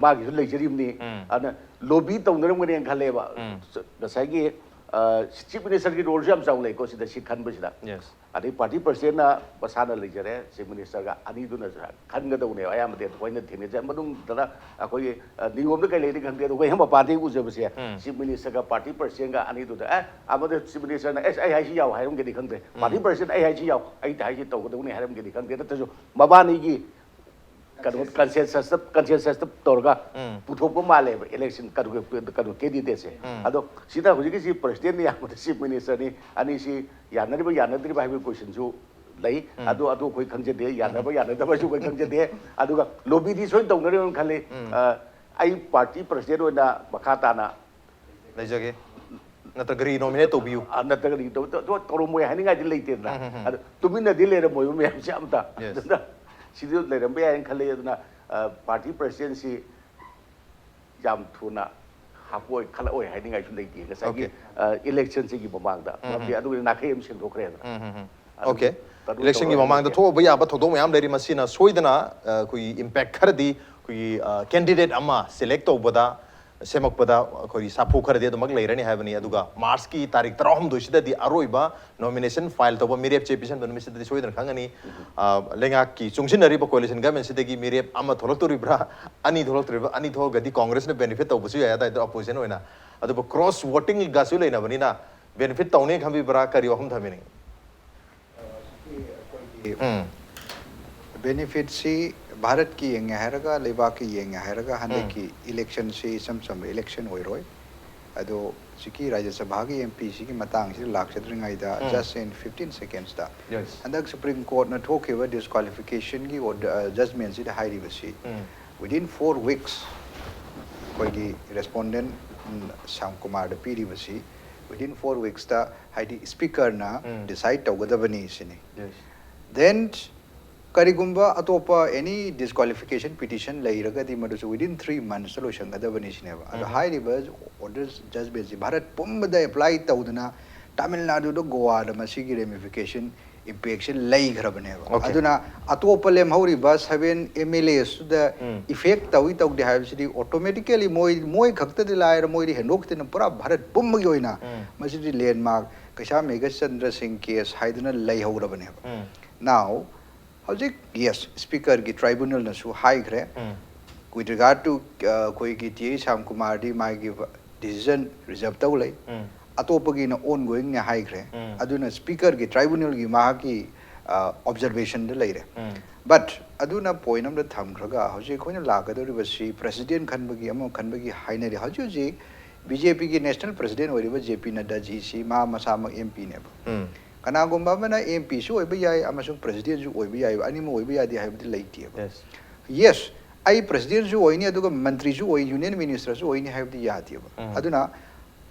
ꯃꯥꯒꯤꯁꯨ ꯂꯩꯖꯔꯤꯕꯅꯤ꯫ ꯎꯝ꯫ ꯑꯗꯨꯅ lobby ꯇꯧꯅꯔꯝꯒꯅꯦꯅ ꯈꯜꯂꯦꯕ꯫ ꯎꯝ꯫ ꯉꯁꯥꯏꯒꯤ, ꯑ, chief ministerꯒꯤ roleꯁꯨ ꯌꯥꯝ ꯆꯥꯎꯅ ꯂꯩꯀꯣ ꯁꯤꯗ, ꯁꯤ ꯈꯟꯕꯁꯤꯗ꯫ Yes꯫ ꯑꯗꯩ party presidentꯅ ꯃꯁꯥꯅ ꯂꯩꯖꯔꯦ, chief ministerꯒ ꯑꯅꯤꯗꯨꯅꯁꯨ ꯈꯟꯒꯗꯧꯅꯦꯕ꯫ ꯑꯌꯥꯝꯕꯗꯤ ꯑꯗꯨ ꯑꯩꯈꯣꯏꯅ ꯊꯦꯡꯅꯖꯩ꯫ ꯃꯅꯨꯡꯗ ꯑꯩꯈꯣꯏꯒꯤ, ꯑ, ꯅꯤꯌꯣꯝꯗ ꯀꯩ ꯂꯩꯔꯤ ꯈꯪꯗꯦ, ꯑꯗꯣ ꯑꯩꯈꯣꯏ ꯃꯄꯥꯟꯗꯒꯤ ꯎꯖꯕꯁꯦ, ꯎꯝ꯫ chief ministerꯒ party presidentꯒ ꯑꯅꯤꯗꯨꯗ, "ꯑꯦ, ꯑꯃꯗ chief ministerꯅ ꯑꯦꯁ ꯑꯩ ꯍꯥꯏꯁꯤ ꯌꯥꯎ" ꯍꯥꯏꯔꯝꯒꯅꯤ ꯈꯪꯗꯦ, party ꯎꯝ꯫ presidentꯅ "ꯑꯩ ꯍꯥꯏꯁꯤ ꯌꯥꯎ, ꯑꯩ ꯍꯥꯏꯁꯤ ꯇꯧꯒꯗꯧꯅꯤ" ꯍꯥꯏꯔꯝꯒꯅꯤ ꯈꯪꯗꯦ꯫ ꯅꯠꯇ꯭ꯔꯁꯨ ꯃꯕꯥꯅꯤꯒꯤ ꯀꯩꯅꯣ consensusꯇ, consensusꯇ ꯇꯧꯔꯒ ꯎꯝ꯫ ꯄꯨꯊꯣꯛꯄ ꯃꯥꯜꯂꯦꯕ election ꯀꯩꯅꯣ, ꯀꯩꯅꯣ candidateꯁꯦ꯫ ꯎꯝ꯫ ꯑꯗꯣ ꯁꯤꯗ ꯍꯧꯖꯤꯛꯀꯤꯁꯤ presidentꯅ ꯌꯥꯝꯕꯗ chief ministerꯅꯤ, ꯑꯅꯤꯁꯤ ꯌꯥꯅꯔꯤꯕ ꯌꯥꯅꯗ꯭ꯔꯤꯕ ꯍꯥꯏꯕꯒꯤ questionꯁꯨ ꯂꯩ꯫ ꯎꯝ꯫ ꯑꯗꯨ, ꯑꯗꯨ ꯑꯩꯈꯣꯏ ꯈꯪꯖꯗꯦ, ꯌꯥꯅꯕ ꯌꯥꯅꯗꯕꯁꯨ ꯑꯩꯈꯣꯏ ꯈꯪꯖꯗꯦ꯫ ꯑꯗꯨꯒ lobbyꯗꯤ ꯁꯣꯏꯅ ꯇꯧꯅꯔꯤꯕꯅ ꯈꯜꯂꯤ꯫ ꯎꯝ꯫ ꯑ, ꯑꯩ party president ꯑꯣꯏꯅ ꯃꯈꯥ ꯇꯥꯅ ꯂꯩꯖꯒꯦ꯫ ꯅꯠꯇ꯭ꯔꯒ re-nominate ꯇꯧꯕꯤꯌꯨ꯫ ꯑ, ꯅꯠꯇ꯭ꯔꯒꯗꯤ ꯇꯧ-, ꯇꯧ-, ꯇꯧꯔꯝꯃꯣꯏ ꯍꯥꯏꯅꯤꯡꯉꯥꯏꯗꯤ ꯂꯩꯇꯦꯗꯅ꯫ ꯎꯝ, ꯎꯝ, ꯎꯝ꯫ ꯑꯗꯨ ꯇꯨꯃꯤꯟꯅꯗꯤ ꯂꯩꯔꯝꯃꯣꯏꯕ ꯃꯌꯥꯝꯁꯦ ꯑꯝꯇ꯫ Yes꯫ ꯑꯗꯨꯅ ꯁꯤꯗꯤ ꯂꯩꯔꯝꯕ ꯌꯥꯏꯅ ꯈꯜꯂꯤ꯫ ꯑꯗꯨꯅ, ꯑ, party presidentꯁꯤ ꯌꯥꯝ ꯊꯨꯅ ꯍꯥꯞꯄꯣꯏ, ꯈꯜꯂꯛꯑꯣꯏ ꯍꯥꯏꯅꯤꯡꯉꯥꯏꯁꯨ ꯂꯩꯇꯦ꯫ ꯉꯁꯥꯏꯒꯤ, Okay꯫ ꯑ, electionꯁꯤꯒꯤ ꯃꯃꯥꯡꯗ꯫ ꯎꯝ, ꯃꯔꯝꯗꯤ ꯎꯝ꯫ ꯑꯗꯨꯒꯤ ꯅꯥꯈꯩ ꯑꯃ ꯁꯦꯡꯗꯣꯛꯈ꯭ꯔꯦꯗꯅ꯫ ꯎꯝ, ꯎꯝ, ꯎꯝ꯫ ꯑꯗꯨꯒꯤ Okay꯫ ꯇꯔꯨ Electionꯒꯤ ꯇꯧꯔꯒ ꯃꯃꯥꯡꯗ ꯂꯩꯔꯦ꯫ ꯊꯣꯛꯑꯕ ꯌꯥꯕ ꯊꯧꯗꯣꯛ ꯃꯌꯥꯝ ꯂꯩꯔꯤ꯫ ꯃꯁꯤꯅ ꯁꯣꯏꯗꯅ, ꯑ, ꯑꯩꯈꯣꯏꯒꯤ impact ꯈꯔꯗꯤ ꯑꯩꯈꯣꯏꯒꯤ, ꯑ, candidate ꯑꯃ select ꯇꯧꯕꯗ, ꯁꯦꯝꯃꯛꯄꯗ ꯑꯩꯈꯣꯏꯒꯤ ꯁꯥꯐꯨ ꯈꯔꯗꯤ ꯑꯗꯨꯃꯛ ꯂꯩꯔꯅꯤ ꯍꯥꯏꯕꯅꯤ꯫ ꯑꯗꯨꯒ Marchꯀꯤ ꯇꯥꯔꯤꯛ ꯇꯔꯥꯍꯨꯝꯗꯣꯏꯁꯤꯗꯗꯤ ꯑꯔꯣꯏꯕ nomination file ꯇꯧꯕ ꯃꯤꯔꯦꯞ ꯆꯦ ꯄꯤꯁꯟꯕ ꯅꯨꯃꯤꯠꯁꯤꯗꯗꯤ ꯁꯣꯏꯗꯅ ꯈꯪꯒꯅꯤ꯫ ꯑ, ꯂꯩꯉꯥꯛꯀꯤ ꯆꯨꯡꯁꯤꯟꯅꯔꯤꯕ coalition governmentꯁꯤꯗꯒꯤ ꯃꯤꯔꯦꯞ ꯑꯃ ꯊꯣꯛꯂꯛꯇꯣꯔꯤꯕ꯭ꯔꯥ, ꯑꯅꯤ ꯊꯣꯛꯂꯛꯇꯣꯔꯤꯕ꯭ꯔꯥ, ꯑꯅꯤ ꯊꯣꯛꯑꯒꯗꯤ Congressꯅ benefit ꯇꯧꯕꯁꯨ ꯌꯥꯏ, ꯑꯗꯥꯏꯗ opposition ꯑꯣꯏꯅ꯫ ꯑꯗꯨꯕꯨ ꯀ꯭ꯔꯣꯁ ꯚꯣꯇꯤꯡꯒꯁꯨ ꯂꯩꯅꯕꯅꯤꯅ ꯕꯦꯅꯤꯐꯤꯠ ꯇꯧꯅꯤ ꯈꯟꯕꯤꯕ꯭ꯔꯥ? ꯀꯔꯤ ꯋꯥꯐꯝ ꯊꯝꯕꯤꯅꯤꯡꯉꯤ? ꯎꯝ꯫ ꯕꯦꯅꯤꯐꯤꯠꯁꯤ ꯚꯥꯔꯠꯀꯤ ꯌꯦꯡꯉꯦ ꯍꯥꯏꯔꯒ, ꯂꯩꯕꯥꯛꯀꯤ ꯌꯦꯡꯉꯦ ꯍꯥꯏꯔꯒ, ꯍꯟꯗꯛꯀꯤ ꯏꯂꯦꯛꯁꯟꯁꯤ ꯏꯆꯝ ꯆꯝꯕ ꯏꯂꯦꯛꯁꯟ ꯑꯣꯏꯔꯣꯏ꯫ ꯑꯗꯣ ꯍꯧꯖꯤꯛꯀꯤ ꯔꯥꯖ꯭ꯌ ꯁꯚꯥꯒꯤ ꯑꯦꯝ ꯄꯤꯁꯤꯒꯤ ꯃꯇꯥꯡꯁꯤꯗ ꯂꯥꯛꯆꯗ꯭ꯔꯤꯉꯩꯗ, ꯎꯝ꯫ just in fifteen seconds ꯇ, Yes. ꯍꯟꯗꯛ ꯁꯨꯄ꯭ꯔꯤꯝ ꯀꯣꯔꯠꯅ ꯊꯣꯛꯈꯤꯕ ꯗꯤꯁꯀ꯭ꯋꯥꯂꯤꯐꯤꯀꯦꯁꯟꯒꯤ ꯑꯣꯔꯗꯔ, ꯖꯖꯃꯦꯟꯁꯤꯗ ꯍꯥꯏꯔꯤꯕꯁꯤ, ꯎꯝ꯫ within four weeks ꯑꯩꯈꯣꯏꯒꯤ ꯔꯦꯁꯄꯣꯟꯗꯦꯟ ꯁ꯭ꯌꯥꯝ ꯀꯨꯃꯥꯔꯗ ꯄꯤꯔꯤꯕꯁꯤ, within four weeks ꯇ, ꯍꯥꯏꯗꯤ ꯁ꯭ꯄꯤꯀꯔꯅ ꯎꯝ꯫ ꯗꯤꯁꯥꯏꯠ ꯇꯧꯒꯗꯕꯅꯤ ꯁꯤꯅꯤ꯫ Yes. Then ꯀꯔꯤꯒꯨꯝꯕ ꯑꯇꯣꯞꯄ ꯑꯦꯅꯤ ꯗꯤꯁꯀ꯭ꯋꯥꯂꯤꯐꯤꯀꯦꯁꯟ ꯄꯤꯇꯤꯁꯟ ꯂꯩꯔꯒꯗꯤ ꯃꯗꯨꯁꯨ within three months ꯇ ꯂꯣꯏꯁꯤꯟꯒꯗꯕꯅꯤ ꯁꯤꯅꯦꯕ꯫ ꯑꯗꯣ ꯎꯝ꯫ ꯍꯥꯏꯔꯤꯕ ꯑꯣꯔꯗꯔ ꯖꯖꯃꯦꯟꯁꯤ ꯚꯥꯔꯠ ꯄꯨꯝꯕꯗ ꯑꯦꯄ꯭ꯂꯥꯏ ꯇꯧꯗꯅ ꯇꯥꯃꯤꯜ ꯅꯥꯗꯨꯗ, ꯒꯣꯋꯥꯗ ꯃꯁꯤꯒꯤ ꯔꯦꯃꯤꯐꯤꯀꯦꯁꯟ ꯏꯝꯄꯦꯛꯁꯦ ꯂꯩꯈ꯭ꯔꯕꯅꯦꯕ꯫ Okay. ꯑꯗꯨꯅ ꯑꯇꯣꯞꯄ ꯂꯦꯝꯍꯧꯔꯤꯕ ꯁꯚꯦꯟ ꯑꯦꯝ ꯑꯦꯜ ꯑꯦꯁꯇꯨꯗ ꯎꯝ꯫ ꯏꯐꯦꯛ ꯇꯧꯏ ꯇꯧꯗꯦ ꯍꯥꯏꯕꯁꯤꯗꯤ ꯑꯣꯇꯣꯃꯦꯇꯤꯀꯦꯂꯤ ꯃꯣꯏ, ꯃꯣꯏ ꯈꯛꯇꯗꯤ ꯂꯥꯏꯔ, ꯃꯣꯏꯗꯤ ꯍꯦꯟꯗꯣꯛꯇꯅ ꯄꯨꯔꯥ ꯚꯥꯔꯠ ꯄꯨꯝꯕꯒꯤ ꯑꯣꯏꯅ ꯎꯝ꯫ ꯃꯁꯤꯗꯤ ꯂꯦꯟꯃꯥꯔꯛ ꯀꯩꯁꯥꯝ ꯃꯦꯘꯆꯟꯗ꯭ꯔ ꯁꯤꯡ ꯀꯦꯁ ꯍꯥꯏꯗꯅ ꯂꯩꯍꯧꯔꯕꯅꯦꯕ꯫ ꯎꯝ꯫ Now ꯍꯧꯖꯤꯛ, ꯌꯦꯁ, ꯁ꯭ꯄꯤꯀꯔꯒꯤ ꯇ꯭ꯔꯥꯏꯕꯨꯅꯦꯜꯅꯁꯨ ꯍꯥꯏꯈ꯭ꯔꯦ, ꯎꯝ꯫ with regard to, ꯑ, ꯑꯩꯈꯣꯏꯒꯤ ꯇꯤ ꯑꯩꯆ ꯁ꯭ꯌꯥꯝ ꯀꯨꯃꯥꯔꯗꯤ ꯃꯥꯒꯤ ꯗꯤꯁꯤꯖꯟ ꯔꯤꯖꯔꯞ ꯇꯧ ꯂꯩ, ꯎꯝ꯫ ꯑꯇꯣꯞꯄꯒꯤꯅ ꯑꯣꯟ ꯒꯣꯋꯤꯡꯅꯦ ꯍꯥꯏꯈ꯭ꯔꯦ꯫ ꯎꯝ꯫ ꯑꯗꯨꯅ ꯁ꯭ꯄꯤꯀꯔꯒꯤ ꯇ꯭ꯔꯥꯏꯕꯨꯅꯦꯜꯒꯤ ꯃꯍꯥꯛꯀꯤ ꯑꯣꯕꯖꯔꯕꯦꯁꯟꯗ ꯂꯩꯔꯦ꯫ ꯎꯝ꯫ ꯕꯠ ꯑꯗꯨꯅ ꯄꯣꯏꯟ ꯑꯃꯗ ꯊꯝꯈ꯭ꯔꯒ ꯍꯧꯖꯤꯛ ꯑꯩꯈꯣꯏꯅ ꯂꯥꯛꯀꯗꯧꯔꯤꯕꯁꯤ ꯄ꯭ꯔꯁꯤꯗꯦꯟ ꯈꯟꯕꯒꯤ ꯑꯃ ꯈꯟꯕꯒꯤ ꯍꯥꯏꯅꯔꯤ꯫ ꯍꯧꯖꯤꯛ ꯍꯧꯖꯤꯛ ꯕꯤ ꯖꯦ ꯄꯤꯒꯤ ꯅꯦꯁꯅꯦꯜ ꯄ꯭ꯔꯁꯤꯗꯦꯟ ꯑꯣꯏꯔꯤꯕ ꯖꯦ ꯄꯤ ꯅꯗ꯭ꯗꯥꯖꯤꯁꯤ ꯃꯥ ꯃꯁꯥꯃꯛ ꯑꯦꯝ ꯄꯤꯅꯦꯕ꯫ ꯎꯝ꯫ ꯀꯅꯥꯒꯨꯝꯕ ꯑꯃꯅ ꯑꯦꯝ ꯄꯤꯁꯨ ꯑꯣꯏꯕ ꯌꯥꯏ ꯑꯃꯁꯨꯡ ꯄ꯭ꯔꯁꯤꯗꯦꯟꯁꯨ ꯑꯣꯏꯕ ꯌꯥꯏꯕ, ꯑꯅꯤꯃꯛ ꯑꯣꯏꯕ ꯌꯥꯗꯦ ꯍꯥꯏꯕꯗꯤ ꯂꯩꯇꯦꯕ꯫ Yes. ꯌꯦꯁ, ꯑꯩ ꯄ꯭ꯔꯁꯤꯗꯦꯟꯁꯨ ꯑꯣꯏꯅꯤ ꯑꯗꯨꯒ ꯃꯟꯇ꯭ꯔꯤꯁꯨ ꯑꯣꯏ, ꯌꯨꯅꯤꯌꯟ ꯃꯤꯅꯤꯁꯇꯔꯁꯨ ꯑꯣꯏꯅꯤ ꯍꯥꯏꯕꯗꯤ ꯌꯥꯗꯦꯕ꯫ ꯎꯝ꯫ ꯑꯗꯨꯅ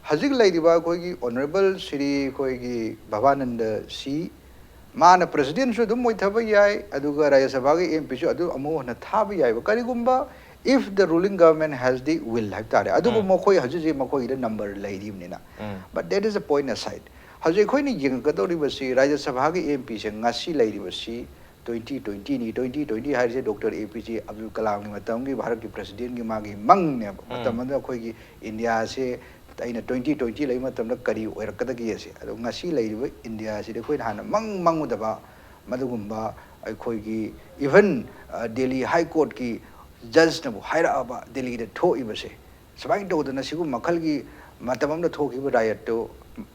ꯍꯧꯖꯤꯛ ꯂꯩꯔꯤꯕ ꯑꯩꯈꯣꯏꯒꯤ ꯑꯣꯅꯔꯦꯕꯜ ꯁ꯭ꯔꯤ ꯑꯩꯈꯣꯏꯒꯤ ꯚꯕꯥꯅꯟꯗ ꯁꯤ, ꯃꯥꯅ ꯄ꯭ꯔꯁꯤꯗꯦꯟꯁꯨ ꯑꯗꯨꯝ ꯑꯣꯏꯊꯕ ꯌꯥꯏ, ꯑꯗꯨꯒ ꯔꯥꯖ꯭ꯌ ꯁꯚꯥꯒꯤ ꯑꯦꯝ ꯄꯤꯁꯨ ꯑꯗꯨꯝ ꯑꯃꯨꯛ ꯍꯟꯅ ꯊꯥꯕ ꯌꯥꯏꯕ, ꯀꯔꯤꯒꯨꯝꯕ if the ruling government has the will ꯍꯥꯏꯕ ꯇꯥꯔꯦ꯫ ꯑꯗꯨꯕꯨ ꯎꯝ꯫ ꯃꯈꯣꯏ ꯍꯧꯖꯤꯛ ꯍꯧꯖꯤꯛ ꯃꯈꯣꯏꯒꯤꯗ ꯅꯝꯕꯔ ꯂꯩꯔꯤꯕꯅꯤꯅ꯫ Um. But that is a point aside. ꯍꯧꯖꯤꯛ ꯑꯩꯈꯣꯏꯅ ꯌꯦꯡꯉꯛꯀꯗꯧꯔꯤꯕꯁꯤ ꯔꯥꯖ꯭ꯌ ꯁꯚꯥꯒꯤ ꯑꯦꯝ ꯄꯤꯁꯦ ꯉꯁꯤ ꯂꯩꯔꯤꯕꯁꯤ ꯇ꯭ꯋꯦꯟꯇꯤ ꯇ꯭ꯋꯦꯟꯇꯤꯅꯤ꯫ ꯇ꯭ꯋꯦꯟꯇꯤ ꯇ꯭ꯋꯦꯟꯇꯤ ꯍꯥꯏꯔꯤꯁꯦ ꯗꯣꯛꯇꯔ ꯑꯦ ꯄꯤ ꯖꯦ ꯑꯕꯗꯨꯜ ꯀꯂꯥꯝꯒꯤ ꯃꯇꯝꯒꯤ ꯚꯥꯔꯠꯀꯤ ꯄ꯭ꯔꯁꯤꯗꯦꯟꯒꯤ ꯃꯥꯒꯤ ꯃꯪꯅꯦꯕ꯫ ꯎꯝ꯫ ꯃꯇꯝ ꯑꯗꯨꯗ ꯑꯩꯈꯣꯏꯒꯤ ꯏꯟꯗꯤꯌꯥꯁꯦ ꯑꯩꯅ ꯇ꯭ꯋꯦꯟꯇꯤ ꯇ꯭ꯋꯦꯟꯇꯤ ꯂꯩꯕ ꯃꯇꯝꯗ ꯀꯔꯤ ꯑꯣꯏꯔꯛꯀꯗꯒꯦ ꯑꯁꯦ꯫ ꯑꯗꯣ ꯉꯁꯤ ꯂꯩꯔꯤꯕ ꯏꯟꯗꯤꯌꯥꯁꯤꯗꯤ ꯑꯩꯈꯣꯏꯅ ꯍꯥꯟꯅ ꯃꯪ ꯃꯪꯉꯨꯗꯕ ꯃꯗꯨꯒꯨꯝꯕ ꯑꯩꯈꯣꯏꯒꯤ ꯏꯚꯟ, ꯑ, ꯗꯦꯜꯂꯤ ꯍꯥꯏ ꯀꯣꯔꯠꯀꯤ ꯖꯖꯅꯕꯨ ꯍꯥꯏꯔꯛꯑꯕ ꯗꯦꯜꯂꯤꯗ ꯊꯣꯛꯏꯕꯁꯦ, ꯁꯨꯃꯥꯏꯅ ꯇꯧꯗꯅ ꯁꯤꯒꯨꯝꯕ ꯃꯈꯜꯒꯤ ꯃꯇꯝ ꯑꯃꯗ ꯊꯣꯛꯈꯤꯕ riot ꯇꯨ,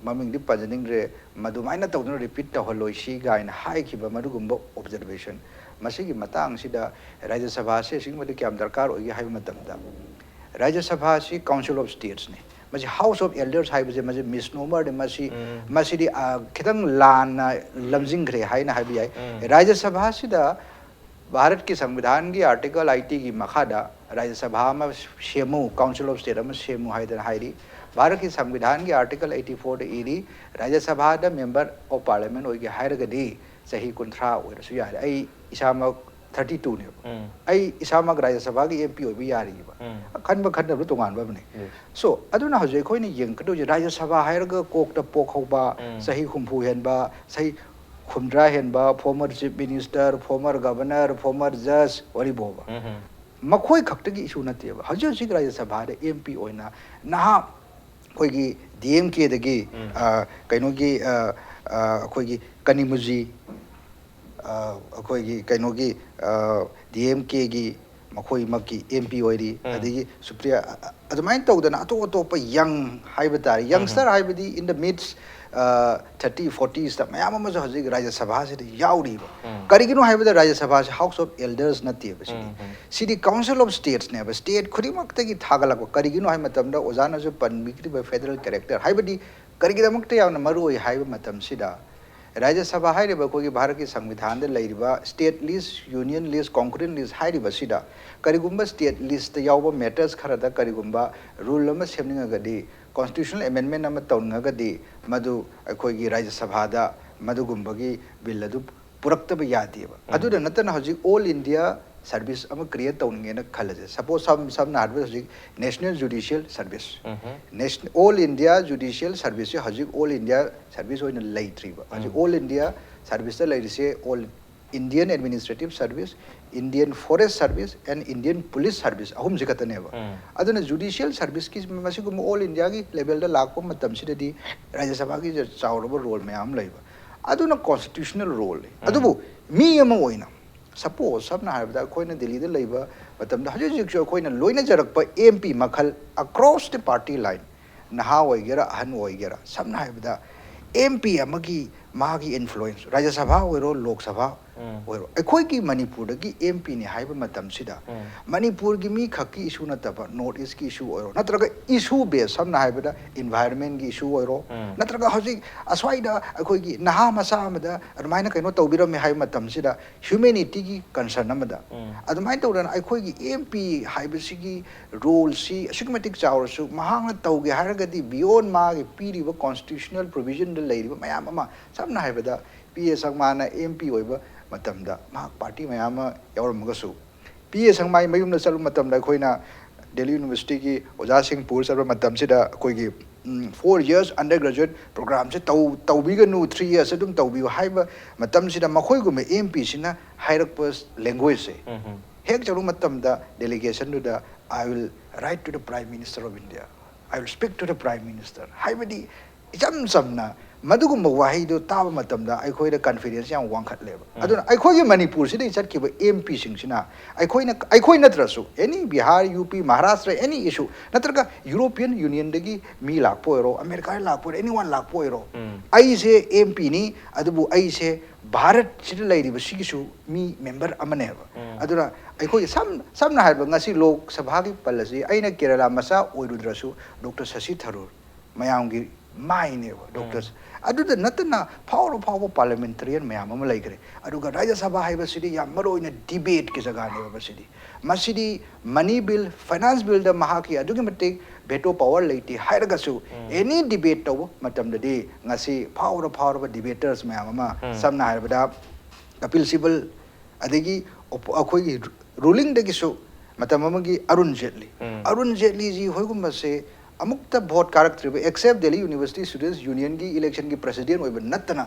ꯃꯃꯤꯡꯗꯤ ꯄꯟꯖꯅꯤꯡꯗ꯭ꯔꯦ, ꯃꯗꯨꯃꯥꯏꯅ ꯇꯧꯗꯅ repeat ꯇꯧꯍꯜꯂꯣꯏꯁꯤ ꯀꯥꯏꯅ ꯍꯥꯏꯈꯤꯕ ꯃꯗꯨꯒꯨꯝꯕ observation, ꯃꯁꯤꯒꯤ ꯃꯇꯥꯡꯁꯤꯗ ꯔꯥꯖ꯭ꯌ ꯁꯚꯥꯁꯦ ꯑꯁꯨꯛꯀꯤ ꯃꯇꯤꯛ ꯀꯌꯥꯝ ꯗꯔꯀꯥꯔ ꯑꯣꯏꯒꯦ ꯍꯥꯏꯕ ꯃꯇꯝꯗ, ꯔꯥꯖ꯭ꯌ ꯁꯚꯥꯁꯤ Council of States ꯅꯤ꯫ ꯃꯁꯤ House of Elders ꯍꯥꯏꯕꯁꯦ ꯃꯁꯤ misnomer ꯅꯤ꯫ ꯃꯁꯤ, ꯃꯁꯤꯗꯤ, ꯑ, ꯈꯤꯇꯪ ꯂꯥꯟꯅ ꯂꯝꯖꯤꯡꯈ꯭ꯔꯦ ꯍꯥꯏꯅ ꯍꯥꯏꯕ ꯌꯥꯏ꯫ ꯔꯥꯖ꯭ꯌ ꯁꯚꯥꯁꯤꯗ ꯚꯥꯔꯠꯀꯤ ꯁꯪꯕꯤꯙꯥꯟꯒꯤ Article eighty ꯒꯤ ꯃꯈꯥꯗ ꯔꯥꯖ꯭ꯌ ꯁꯚꯥ ꯑꯃ ꯁꯦꯝꯃꯨ, Council of State ꯑꯃ ꯁꯦꯝꯃꯨ ꯍꯥꯏꯗꯅ ꯍꯥꯏꯔꯤ꯫ ꯚꯥꯔꯠꯀꯤ ꯁꯪꯕꯤꯙꯥꯟꯒꯤ Article eighty four ꯗ ꯏꯔꯤ, ꯔꯥꯖ꯭ꯌ ꯁꯚꯥꯗ Member of Parliament ꯑꯣꯏꯒꯦ ꯍꯥꯏꯔꯒꯗꯤ ꯆꯍꯤ ꯀꯨꯟꯊ꯭ꯔꯥ ꯑꯣꯏꯔꯁꯨ ꯌꯥꯔꯦ꯫ ꯑꯩ ꯏꯁꯥꯃꯛ thirty two ꯅꯦꯕ꯫ ꯑꯩ ꯏꯁꯥꯃꯛ ꯔꯥꯖ꯭ꯌ ꯁꯚꯥꯒꯤ M P ꯑꯣꯏꯕ ꯌꯥꯔꯤꯕ꯫ ꯈꯟꯕ ꯈꯟꯗꯕ ꯇꯣꯉꯥꯟꯕ ꯑꯃꯅꯤ꯫ So, ꯑꯗꯨꯅ ꯍꯧꯖꯤꯛ ꯑꯩꯈꯣꯏꯅ ꯌꯦꯡꯒꯗꯣꯏꯁꯦ, ꯔꯥꯖ꯭ꯌ ꯁꯚꯥ ꯍꯥꯏꯔꯒ ꯀꯣꯛꯇ ꯄꯣꯛꯍꯧꯕ, ꯆꯍꯤ ꯍꯨꯝꯐꯨ ꯍꯦꯟꯕ, ꯆꯍꯤ ꯍꯨꯝꯗ꯭ꯔꯥ ꯍꯦꯟꯕ, former Chief Minister, former Governor, former Judge, ꯋꯥꯔꯤ ꯐꯥꯎꯕ꯫ ꯃꯈꯣꯏ ꯈꯛꯇꯒꯤ issue ꯅꯠꯇꯦꯕ꯫ ꯍꯧꯖꯤꯛ ꯍꯧꯖꯤꯛ ꯔꯥꯖ꯭ꯌ ꯁꯚꯥꯗ M P ꯑꯣꯏꯅ ꯅꯍꯥ ꯑꯩꯈꯣꯏꯒꯤ D M K ꯗꯒꯤ, ꯑ, ꯀꯩꯅꯣꯒꯤ, ꯑ, ꯑ, ꯑꯩꯈꯣꯏꯒꯤ ꯀꯅꯤꯃꯨꯖꯤ, ꯑ, ꯑꯩꯈꯣꯏꯒꯤ ꯀꯩꯅꯣꯒꯤ, ꯑ, D M K ꯒꯤ ꯃꯈꯣꯏꯃꯛꯀꯤ M P ꯑꯣꯏꯔꯤ, ꯑꯗꯒꯤ ꯁꯨꯄ꯭ꯔꯤꯌꯥ, ꯑ, ꯑ, ꯑꯗꯨꯃꯥꯏꯅ ꯇꯧꯗꯅ ꯑꯇꯣꯞ ꯑꯇꯣꯞꯄ young ꯍꯥꯏꯕ ꯇꯥꯔꯦ, youngster ꯍꯥꯏꯕꯗꯤ in the midst, ꯑ, thirty, forties ꯇ ꯃꯌꯥꯝ ꯑꯃꯁꯨ ꯍꯧꯖꯤꯛ ꯔꯥꯖ꯭ꯌ ꯁꯚꯥꯁꯤꯗ ꯌꯥꯎꯔꯤꯕ꯫ ꯀꯔꯤꯒꯤꯅꯣ ꯍꯥꯏꯕꯗ ꯔꯥꯖ꯭ꯌ ꯁꯚꯥꯁꯤ House of Elders ꯅꯠꯇꯦꯕ ꯁꯤꯗꯤ꯫ ꯁꯤꯗꯤ Council of States ꯅꯦꯕ, state ꯈꯨꯗꯤꯡꯃꯛꯇꯒꯤ ꯊꯥꯒꯠꯂꯛꯄ꯫ ꯀꯔꯤꯒꯤꯅꯣ ꯍꯥꯏꯕ ꯃꯇꯝꯗ ꯑꯣꯖꯥꯅꯁꯨ ꯄꯟꯕꯤꯈ꯭ꯔꯤꯕ federal character ꯍꯥꯏꯕꯗꯤ ꯀꯔꯤꯒꯤꯗꯃꯛꯇ ꯌꯥꯝꯅ ꯃꯔꯨ ꯑꯣꯏ ꯍꯥꯏꯕ ꯃꯇꯝꯁꯤꯗ, ꯔꯥꯖ꯭ꯌ ꯁꯚꯥ ꯍꯥꯏꯔꯤꯕ ꯑꯩꯈꯣꯏꯒꯤ ꯚꯥꯔꯠꯀꯤ ꯁꯪꯕꯤꯙꯥꯟꯗ ꯂꯩꯔꯤꯕ state list, union list, concurrent list ꯍꯥꯏꯔꯤꯕꯁꯤꯗ ꯀꯔꯤꯒꯨꯝꯕ state list ꯇ ꯌꯥꯎꯕ matters ꯈꯔꯗ ꯀꯔꯤꯒꯨꯝꯕ rule ꯑꯃ ꯁꯦꯝꯅꯤꯡꯉꯒꯗꯤ, constitutional amendment ꯑꯃ ꯇꯧꯅꯤꯡꯉꯒꯗꯤ, ꯃꯗꯨ ꯑꯩꯈꯣꯏꯒꯤ ꯔꯥꯖ꯭ꯌ ꯁꯚꯥꯗ ꯃꯗꯨꯒꯨꯝꯕꯒꯤ bill ꯑꯗꯨ ꯄꯨꯔꯛꯇꯕ ꯌꯥꯗꯦꯕ꯫ ꯑꯗꯨꯗ ꯅꯠꯇꯅ ꯍꯧꯖꯤꯛ All India Service ꯑꯃ create ꯇꯧꯅꯤꯡꯉꯦꯅ ꯈꯜꯂꯁꯦ꯫ Suppose ꯁꯝ-, ꯁꯝꯅ ꯍꯥꯏꯔꯕꯗ ꯍꯧꯖꯤꯛ National Judicial Service꯫ Nation-, All India Judicial Service ꯁꯦ ꯍꯧꯖꯤꯛ All India Service ꯑꯣꯏꯅ ꯂꯩꯇ꯭ꯔꯤꯕ꯫ ꯍꯧꯖꯤꯛ All India Service ꯇ ꯂꯩꯔꯤꯁꯦ All Indian Administrative Service, Indian Forest Service and Indian Police Service ꯑꯍꯨꯝꯁꯤ ꯈꯛꯇꯅꯦꯕ꯫ ꯑꯗꯨꯅ Judicial Service ꯀꯤ ꯃꯁꯤꯒꯨꯝꯕ All India ꯒꯤ level ꯗ ꯂꯥꯛꯄ ꯃꯇꯝꯁꯤꯗꯗꯤ ꯔꯥꯖ꯭ꯌ ꯁꯚꯥꯒꯤ ꯆꯥꯎꯔꯕ role ꯃꯌꯥꯝ ꯑꯃ ꯂꯩꯕ꯫ ꯑꯗꯨꯅ constitutional role ꯅꯤ꯫ ꯑꯗꯨꯕꯨ ꯃꯤ ꯑꯃ ꯑꯣꯏꯅ, suppose ꯁꯝꯅ ꯍꯥꯏꯔꯕꯗ ꯑꯩꯈꯣꯏꯅ ꯗꯤꯜꯂꯤꯗ ꯂꯩꯕ ꯃꯇꯝꯗ ꯍꯧꯖꯤꯛ ꯍꯧꯖꯤꯛꯁꯨ ꯑꯩꯈꯣꯏꯅ ꯂꯣꯏꯅꯖꯔꯛꯄ M P ꯃꯈꯜ across the party line, ꯅꯍꯥ ꯑꯣꯏꯒꯦꯔꯥ ꯑꯍꯟ ꯑꯣꯏꯒꯦꯔꯥ, ꯁꯝꯅ ꯍꯥꯏꯔꯕꯗ M P ꯑꯃꯒꯤ ꯃꯥꯒꯤ influence, ꯔꯥꯖ꯭ꯌ ꯁꯚꯥ ꯑꯣꯏꯔꯣ, ꯂꯣꯛ ꯁꯚꯥ ꯑꯣꯏꯔꯣ, ꯑꯩꯈꯣꯏꯒꯤ ꯃꯅꯤꯄꯨꯔꯗꯒꯤ M P ꯅꯤ ꯍꯥꯏꯕ ꯃꯇꯝꯁꯤꯗ ꯃꯅꯤꯄꯨꯔꯒꯤ ꯃꯤ ꯈꯛꯀꯤ issue ꯅꯠꯇꯕ North East ꯀꯤ issue ꯑꯣꯏꯔꯣ, ꯅꯠꯇ꯭ꯔꯒ issue based, ꯁꯝꯅ ꯍꯥꯏꯔꯕꯗ environment ꯀꯤ issue ꯑꯣꯏꯔꯣ, ꯅꯠꯇ꯭ꯔꯒ ꯍꯧꯖꯤꯛ ꯑꯁ꯭ꯋꯥꯏꯗ ꯑꯩꯈꯣꯏꯒꯤ ꯅꯍꯥ ꯃꯆꯥ ꯑꯃꯗ ꯑꯗꯨꯃꯥꯏꯅ ꯀꯩꯅꯣ ꯇꯧꯕꯤꯔꯝꯃꯦ ꯍꯥꯏꯕ ꯃꯇꯝꯁꯤꯗ humanity ꯒꯤ concern ꯑꯃꯗ, ꯑꯗꯨꯃꯥꯏꯅ ꯇꯧꯗꯅ ꯑꯩꯈꯣꯏꯒꯤ M P ꯍꯥꯏꯕꯁꯤꯒꯤ role ꯁꯤ ꯑꯁꯨꯛꯀꯤ ꯃꯇꯤꯛ ꯆꯥꯎꯔꯁꯨ, ꯃꯍꯥꯛꯅ ꯇꯧꯒꯦ ꯍꯥꯏꯔꯒꯗꯤ beyond ꯃꯥꯒꯤ ꯄꯤꯔꯤꯕ constitutional provision ꯗ ꯂꯩꯔꯤꯕ ꯃꯌꯥꯝ ꯑꯃ, ꯁꯝꯅ ꯍꯥꯏꯔꯕꯗ P A ꯁꯪꯃꯥꯅ M P ꯑꯣꯏꯕ ꯃꯇꯝꯗ ꯃꯍꯥꯛ party ꯃꯌꯥꯝ ꯑꯃ ꯌꯥꯎꯔꯝꯃꯒꯁꯨ, P A ꯁꯪꯃꯥꯏ ꯃꯌꯨꯝꯗ ꯆꯠꯂꯨꯕ ꯃꯇꯝꯗ ꯑꯩꯈꯣꯏꯅ Delhi University ꯒꯤ ꯑꯣꯖꯥꯁꯤꯡ ꯄꯨꯔ ꯆꯠꯄ ꯃꯇꯝꯁꯤꯗ ꯑꯩꯈꯣꯏꯒꯤ four years undergraduate program ꯁꯦ ꯇꯧ ꯇꯧꯕꯤꯒꯅꯨ, three years ꯑꯗꯨꯝ ꯇꯧꯕꯤꯌꯨ ꯍꯥꯏꯕ ꯃꯇꯝꯁꯤꯗ ꯃꯈꯣꯏꯒꯨꯝꯕ M P ꯁꯤꯅ ꯍꯥꯏꯔꯛꯄ language ꯁꯦ ꯍꯦꯛ ꯆꯠꯂꯨꯕ ꯃꯇꯝꯗ delegation ꯗꯨꯗ "I will write to the Prime Minister of India, I will speak to the Prime Minister" ꯍꯥꯏꯕꯗꯤ ꯏꯆꯝ ꯆꯝꯅ ꯃꯗꯨꯒꯨꯝꯕ ꯋꯥꯍꯩꯗꯨ ꯇꯥꯕ ꯃꯇꯝꯗ ꯑꯩꯈꯣꯏꯗ confidence ꯌꯥꯝ ꯋꯥꯡꯈꯠꯂꯦꯕ꯫ ꯑꯗꯨꯅ ꯑꯩꯈꯣꯏꯒꯤ ꯃꯅꯤꯄꯨꯔꯁꯤꯗꯒꯤ ꯆꯠꯈꯤꯕ M P ꯁꯤꯡꯁꯤꯅ ꯑꯩꯈꯣꯏꯅ, ꯑꯩꯈꯣꯏ ꯅꯠꯇ꯭ꯔꯁꯨ any Bihar, U P, Maharashtra, any issue, ꯅꯠꯇ꯭ꯔꯒ European Union ꯗꯒꯤ ꯃꯤ ꯂꯥꯛꯄ ꯑꯣꯏꯔꯣ, America ꯗꯒꯤ ꯂꯥꯛꯄ ꯑꯣꯏꯔꯣ, anyone ꯂꯥꯛꯄ ꯑꯣꯏꯔꯣ, ꯑꯩꯁꯦ M P ꯅꯤ, ꯑꯗꯨꯕꯨ ꯑꯩꯁꯦ ꯚꯥꯔꯠꯁꯤꯗ ꯂꯩꯔꯤꯕꯁꯤꯒꯤꯁꯨ ꯃꯤ member ꯑꯃꯅꯦꯕ꯫ ꯑꯗꯨꯅ ꯑꯩꯈꯣꯏꯒꯤ ꯁꯝ ꯁꯝꯅ ꯍꯥꯏꯔꯕꯗ ꯉꯁꯤ ꯂꯣꯛ ꯁꯚꯥꯒꯤ ꯄꯜꯂꯁꯤ, ꯑꯩꯅ ꯀꯦꯔꯂꯥ ꯃꯆꯥ ꯑꯣꯏꯔꯨꯗ꯭ꯔꯁꯨ Doctor Shashi Tharoor ꯃꯌꯥꯝꯒꯤ ꯃꯥꯏꯅꯦꯕ Doctor꯫ ꯑꯗꯨꯗ ꯅꯠꯇꯅ ꯐꯥꯎꯔ ꯐꯥꯎꯕ parliamentarian ꯃꯌꯥꯝ ꯑꯃ ꯂꯩꯈ꯭ꯔꯦ꯫ ꯑꯗꯨꯒ ꯔꯥꯖ꯭ꯌ ꯁꯚꯥ ꯍꯥꯏꯕꯁꯤꯗꯤ ꯌꯥꯝ ꯃꯔꯨ ꯑꯣꯏꯅ debate ꯀꯤ ꯖꯒꯥꯅꯦꯕ ꯃꯁꯤꯗꯤ꯫ ꯃꯁꯤꯗꯤ money bill, finance bill ꯗ ꯃꯍꯥꯛꯀꯤ ꯑꯗꯨꯛꯀꯤ ꯃꯇꯤꯛ veto power ꯂꯩꯇꯦ ꯍꯥꯏꯔꯒꯁꯨ, any debate ꯇꯧꯕ ꯃꯇꯝꯗꯗꯤ ꯉꯁꯤ ꯐꯥꯎꯔ ꯐꯥꯎꯔꯕ debaters ꯃꯌꯥꯝ ꯑꯃ, ꯁꯝꯅ ꯍꯥꯏꯔꯕꯗ ꯀꯄꯤꯜ ꯁꯤꯕꯜ, ꯑꯗꯒꯤ ꯑꯣꯄꯣ-, ꯑꯩꯈꯣꯏꯒꯤ ruling ꯗꯒꯤꯁꯨ ꯃꯇꯝ ꯑꯃꯒꯤ ꯑꯔꯨꯟ ꯖꯦꯠꯂꯤ꯫ ꯑꯔꯨꯟ ꯖꯦꯠꯂꯤꯖꯤ ꯍꯣꯏꯒꯨꯝꯕꯁꯦ ꯑꯃꯨꯛꯇ vote ꯀꯥꯔꯛꯇ꯭ꯔꯤꯕ, except Delhi University Students Union ꯒꯤ election ꯒꯤ president ꯑꯣꯏꯕ ꯅꯠꯇꯅ,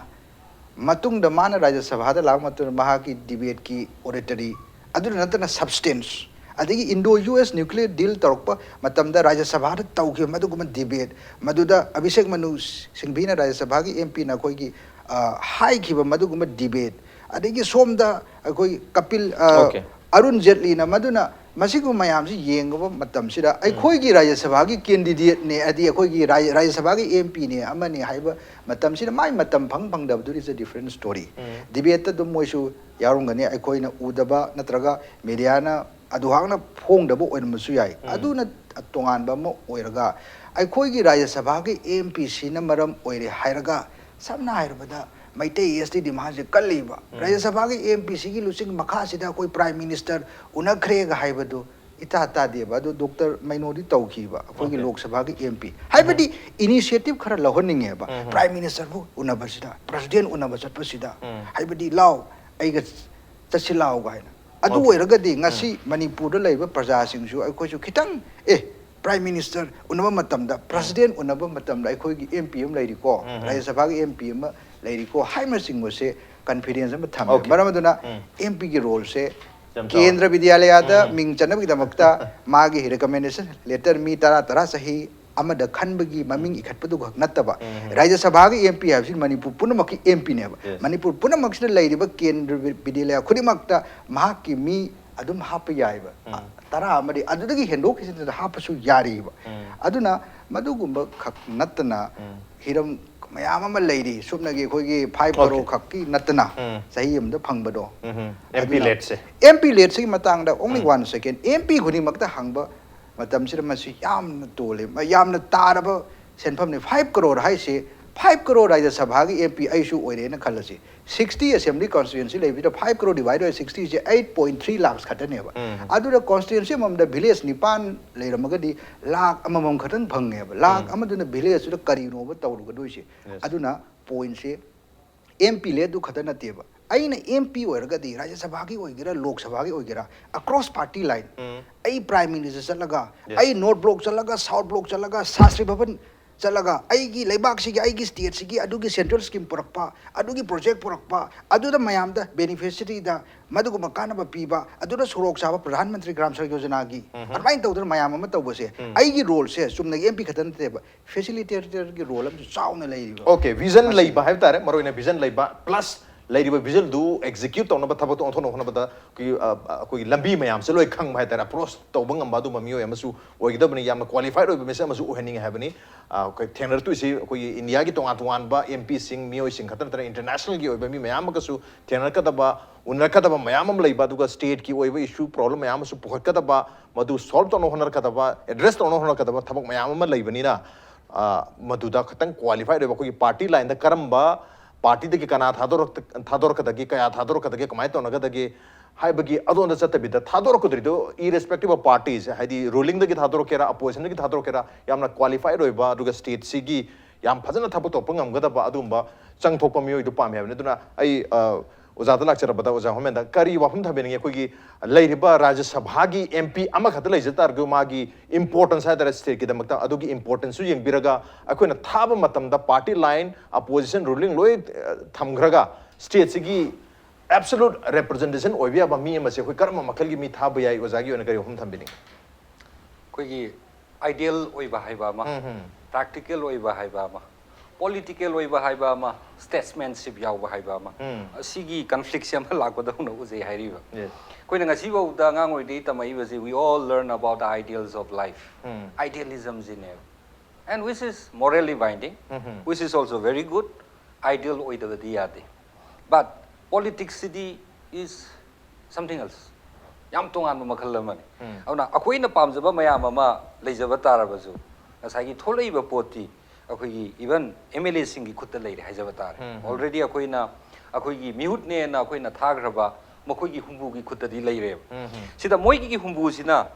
ꯃꯇꯨꯡꯗ ꯃꯥꯅ ꯔꯥꯖ꯭ꯌ ꯁꯚꯥꯗ ꯂꯥꯛꯄ ꯃꯇꯝꯗ ꯃꯍꯥꯛꯀꯤ debate ꯀꯤ oratory, ꯑꯗꯨꯗ ꯅꯠꯇꯅ substance, ꯑꯗꯒꯤ Indo U S nuclear deal ꯇꯧꯔꯛꯄ ꯃꯇꯝꯗ ꯔꯥꯖ꯭ꯌ ꯁꯚꯥꯗ ꯇꯧꯈꯤꯕ ꯃꯗꯨꯒꯨꯝꯕ debate, ꯃꯗꯨꯗ ꯑꯚꯤꯁꯦꯛ ꯃꯅꯨ ꯁꯤꯡꯚꯤꯅ ꯔꯥꯖ꯭ꯌ ꯁꯚꯥꯒꯤ M P ꯅ ꯑꯩꯈꯣꯏꯒꯤ, ꯑ, ꯍꯥꯏꯈꯤꯕ ꯃꯗꯨꯒꯨꯝꯕ debate, ꯑꯗꯒꯤ ꯁꯣꯝꯗ ꯑꯩꯈꯣꯏ ꯀꯄꯤꯜ, ꯑ, Okay. ꯑꯔꯨꯟ ꯖꯦꯠꯂꯤꯅ ꯃꯗꯨꯅ ꯃꯁꯤꯒꯨꯝꯕ ꯃꯌꯥꯝꯁꯤ ꯌꯦꯡꯉꯕ ꯃꯇꯝꯁꯤꯗ ꯑꯩꯈꯣꯏꯒꯤ ꯔꯥꯖ꯭ꯌ ꯁꯚꯥꯒꯤ ꯀꯦꯟꯗꯤꯗꯦꯠꯅꯦ, ꯍꯥꯏꯗꯤ ꯑꯩꯈꯣꯏꯒꯤ ꯔꯥꯖ꯭ꯌ ꯔꯥꯖ꯭ꯌ ꯁꯚꯥꯒꯤ ꯑꯦꯝ ꯄꯤꯅꯦ ꯑꯃꯅꯤ ꯍꯥꯏꯕ ꯃꯇꯝꯁꯤꯗ ꯃꯥꯏ ꯃꯇꯝ ꯐꯪ ꯐꯪꯗꯕꯗꯨ is a different story. ꯗꯤꯕꯦꯠꯇ ꯑꯗꯨꯝ ꯃꯣꯏꯁꯨ ꯌꯥꯎꯔꯝꯒꯅꯤ, ꯑꯩꯈꯣꯏꯅ ꯎꯗꯕ ꯅꯠꯇ꯭ꯔꯒ ꯃꯦꯗꯤꯌꯥꯅ ꯑꯗꯨꯍꯥꯛꯅ ꯐꯣꯡꯗꯕ ꯑꯣꯏꯔꯝꯕꯁꯨ ꯌꯥꯏ꯫ ꯑꯗꯨꯅ ꯇꯣꯉꯥꯟꯕ ꯑꯃ ꯑꯣꯏꯔꯒ ꯑꯩꯈꯣꯏꯒꯤ ꯔꯥꯖ꯭ꯌ ꯁꯚꯥꯒꯤ ꯑꯦꯝ ꯄꯤꯁꯤꯅ ꯃꯔꯝ ꯑꯣꯏꯔꯦ ꯍꯥꯏꯔꯒ ꯁꯝꯅ ꯍꯥꯏꯔꯕꯗ ꯃꯩꯇꯩ ꯑꯦꯁ ꯇꯤ ꯗꯤꯃꯥꯟꯁꯦ ꯀꯜꯂꯤꯕ꯫ ꯔꯥꯖ꯭ꯌ ꯁꯚꯥꯒꯤ ꯑꯦꯝ ꯄꯤꯁꯤꯒꯤ ꯂꯨꯆꯤꯡ ꯃꯈꯥꯁꯤꯗ ꯑꯩꯈꯣꯏ ꯄ꯭ꯔꯥꯏꯝ ꯃꯤꯅꯤꯁꯇꯔ ꯎꯅꯈ꯭ꯔꯦꯒ ꯍꯥꯏꯕꯗꯨ ꯏꯇꯥ ꯇꯥꯗꯦꯕ꯫ ꯑꯗꯨ ꯗꯣꯛꯇꯔ ꯃꯩꯅꯣꯗꯤ ꯇꯧꯈꯤꯕ ꯑꯩꯈꯣꯏꯒꯤ ꯂꯣꯛ ꯁꯚꯥꯒꯤ ꯑꯦꯝ ꯄꯤ꯫ ꯍꯥꯏꯕꯗꯤ ꯏꯅꯤꯁꯤꯌꯦꯇꯤꯚ ꯈꯔ ꯂꯧꯍꯟꯅꯤꯡꯉꯦꯕ꯫ ꯄ꯭ꯔꯥꯏꯝ ꯃꯤꯅꯤꯁꯇꯔꯕꯨ ꯎꯅꯕꯁꯤꯗ, ꯄ꯭ꯔꯁꯤꯗꯦꯟ ꯎꯅꯕ ꯆꯠꯄꯁꯤꯗ, ꯍꯥꯏꯕꯗꯤ ꯂꯥꯎ ꯑꯩꯒ ꯆꯠꯁꯤ ꯂꯥꯎ ꯀꯥꯏꯅ꯫ ꯑꯗꯨ ꯑꯣꯏꯔꯒꯗꯤ ꯉꯁꯤ ꯃꯅꯤꯄꯨꯔꯗ ꯂꯩꯕ ꯄ꯭ꯔꯖꯥꯁꯤꯡꯁꯨ ꯑꯩꯈꯣꯏꯁꯨ ꯈꯤꯇꯪ, ꯑꯦ, ꯄ꯭ꯔꯥꯏꯝ ꯃꯤꯅꯤꯁꯇꯔ ꯎꯅꯕ ꯃꯇꯝꯗ, ꯄ꯭ꯔꯁꯤꯗꯦꯟ ꯎꯅꯕ ꯃꯇꯝꯗ ꯑꯩꯈꯣꯏꯒꯤ ꯑꯦꯝ ꯄꯤ ꯑꯃ ꯂꯩꯔꯤꯀꯣ, ꯔꯥꯖ꯭ꯌ ꯁꯚꯥꯒꯤ ꯑꯦꯝ ꯄꯤ ꯑꯃ ꯂꯩꯔꯤꯀꯣ ꯍꯥꯏꯕꯅꯆꯤꯡꯕꯁꯦ ꯀꯟꯐꯤꯗꯦꯟꯁ ꯑꯃ ꯊꯝꯃꯦ꯫ ꯃꯔꯝ ꯑꯗꯨꯅ ꯑꯦꯝ ꯄꯤꯒꯤ ꯔꯣꯜꯁꯦ ꯀꯦꯟꯗ꯭ꯔ ꯕꯤꯗ꯭ꯌꯥꯂꯌꯥꯗ ꯃꯤꯡ ꯆꯟꯅꯕꯒꯤꯗꯃꯛꯇ ꯃꯥꯒꯤ ꯔꯤꯀꯃꯦꯟꯗꯦꯁꯟ ꯂꯦꯇꯔ ꯃꯤ ꯇꯔꯥ ꯇꯔꯥ ꯆꯍꯤ ꯑꯃꯗ ꯈꯟꯕꯒꯤ ꯃꯃꯤꯡ ꯏꯈꯠꯄꯗꯨ ꯈꯛ ꯅꯠꯇꯕ, ꯔꯥꯖ꯭ꯌ ꯁꯚꯥꯒꯤ ꯑꯦꯝ ꯄꯤ ꯍꯥꯏꯕꯁꯤ ꯃꯅꯤꯄꯨꯔ ꯄꯨꯝꯅꯃꯛꯀꯤ ꯑꯦꯝ ꯄꯤꯅꯦꯕ꯫ ꯃꯅꯤꯄꯨꯔ ꯄꯨꯝꯅꯃꯛꯁꯤꯗ ꯂꯩꯔꯤꯕ ꯀꯦꯟꯗ꯭ꯔ ꯕꯤ-, ꯕꯤꯗ꯭ꯌꯥꯂꯌꯥ ꯈꯨꯗꯤꯡꯃꯛꯇ ꯃꯍꯥꯛꯀꯤ ꯃꯤ ꯑꯗꯨꯝ ꯍꯥꯞꯄ ꯌꯥꯏꯕ꯫ ꯇꯔꯥ ꯑꯃꯗꯤ ꯑꯗꯨꯗꯒꯤ ꯍꯦꯟꯗꯣꯛꯈꯤꯁꯤꯗ ꯍꯥꯞꯄꯁꯨ ꯌꯥꯔꯤꯕ꯫ ꯑꯗꯨꯅ ꯃꯗꯨꯒꯨꯝꯕ ꯈꯛ ꯅꯠꯇꯅ ꯍꯤꯔꯝ ꯃꯌꯥꯝ ꯑꯃ ꯂꯩꯔꯤ꯫ ꯁꯨꯞꯅꯒꯤ ꯑꯩꯈꯣꯏꯒꯤ ꯐꯥꯏꯚ ꯀꯔꯣꯔ ꯈꯛꯀꯤ ꯅꯠꯇꯅ ꯆꯍꯤ ꯑꯃꯗ ꯐꯪꯕꯗꯣ꯫ ꯑꯦꯝ ꯄꯤ ꯑꯗꯨꯅ ꯂꯦꯠꯁꯦ꯫ ꯑꯦꯝ ꯄꯤ ꯂꯦꯠꯁꯤꯒꯤ ꯃꯇꯥꯡꯗ only one second, M P ꯈꯨꯗꯤꯡꯃꯛꯇ ꯍꯪꯕ ꯃꯇꯝꯁꯤꯗ ꯃꯁꯤ ꯌꯥꯝꯅ ꯇꯣꯜꯂꯦ, ꯌꯥꯝꯅ ꯇꯥꯔꯕ ꯁꯦꯟꯐꯝꯅꯤ꯫ ꯐꯥꯏꯚ ꯀꯔꯣꯔ ꯍꯥꯏꯁꯦ, ꯐꯥꯏꯚ ꯀꯔꯣꯔ ꯔꯥꯖ꯭ꯌ ꯁꯚꯥꯒꯤ ꯑꯦꯝ ꯄꯤ ꯑꯩꯁꯨ ꯑꯣꯏꯔꯦꯅ ꯈꯜꯂꯁꯤ, ꯁꯤꯛꯁꯇꯤ ꯑꯦꯁꯦꯝꯕ꯭ꯂꯤ ꯀꯣꯟꯁꯇꯤꯇ꯭ꯌꯨꯑꯦꯟꯁꯤ ꯂꯩꯕꯁꯤꯗ ꯐꯥꯏꯚ ꯀꯔꯣꯔ ꯗꯤꯚꯥꯏꯗꯦꯠ ꯕꯥꯏ ꯁꯤꯛꯁꯇꯤꯁꯦ ꯑꯩꯠ ꯄꯣꯏꯟ ꯊ꯭ꯔꯤ ꯂꯥꯛꯁ ꯈꯛꯇꯅꯦꯕ꯫ ꯑꯗꯨꯗ ꯀꯣꯟꯁꯇꯤꯇ꯭ꯌꯨꯑꯦꯟꯁꯤ ꯑꯃꯃꯝꯗ ꯚꯤꯂꯦꯖ ꯅꯤꯄꯥꯟ ꯂꯩꯔꯝꯃꯒꯗꯤ ꯂꯥꯛ ꯑꯃꯃꯝ ꯈꯛꯇꯪ ꯐꯪꯉꯦꯕ꯫ ꯂꯥꯛ ꯑꯃꯗꯨꯅ ꯚꯤꯂꯦꯖꯇꯨꯗ ꯀꯔꯤꯅꯣꯕ ꯇꯧꯔꯨꯒꯗꯣꯏꯁꯦ? ꯑꯗꯨꯅ ꯄꯣꯏꯟꯁꯦ ꯑꯦꯝ ꯄꯤ ꯂꯦꯠꯇꯨ ꯈꯛꯇ ꯅꯠꯇꯦꯕ꯫ ꯑꯩꯅ ꯑꯦꯝ ꯄꯤ ꯑꯣꯏꯔꯒꯗꯤ, ꯔꯥꯖ꯭ꯌ ꯁꯚꯥꯒꯤ ꯑꯣꯏꯒꯦꯔꯥ, ꯂꯣꯛ ꯁꯚꯥꯒꯤ ꯑꯣꯏꯒꯦꯔꯥ, ꯑꯦꯀ꯭ꯔꯣꯁ ꯄꯥꯔꯇꯤ ꯂꯥꯏꯟ, ꯑꯩ ꯄ꯭ꯔꯥꯏꯝ ꯃꯤꯅꯤꯁꯇꯔ ꯆꯠꯂꯒ, ꯑꯩ ꯅꯣꯔꯠ ꯕ꯭ꯂꯣꯛ ꯆꯠꯂꯒ, ꯁꯥꯎꯠ ꯕ꯭ꯂꯣꯛ ꯆꯠꯂꯒ, ꯁꯥꯁꯇ꯭ꯔꯤ ꯚꯕꯟ ꯆꯠꯂꯒ, ꯑꯩꯒꯤ ꯂꯩꯕꯥꯛꯁꯤꯒꯤ, ꯑꯩꯒꯤ ꯁ꯭ꯇꯦꯠꯁꯤꯒꯤ ꯑꯗꯨꯒꯤ ꯁꯦꯟꯇ꯭ꯔꯦꯜ ꯁ꯭ꯀꯤꯝ ꯄꯨꯔꯛꯄ, ꯑꯗꯨꯒꯤ ꯄ꯭ꯔꯣꯖꯦꯛ ꯄꯨꯔꯛꯄ, ꯑꯗꯨꯗ ꯃꯌꯥꯝꯗ ꯕꯦꯅꯤꯐꯤꯁꯔꯤꯗ ꯃꯗꯨꯒꯨꯝꯕ ꯀꯥꯟꯅꯕ ꯄꯤꯕ, ꯑꯗꯨꯗ ꯁꯣꯔꯣꯛ ꯆꯥꯕ ꯄ꯭ꯔꯙꯥꯟ ꯃꯟꯇ꯭ꯔꯤ ꯒ꯭ꯔꯥꯝ ꯁꯗꯛ ꯌꯣꯖꯅꯥꯒꯤ, ꯑꯗꯨꯃꯥꯏꯅ ꯇꯧꯗꯅ ꯃꯌꯥꯝ ꯑꯃ ꯇꯧꯕꯁꯦ, ꯑꯩꯒꯤ ꯔꯣꯜꯁꯦ ꯆꯨꯝꯅꯒꯤ ꯑꯦꯝ ꯄꯤ ꯈꯛꯇ ꯅꯠꯇꯦꯕ, ꯐꯦꯁꯤꯂꯤꯇꯦꯇꯔꯒꯤ ꯔꯣꯜ ꯑꯃꯁꯨ ꯆꯥꯎꯅ ꯂꯩꯔꯤꯕ꯫ ꯑꯣꯀꯦ, ꯚꯤꯖꯟ ꯃꯁꯤ ꯂꯩꯕ ꯍꯥꯏꯕ ꯇꯥꯔꯦ, ꯃꯔꯨꯑꯣꯏꯅ ꯚꯤꯖꯟ ꯂꯩꯕ, ꯄ꯭ꯂꯁ ꯂꯩꯔꯤꯕ ꯚꯤꯖꯟꯗꯨ ꯑꯦꯛꯖꯤꯀ꯭ꯌꯨꯠ ꯇꯧꯅꯕ, ꯊꯕꯛꯇꯣ ꯑꯣꯟꯊꯣꯛꯅ ꯍꯣꯠꯅꯕꯗ ꯑꯩꯈꯣꯏꯒꯤ, ꯑ, ꯑ, ꯑꯩꯈꯣꯏꯒꯤ ꯂꯝꯕꯤ ꯃꯌꯥꯝꯁꯦ ꯂꯣꯏ ꯈꯪꯕ ꯍꯥꯏꯇꯥꯔꯦ, ꯑꯦꯄ꯭ꯔꯣꯆ ꯇꯧꯕ ꯉꯝꯕ ꯑꯗꯨꯝꯕ ꯃꯤꯑꯣꯏ ꯑꯃꯁꯨ ꯑꯣꯏꯒꯗꯕꯅꯤ꯫ ꯌꯥꯝꯅ ꯀ꯭ꯋꯥꯂꯤꯐꯥꯏꯗ ꯑꯣꯏꯕ ꯃꯤꯁꯛ ꯑꯃꯁꯨ ꯑꯣꯏꯍꯟꯅꯤꯡꯉꯦ ꯍꯥꯏꯕꯅꯤ꯫ ꯑ, ꯑꯩꯈꯣꯏ ꯊꯦꯡꯅꯔꯛꯇꯣꯏꯁꯤ ꯑꯩꯈꯣꯏꯒꯤ ꯏꯟꯗꯤꯌꯥꯒꯤ ꯇꯣꯉꯥꯟ ꯇꯣꯉꯥꯟꯕ ꯑꯦꯝ ꯄꯤꯁꯤꯡ, ꯃꯤꯑꯣꯏꯁꯤꯡ ꯈꯛꯇ ꯅꯠꯇꯅ ꯏꯟꯇꯔꯅꯦꯁꯅꯦꯜꯒꯤ ꯑꯣꯏꯕ ꯃꯤ ꯃꯌꯥꯝ ꯑꯃꯒꯁꯨ ꯊꯦꯡꯅꯔꯛꯀꯗꯕ, ꯎꯅꯔꯛꯀꯗꯕ ꯃꯌꯥꯝ ꯑꯃ ꯂꯩꯕ, ꯑꯗꯨꯒ ꯁ꯭ꯇꯦꯠꯀꯤ ꯑꯣꯏꯕ ꯏꯁꯨ ꯄ꯭ꯔꯣꯕ꯭ꯂꯦꯝ ꯃꯌꯥꯝ ꯑꯃꯁꯨ ꯄꯨꯈꯠꯀꯗꯕ, ꯃꯗꯨ ꯁꯣꯜꯕ ꯇꯧꯅꯕ ꯍꯣꯠꯅꯔꯛꯀꯗꯕ, ꯑꯦꯗ꯭ꯔꯦꯁ ꯇꯧꯅꯕ ꯍꯣꯠꯅꯔꯛꯀꯗꯕ ꯊꯕꯛ ꯃꯌꯥꯝ ꯑꯃ ꯂꯩꯕꯅꯤꯅ, ꯑ, ꯃꯗꯨꯗ ꯈꯤꯇꯪ ꯀ꯭ꯋꯥꯂꯤꯐꯥꯏꯗ ꯑꯣꯏꯕ ꯑꯩꯈꯣꯏꯒꯤ ꯄꯥꯔꯇꯤ ꯂꯥꯏꯟꯗ ꯀꯔꯝꯕ ꯄꯥꯔꯇꯤꯗꯒꯤ ꯀꯅꯥ ꯊꯥꯗꯣꯔꯛ-, ꯊꯥꯗꯣꯔꯛꯀꯗꯒꯦ, ꯀꯌꯥ ꯊꯥꯗꯣꯔꯛꯀꯗꯒꯦ, ꯀꯃꯥꯏꯅ ꯇꯧꯅꯒꯗꯒꯦ ꯍꯥꯏꯕꯒꯤ ꯑꯗꯣꯝꯗ ꯆꯠꯇꯕꯤꯗ, ꯊꯥꯗꯣꯔꯛꯀꯗꯣꯏꯗꯣ irrespective of parties, ꯍꯥꯏꯗꯤ ꯔꯨꯂꯤꯡꯗꯒꯤ ꯊꯥꯗꯣꯔꯛꯀꯦꯔꯥ, ꯑꯄꯣꯖꯤꯁꯟꯗꯒꯤ ꯊꯥꯗꯣꯔꯛꯀꯦꯔꯥ, ꯌꯥꯝꯅ ꯀ꯭ꯋꯥꯂꯤꯐꯥꯏꯗ ꯑꯣꯏꯕ, ꯑꯗꯨꯒ ꯁ꯭ꯇꯦꯠꯁꯤꯒꯤ ꯌꯥꯝ ꯐꯖꯅ ꯊꯕꯛ ꯇꯧꯔꯛꯄ ꯉꯝꯒꯗꯕ ꯑꯗꯨꯒꯨꯝꯕ ꯆꯪꯊꯣꯛꯄ ꯃꯤꯑꯣꯏꯗꯨ ꯄꯥꯝꯃꯦ ꯍꯥꯏꯕꯅꯤ꯫ ꯑꯗꯨꯅ ꯑꯩ, ꯑ, ꯑꯣꯖꯥꯗ ꯂꯥꯛꯆꯔꯕꯗ, ꯑꯣꯖꯥ ꯍꯣꯃꯦꯟꯗ ꯀꯔꯤ ꯋꯥꯐꯝ ꯊꯝꯕꯤꯅꯤꯡꯉꯤ? ꯑꯩꯈꯣꯏꯒꯤ ꯂꯩꯔꯤꯕ ꯔꯥꯖ꯭ꯌ ꯁꯚꯥꯒꯤ ꯑꯦꯝ ꯄꯤ ꯑꯃꯈꯛꯇ ꯂꯩꯖ ꯇꯥꯔꯒꯁꯨ, ꯃꯥꯒꯤ ꯏꯝꯄꯣꯔꯇꯦꯟꯁ ꯍꯥꯏꯇꯥꯔꯦ, ꯁ꯭ꯇꯦꯠꯀꯤꯗꯃꯛꯇ, ꯑꯗꯨꯒꯤ ꯏꯝꯄꯣꯔꯇꯦꯟꯁꯁꯨ ꯌꯦꯡꯕꯤꯔꯒ, ꯑꯩꯈꯣꯏꯅ ꯊꯥꯕ ꯃꯇꯝꯗ ꯄꯥꯔꯇꯤ ꯂꯥꯏꯟ, ꯑꯄꯣꯖꯤꯁꯟ, ꯔꯨꯂꯤꯡ ꯂꯣꯏ, ꯑ, ꯊꯝꯈ꯭ꯔꯒ, ꯁ꯭ꯇꯦꯠꯁꯤꯒꯤ ꯑꯦꯕꯁꯣꯂꯨꯠ ꯔꯦꯄ꯭ꯔꯖꯦꯟꯇꯦꯁꯟ ꯑꯣꯏꯕ ꯌꯥꯕ ꯃꯤ ꯑꯃꯁꯦ ꯑꯩꯈꯣꯏ ꯀꯔꯝꯕ ꯃꯈꯜꯒꯤ ꯃꯤ ꯊꯥꯕ ꯌꯥꯏ? ꯑꯣꯖꯥꯒꯤ ꯑꯣꯏꯅ ꯀꯔꯤ ꯋꯥꯐꯝ ꯊꯝꯕꯤꯅꯤꯡꯉꯤ? ꯑꯩꯈꯣꯏꯒꯤ ꯑꯥꯏꯗꯤꯌꯦꯜ ꯑꯣꯏꯕ ꯍꯥꯏꯕ ꯑꯃ, ꯎꯝ, ꯎꯝ꯫ ꯄ꯭ꯔꯦꯛꯇꯤꯀꯦꯜ ꯑꯣꯏꯕ ꯍꯥꯏꯕ ꯑꯃ, ꯄꯣꯂꯤꯇꯤꯀꯦꯜ ꯑꯣꯏꯕ ꯍꯥꯏꯕ ꯑꯃ, ꯁ꯭ꯇꯦꯠꯁꯃꯦꯟꯁꯤꯞ ꯌꯥꯎꯕ ꯍꯥꯏꯕ ꯑꯃ, ꯎꯝ꯫ ꯑꯁꯤꯒꯤ ꯀꯟꯐ꯭ꯂꯤꯛꯁꯦ ꯑꯃ ꯂꯥꯛꯄꯗꯧꯅ ꯎꯖꯩ ꯍꯥꯏꯔꯤꯕ꯫ Yes. ꯑꯩꯈꯣꯏꯅ ꯉꯁꯤꯐꯥꯎꯗ ꯑꯉꯥꯡ ꯑꯣꯏꯔꯤꯉꯩ ꯇꯝꯃꯛꯏꯕꯁꯤ, we all learn about the ideals of life. Um. ꯑꯥꯏꯗꯤꯌꯦꯂꯤꯖꯝꯁꯤꯅꯦꯕ꯫ And which is morally binding, um, um. which is also very good. Ideal ꯑꯣꯏꯗꯕꯗꯤ ꯌꯥꯗꯦ꯫ But politics CD is something else. ꯌꯥꯝ ꯇꯣꯉꯥꯟꯕ ꯃꯈꯜ ꯑꯃꯅꯤ꯫ ꯎꯝ꯫ ꯑꯗꯨꯅ ꯑꯩꯈꯣꯏꯅ ꯄꯥꯝꯖꯕ ꯃꯌꯥꯝ ꯑꯃ ꯂꯩꯖꯕ ꯇꯥꯔꯕꯁꯨ, ꯉꯁꯥꯏꯒꯤ ꯊꯣꯛꯂꯛꯏꯕ ꯄꯣꯠꯇꯤ ꯑꯩꯈꯣꯏꯒꯤ even ꯑꯦꯝ ꯑꯦꯜ ꯑꯦꯁꯤꯡꯒꯤ ꯈꯨꯠꯇ ꯂꯩꯔꯦ ꯍꯥꯏꯖꯕ ꯇꯥꯔꯦ꯫ ꯎꯝ, ꯎꯝ꯫ Already ꯑꯩꯈꯣꯏꯅ, ꯑꯩꯈꯣꯏꯒꯤ ꯃꯤꯍꯨꯠꯅꯦꯅ ꯑꯩꯈꯣꯏꯅ ꯊꯥꯈ꯭ꯔꯕ ꯃꯈꯣꯏꯒꯤ ꯍꯨꯝꯕꯨꯒꯤ ꯈꯨꯠꯇꯗꯤ ꯂꯩꯔꯦꯕ꯫ ꯎꯝ, ꯎꯝ꯫ ꯁꯤꯗ ꯃꯣꯏꯒꯤ ꯍꯨꯝꯕꯨꯁꯤꯅ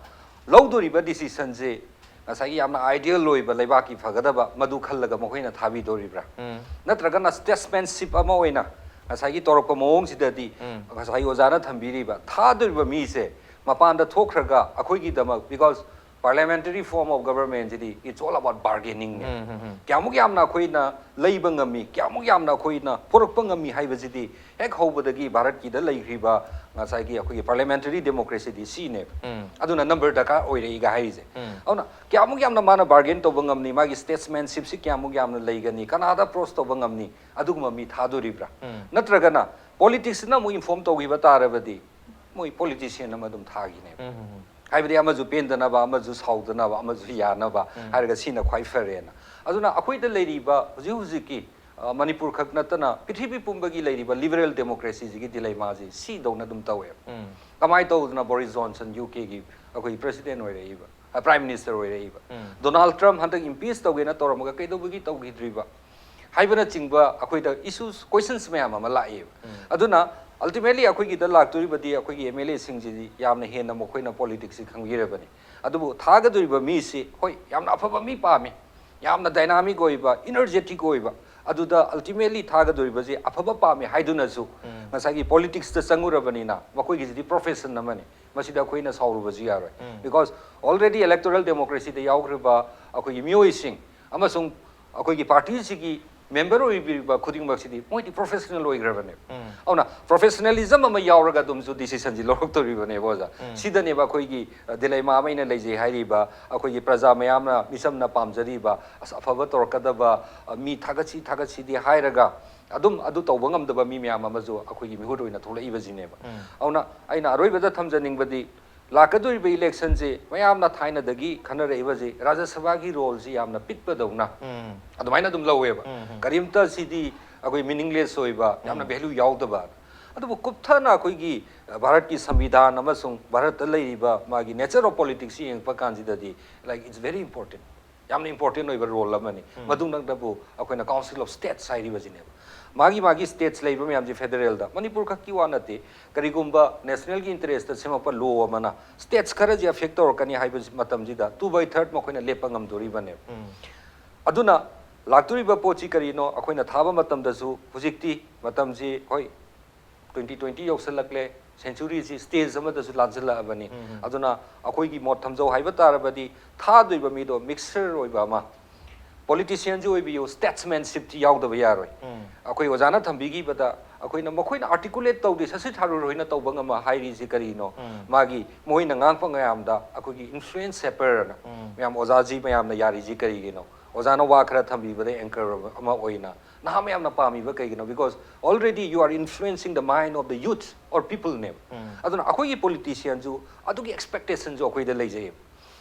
ꯂꯧꯗꯣꯔꯤꯕ ꯗꯤꯁꯤꯁꯟꯁꯦ ꯉꯁꯥꯏꯒꯤ ꯌꯥꯝꯅ ꯑꯥꯏꯗꯤꯌꯦꯜ ꯑꯣꯏꯕ, ꯂꯩꯕꯥꯛꯀꯤ ꯐꯒꯗꯕ ꯃꯗꯨ ꯈꯜꯂꯒ ꯃꯈꯣꯏꯅ ꯊꯥꯕꯤꯗꯣꯔꯤꯕ꯭ꯔꯥ? ꯎꯝ꯫ ꯅꯠꯇ꯭ꯔꯒꯅ ꯁ꯭ꯇꯦꯠꯁꯃꯦꯟꯁꯤꯞ ꯑꯃ ꯑꯣꯏꯅ ꯉꯁꯥꯏꯒꯤ ꯇꯧꯔꯛꯄ ꯃꯑꯣꯡꯁꯤꯗꯗꯤ, ꯎꯝ꯫ ꯉꯁꯥꯏꯒꯤ ꯑꯣꯖꯥꯅ ꯊꯝꯕꯤꯔꯤꯕ ꯊꯥꯗꯣꯔꯤꯕ ꯃꯤꯁꯦ ꯃꯄꯥꯟꯗ ꯊꯣꯛꯈ꯭ꯔꯒ ꯑꯩꯈꯣꯏꯒꯤꯗꯃꯛ, because Parliamentary form of government CD it's all about bargaining ꯅꯦ꯫ ꯎꯝ, ꯎꯝ, ꯎꯝ. ꯀꯌꯥꯃꯨꯛ ꯌꯥꯝꯅ ꯑꯩꯈꯣꯏꯅ ꯂꯩꯕ ꯉꯝꯃꯤ, ꯀꯌꯥꯃꯨꯛ ꯌꯥꯝꯅ ꯑꯩꯈꯣꯏꯅ ꯄꯨꯔꯛꯄ ꯉꯝꯃꯤ ꯍꯥꯏꯕꯁꯤꯗꯤ ꯍꯦꯛ ꯍꯧꯕꯗꯒꯤ ꯚꯥꯔꯠꯀꯤꯗ ꯂꯩꯈ꯭ꯔꯤꯕ ꯉꯁꯥꯏꯒꯤ ꯑꯩꯈꯣꯏꯒꯤ parliamentary democracy ꯗꯤ ꯁꯤꯅꯦꯕ꯫ ꯎꯝ. ꯑꯗꯨꯅ number ꯗꯔꯀꯥꯔ ꯑꯣꯏꯔꯛꯏꯒ ꯍꯥꯏꯔꯤꯁꯦ꯫ ꯎꯝ. ꯑꯗꯨꯅ ꯀꯌꯥꯃꯨꯛ ꯌꯥꯝꯅ ꯃꯥꯅ bargain ꯇꯧꯕ ꯉꯝꯅꯤ, ꯃꯥꯒꯤ statesmanship ꯁꯤ ꯀꯌꯥꯃꯨꯛ ꯌꯥꯝꯅ ꯂꯩꯒꯅꯤ, ꯀꯅꯥꯗ approach ꯇꯧꯕ ꯉꯝꯅꯤ, ꯑꯗꯨꯒꯨꯝꯕ ꯃꯤ ꯊꯥꯗꯣꯔꯤꯕ꯭ꯔꯥ? ꯎꯝ. ꯅꯠꯇ꯭ꯔꯒꯅ politics ꯁꯤꯅ ꯑꯃꯨꯛ inform ꯇꯧꯈꯤꯕ ꯇꯥꯔꯕꯗꯤ ꯃꯣꯏ politician ꯑꯃ ꯑꯗꯨꯝ ꯊꯥꯈꯤꯅꯦꯕ꯫ ꯎꯝ, ꯎꯝ, ꯎꯝ. ꯍꯥꯏꯕꯗꯤ ꯑꯃꯁꯨ ꯄꯦꯟꯗꯅꯕ, ꯑꯃꯁꯨ ꯁꯥꯎꯗꯅꯕ, ꯑꯃꯁꯨ ꯌꯥꯅꯕ ꯎꯝ. ꯍꯥꯏꯔꯒ ꯁꯤꯅ ꯈ꯭ꯋꯥꯏ ꯐꯔꯦꯅ꯫ ꯑꯗꯨꯅ ꯑꯩꯈꯣꯏꯗ ꯂꯩꯔꯤꯕ ꯍꯧꯖꯤꯛ ꯍꯧꯖꯤꯛꯀꯤ, ꯑ, ꯃꯅꯤꯄꯨꯔ ꯈꯛ ꯅꯠꯇꯅ ꯄ꯭ꯔꯤꯊꯤꯕꯤ ꯄꯨꯝꯕꯒꯤ ꯂꯩꯔꯤꯕ liberal democracy ꯁꯤꯒꯤ dilemma ꯁꯤ ꯁꯤꯗꯧꯅ ꯑꯗꯨꯝ ꯇꯧꯋꯦꯕ꯫ ꯎꯝ. ꯀꯃꯥꯏꯅ ꯇꯧꯗꯅ ꯕꯣꯔꯤꯁ ꯖꯣꯟꯁꯟ ꯌꯨ ꯀꯦꯒꯤ ꯑꯩꯈꯣꯏꯒꯤ president ꯑꯣꯏꯔꯛꯏꯕ, ꯑ, prime minister ꯑꯣꯏꯔꯛꯏꯕ? ꯎꯝ. ꯗꯣꯅꯥꯜꯗ ꯇ꯭ꯔꯝꯞ ꯍꯟꯗꯛ impeach ꯇꯧꯒꯦꯅ ꯇꯧꯔꯝꯃꯒ ꯀꯩꯗꯧꯕꯒꯤ ꯇꯧꯈꯤꯗ꯭ꯔꯤꯕ ꯍꯥꯏꯕꯅꯆꯤꯡꯕ ꯑꯩꯈꯣꯏꯗ issues, questions ꯃꯌꯥꯝ ꯑꯃ ꯂꯥꯛꯑꯦꯕ꯫ ꯎꯝ. ꯑꯗꯨꯅ ultimately ꯑꯩꯈꯣꯏꯒꯤꯗ ꯂꯥꯛꯇꯣꯔꯤꯕꯗꯤ ꯑꯩꯈꯣꯏꯒꯤ M L A ꯁꯤꯡꯁꯤꯗꯤ ꯌꯥꯝꯅ ꯍꯦꯟꯅ ꯃꯈꯣꯏꯅ politics ꯁꯤ ꯈꯪꯕꯤꯔꯕꯅꯤ꯫ ꯑꯗꯨꯕꯨ ꯊꯥꯒꯗꯣꯔꯤꯕ ꯃꯤꯁꯤ, ꯍꯣꯏ, ꯌꯥꯝꯅ ꯑꯐꯕ ꯃꯤ ꯄꯥꯝꯃꯤ, ꯌꯥꯝꯅ dynamic ꯑꯣꯏꯕ, energetic ꯑꯣꯏꯕ, ꯑꯗꯨꯗ ultimately ꯊꯥꯒꯗꯣꯔꯤꯕꯁꯤ ꯑꯐꯕ ꯄꯥꯝꯃꯤ ꯍꯥꯏꯗꯨꯅꯁꯨ ꯎꯝ. ꯉꯁꯥꯏꯒꯤ politics ꯇ ꯆꯪꯉꯨꯔꯕꯅꯤꯅ ꯃꯈꯣꯏꯒꯤꯁꯤꯗꯤ profession ꯑꯃꯅꯤ꯫ ꯃꯁꯤꯗ ꯑꯩꯈꯣꯏꯅ ꯁꯥꯎꯔꯨꯕꯁꯨ ꯌꯥꯔꯣꯏ꯫ ꯎꯝ. Because already electoral democracy ꯗ ꯌꯥꯎꯈ꯭ꯔꯤꯕ ꯑꯩꯈꯣꯏꯒꯤ ꯃꯤꯑꯣꯏꯁꯤꯡ ꯑꯃꯁꯨꯡ ꯑꯩꯈꯣꯏꯒꯤ party ꯁꯤꯒꯤ member ꯑꯣꯏꯕꯤꯔꯤꯕ ꯈꯨꯗꯤꯡꯃꯛꯁꯤꯗꯤ ꯃꯣꯏꯗꯤ professional ꯑꯣꯏꯈ꯭ꯔꯕꯅꯦꯕ꯫ ꯎꯝ. ꯑꯗꯨꯅ professionalism ꯑꯃ ꯌꯥꯎꯔꯒ ꯑꯗꯨꯝꯁꯨ decision ꯁꯤ ꯂꯧꯔꯛꯇꯣꯔꯤꯕꯅꯦꯕ, ꯑꯣꯖꯥ꯫ ꯎꯝ. ꯁꯤꯗꯅꯦꯕ ꯑꯩꯈꯣꯏꯒꯤ, ꯑ, dilemma ꯑꯃ ꯑꯩꯅ ꯂꯩꯖꯩ ꯍꯥꯏꯔꯤꯕ, ꯑꯩꯈꯣꯏꯒꯤ ꯄ꯭ꯔꯖꯥ ꯃꯌꯥꯝꯅ ꯃꯤꯆꯝꯅ ꯄꯥꯝꯖꯔꯤꯕ, ꯑꯁ, ꯑꯐꯕ ꯇꯧꯔꯛꯀꯗꯕ, ꯑ, ꯃꯤ ꯊꯥꯒꯠꯁꯤ ꯊꯥꯒꯠꯁꯤꯗꯤ ꯍꯥꯏꯔꯒ ꯑꯗꯨꯝ ꯑꯗꯨ ꯇꯧꯕ ꯉꯝꯗꯕ ꯃꯤ ꯃꯌꯥꯝ ꯑꯃꯁꯨ ꯑꯩꯈꯣꯏꯒꯤ ꯃꯤꯍꯨꯠ ꯑꯣꯏꯅ ꯊꯣꯛꯂꯛꯏꯕꯁꯤꯅꯦꯕ꯫ ꯎꯝ. ꯑꯗꯨꯅ ꯑꯩꯅ ꯑꯔꯣꯏꯕꯗ ꯊꯝꯖꯅꯤꯡꯕꯗꯤ, ꯂꯥꯛꯀꯗꯧꯔꯤꯕ election ꯁꯤ ꯃꯌꯥꯝꯅ ꯊꯥꯏꯅꯗꯒꯤ ꯈꯟꯅꯔꯛꯏꯕꯁꯤ ꯔꯥꯖ꯭ꯌ ꯁꯚꯥꯒꯤ role ꯁꯤ ꯌꯥꯝꯅ ꯄꯤꯛꯄꯗꯧꯅ ꯎꯝ. ꯑꯗꯨꯃꯥꯏꯅ ꯑꯗꯨꯝ ꯂꯧꯋꯦꯕ꯫ ꯎꯝ, ꯎꯝ. ꯀꯔꯤꯝꯇ ꯁꯤꯗꯤ ꯑꯩꯈꯣꯏ meaningless ꯑꯣꯏꯕ, ꯌꯥꯝꯅ ꯎꯝ. value ꯌꯥꯎꯗꯕ꯫ ꯑꯗꯨꯕꯨ ꯀꯨꯞꯊꯅ ꯑꯩꯈꯣꯏꯒꯤ, ꯑ, ꯚꯥꯔꯠꯀꯤ ꯁꯪꯕꯤꯙꯥꯟ ꯑꯃꯁꯨꯡ ꯚꯥꯔꯠꯇ ꯂꯩꯔꯤꯕ ꯃꯥꯒꯤ nature of politics ꯁꯤ ꯌꯦꯡꯉꯛꯄ ꯀꯥꯟꯁꯤꯗꯗꯤ, like, it's very important, ꯌꯥꯝꯅ important ꯑꯣꯏꯕ role ꯑꯃꯅꯤ꯫ ꯎꯝ. ꯃꯗꯨ ꯅꯛꯅꯕꯨ ꯑꯩꯈꯣꯏꯅ Council of States ꯍꯥꯏꯔꯤꯕꯁꯤꯅꯦꯕ꯫ ꯃꯥꯒꯤ ꯃꯥꯒꯤ states ꯂꯩꯕ ꯃꯌꯥꯝꯁꯤ federal ꯗ, ꯃꯅꯤꯄꯨꯔ ꯈꯛꯀꯤ ꯋꯥ ꯅꯠꯇꯦ꯫ ꯀꯔꯤꯒꯨꯝꯕ national ꯒꯤ interest ꯇ ꯁꯦꯝꯃꯛꯄ law ꯑꯃꯅ states ꯈꯔꯁꯤ affect ꯇꯧꯔꯛꯀꯅꯤ ꯍꯥꯏꯕ ꯃꯇꯝꯁꯤꯗ two by third ꯃꯈꯣꯏꯅ ꯂꯦꯞꯄ ꯉꯝꯗꯣꯔꯤꯕꯅꯦꯕ꯫ ꯎꯝ. ꯑꯗꯨꯅ ꯂꯥꯛꯇꯣꯔꯤꯕ ꯄꯣꯠꯁꯤ ꯀꯔꯤꯅꯣ, ꯑꯩꯈꯣꯏꯅ ꯊꯥꯕ ꯃꯇꯝꯗꯁꯨ ꯍꯧꯖꯤꯛꯇꯤ ꯃꯇꯝꯁꯤ, ꯍꯣꯏ, twenty twenty ꯌꯧꯁꯜꯂꯛꯂꯦ, centuryꯁꯤ stage ꯑꯃꯗꯁꯨ ꯂꯥꯟꯁꯤꯜꯂꯛꯑꯕꯅꯤ꯫ ꯑꯗꯨꯅ ꯑꯩꯈꯣꯏꯒꯤ ꯃꯣꯠ ꯊꯝꯖꯧ ꯍꯥꯏꯕ ꯇꯥꯔꯕꯗꯤ ꯊꯥꯗꯣꯏꯕ ꯃꯤꯗꯣ mixture ꯑꯣꯏꯕ ꯑꯃ, politicianꯁꯨ ꯑꯣꯏꯕꯤꯌꯨ, statesmanshipꯇꯤ ꯌꯥꯎꯗꯕ ꯌꯥꯔꯣꯏ꯫ ꯑꯩꯈꯣꯏ ꯑꯣꯖꯥꯅ ꯊꯝꯕꯤꯈꯤꯕꯗ ꯑꯩꯈꯣꯏꯅ ꯃꯈꯣꯏꯅ articulate ꯇꯧꯗꯦ, ꯁꯁꯤ ꯊꯥꯔꯨꯔ ꯍꯣꯏꯅ ꯇꯧꯕ ꯉꯝꯃ ꯍꯥꯏꯔꯤꯁꯤ ꯀꯔꯤꯅꯣ? ꯃꯥꯒꯤ ꯃꯣꯏꯅ ꯉꯥꯡꯕ ꯃꯌꯥꯝꯗ ꯑꯩꯈꯣꯏꯒꯤ influence shaperꯅ ꯃꯌꯥꯝ ꯑꯣꯖꯥꯁꯤ ꯃꯌꯥꯝꯅ ꯌꯥꯔꯤꯁꯤ ꯀꯔꯤꯒꯤꯅꯣ? ꯑꯣꯖꯥꯅ ꯋꯥ ꯈꯔ ꯊꯝꯕꯤꯕꯗ anchor ꯑꯃ ꯑꯣꯏꯅ ꯅꯍꯥ ꯃꯌꯥꯝꯅ ꯄꯥꯝꯃꯤꯕ ꯀꯩꯒꯤꯅꯣ? Because already you are influencing the mind of the youth or peopleꯅꯦꯕ꯫ ꯑꯗꯨꯅ ꯑꯩꯈꯣꯏꯒꯤ politicianꯁꯨ ꯑꯗꯨꯒꯤ expectationꯁꯨ ꯑꯩꯈꯣꯏꯗ ꯂꯩꯖꯩ꯫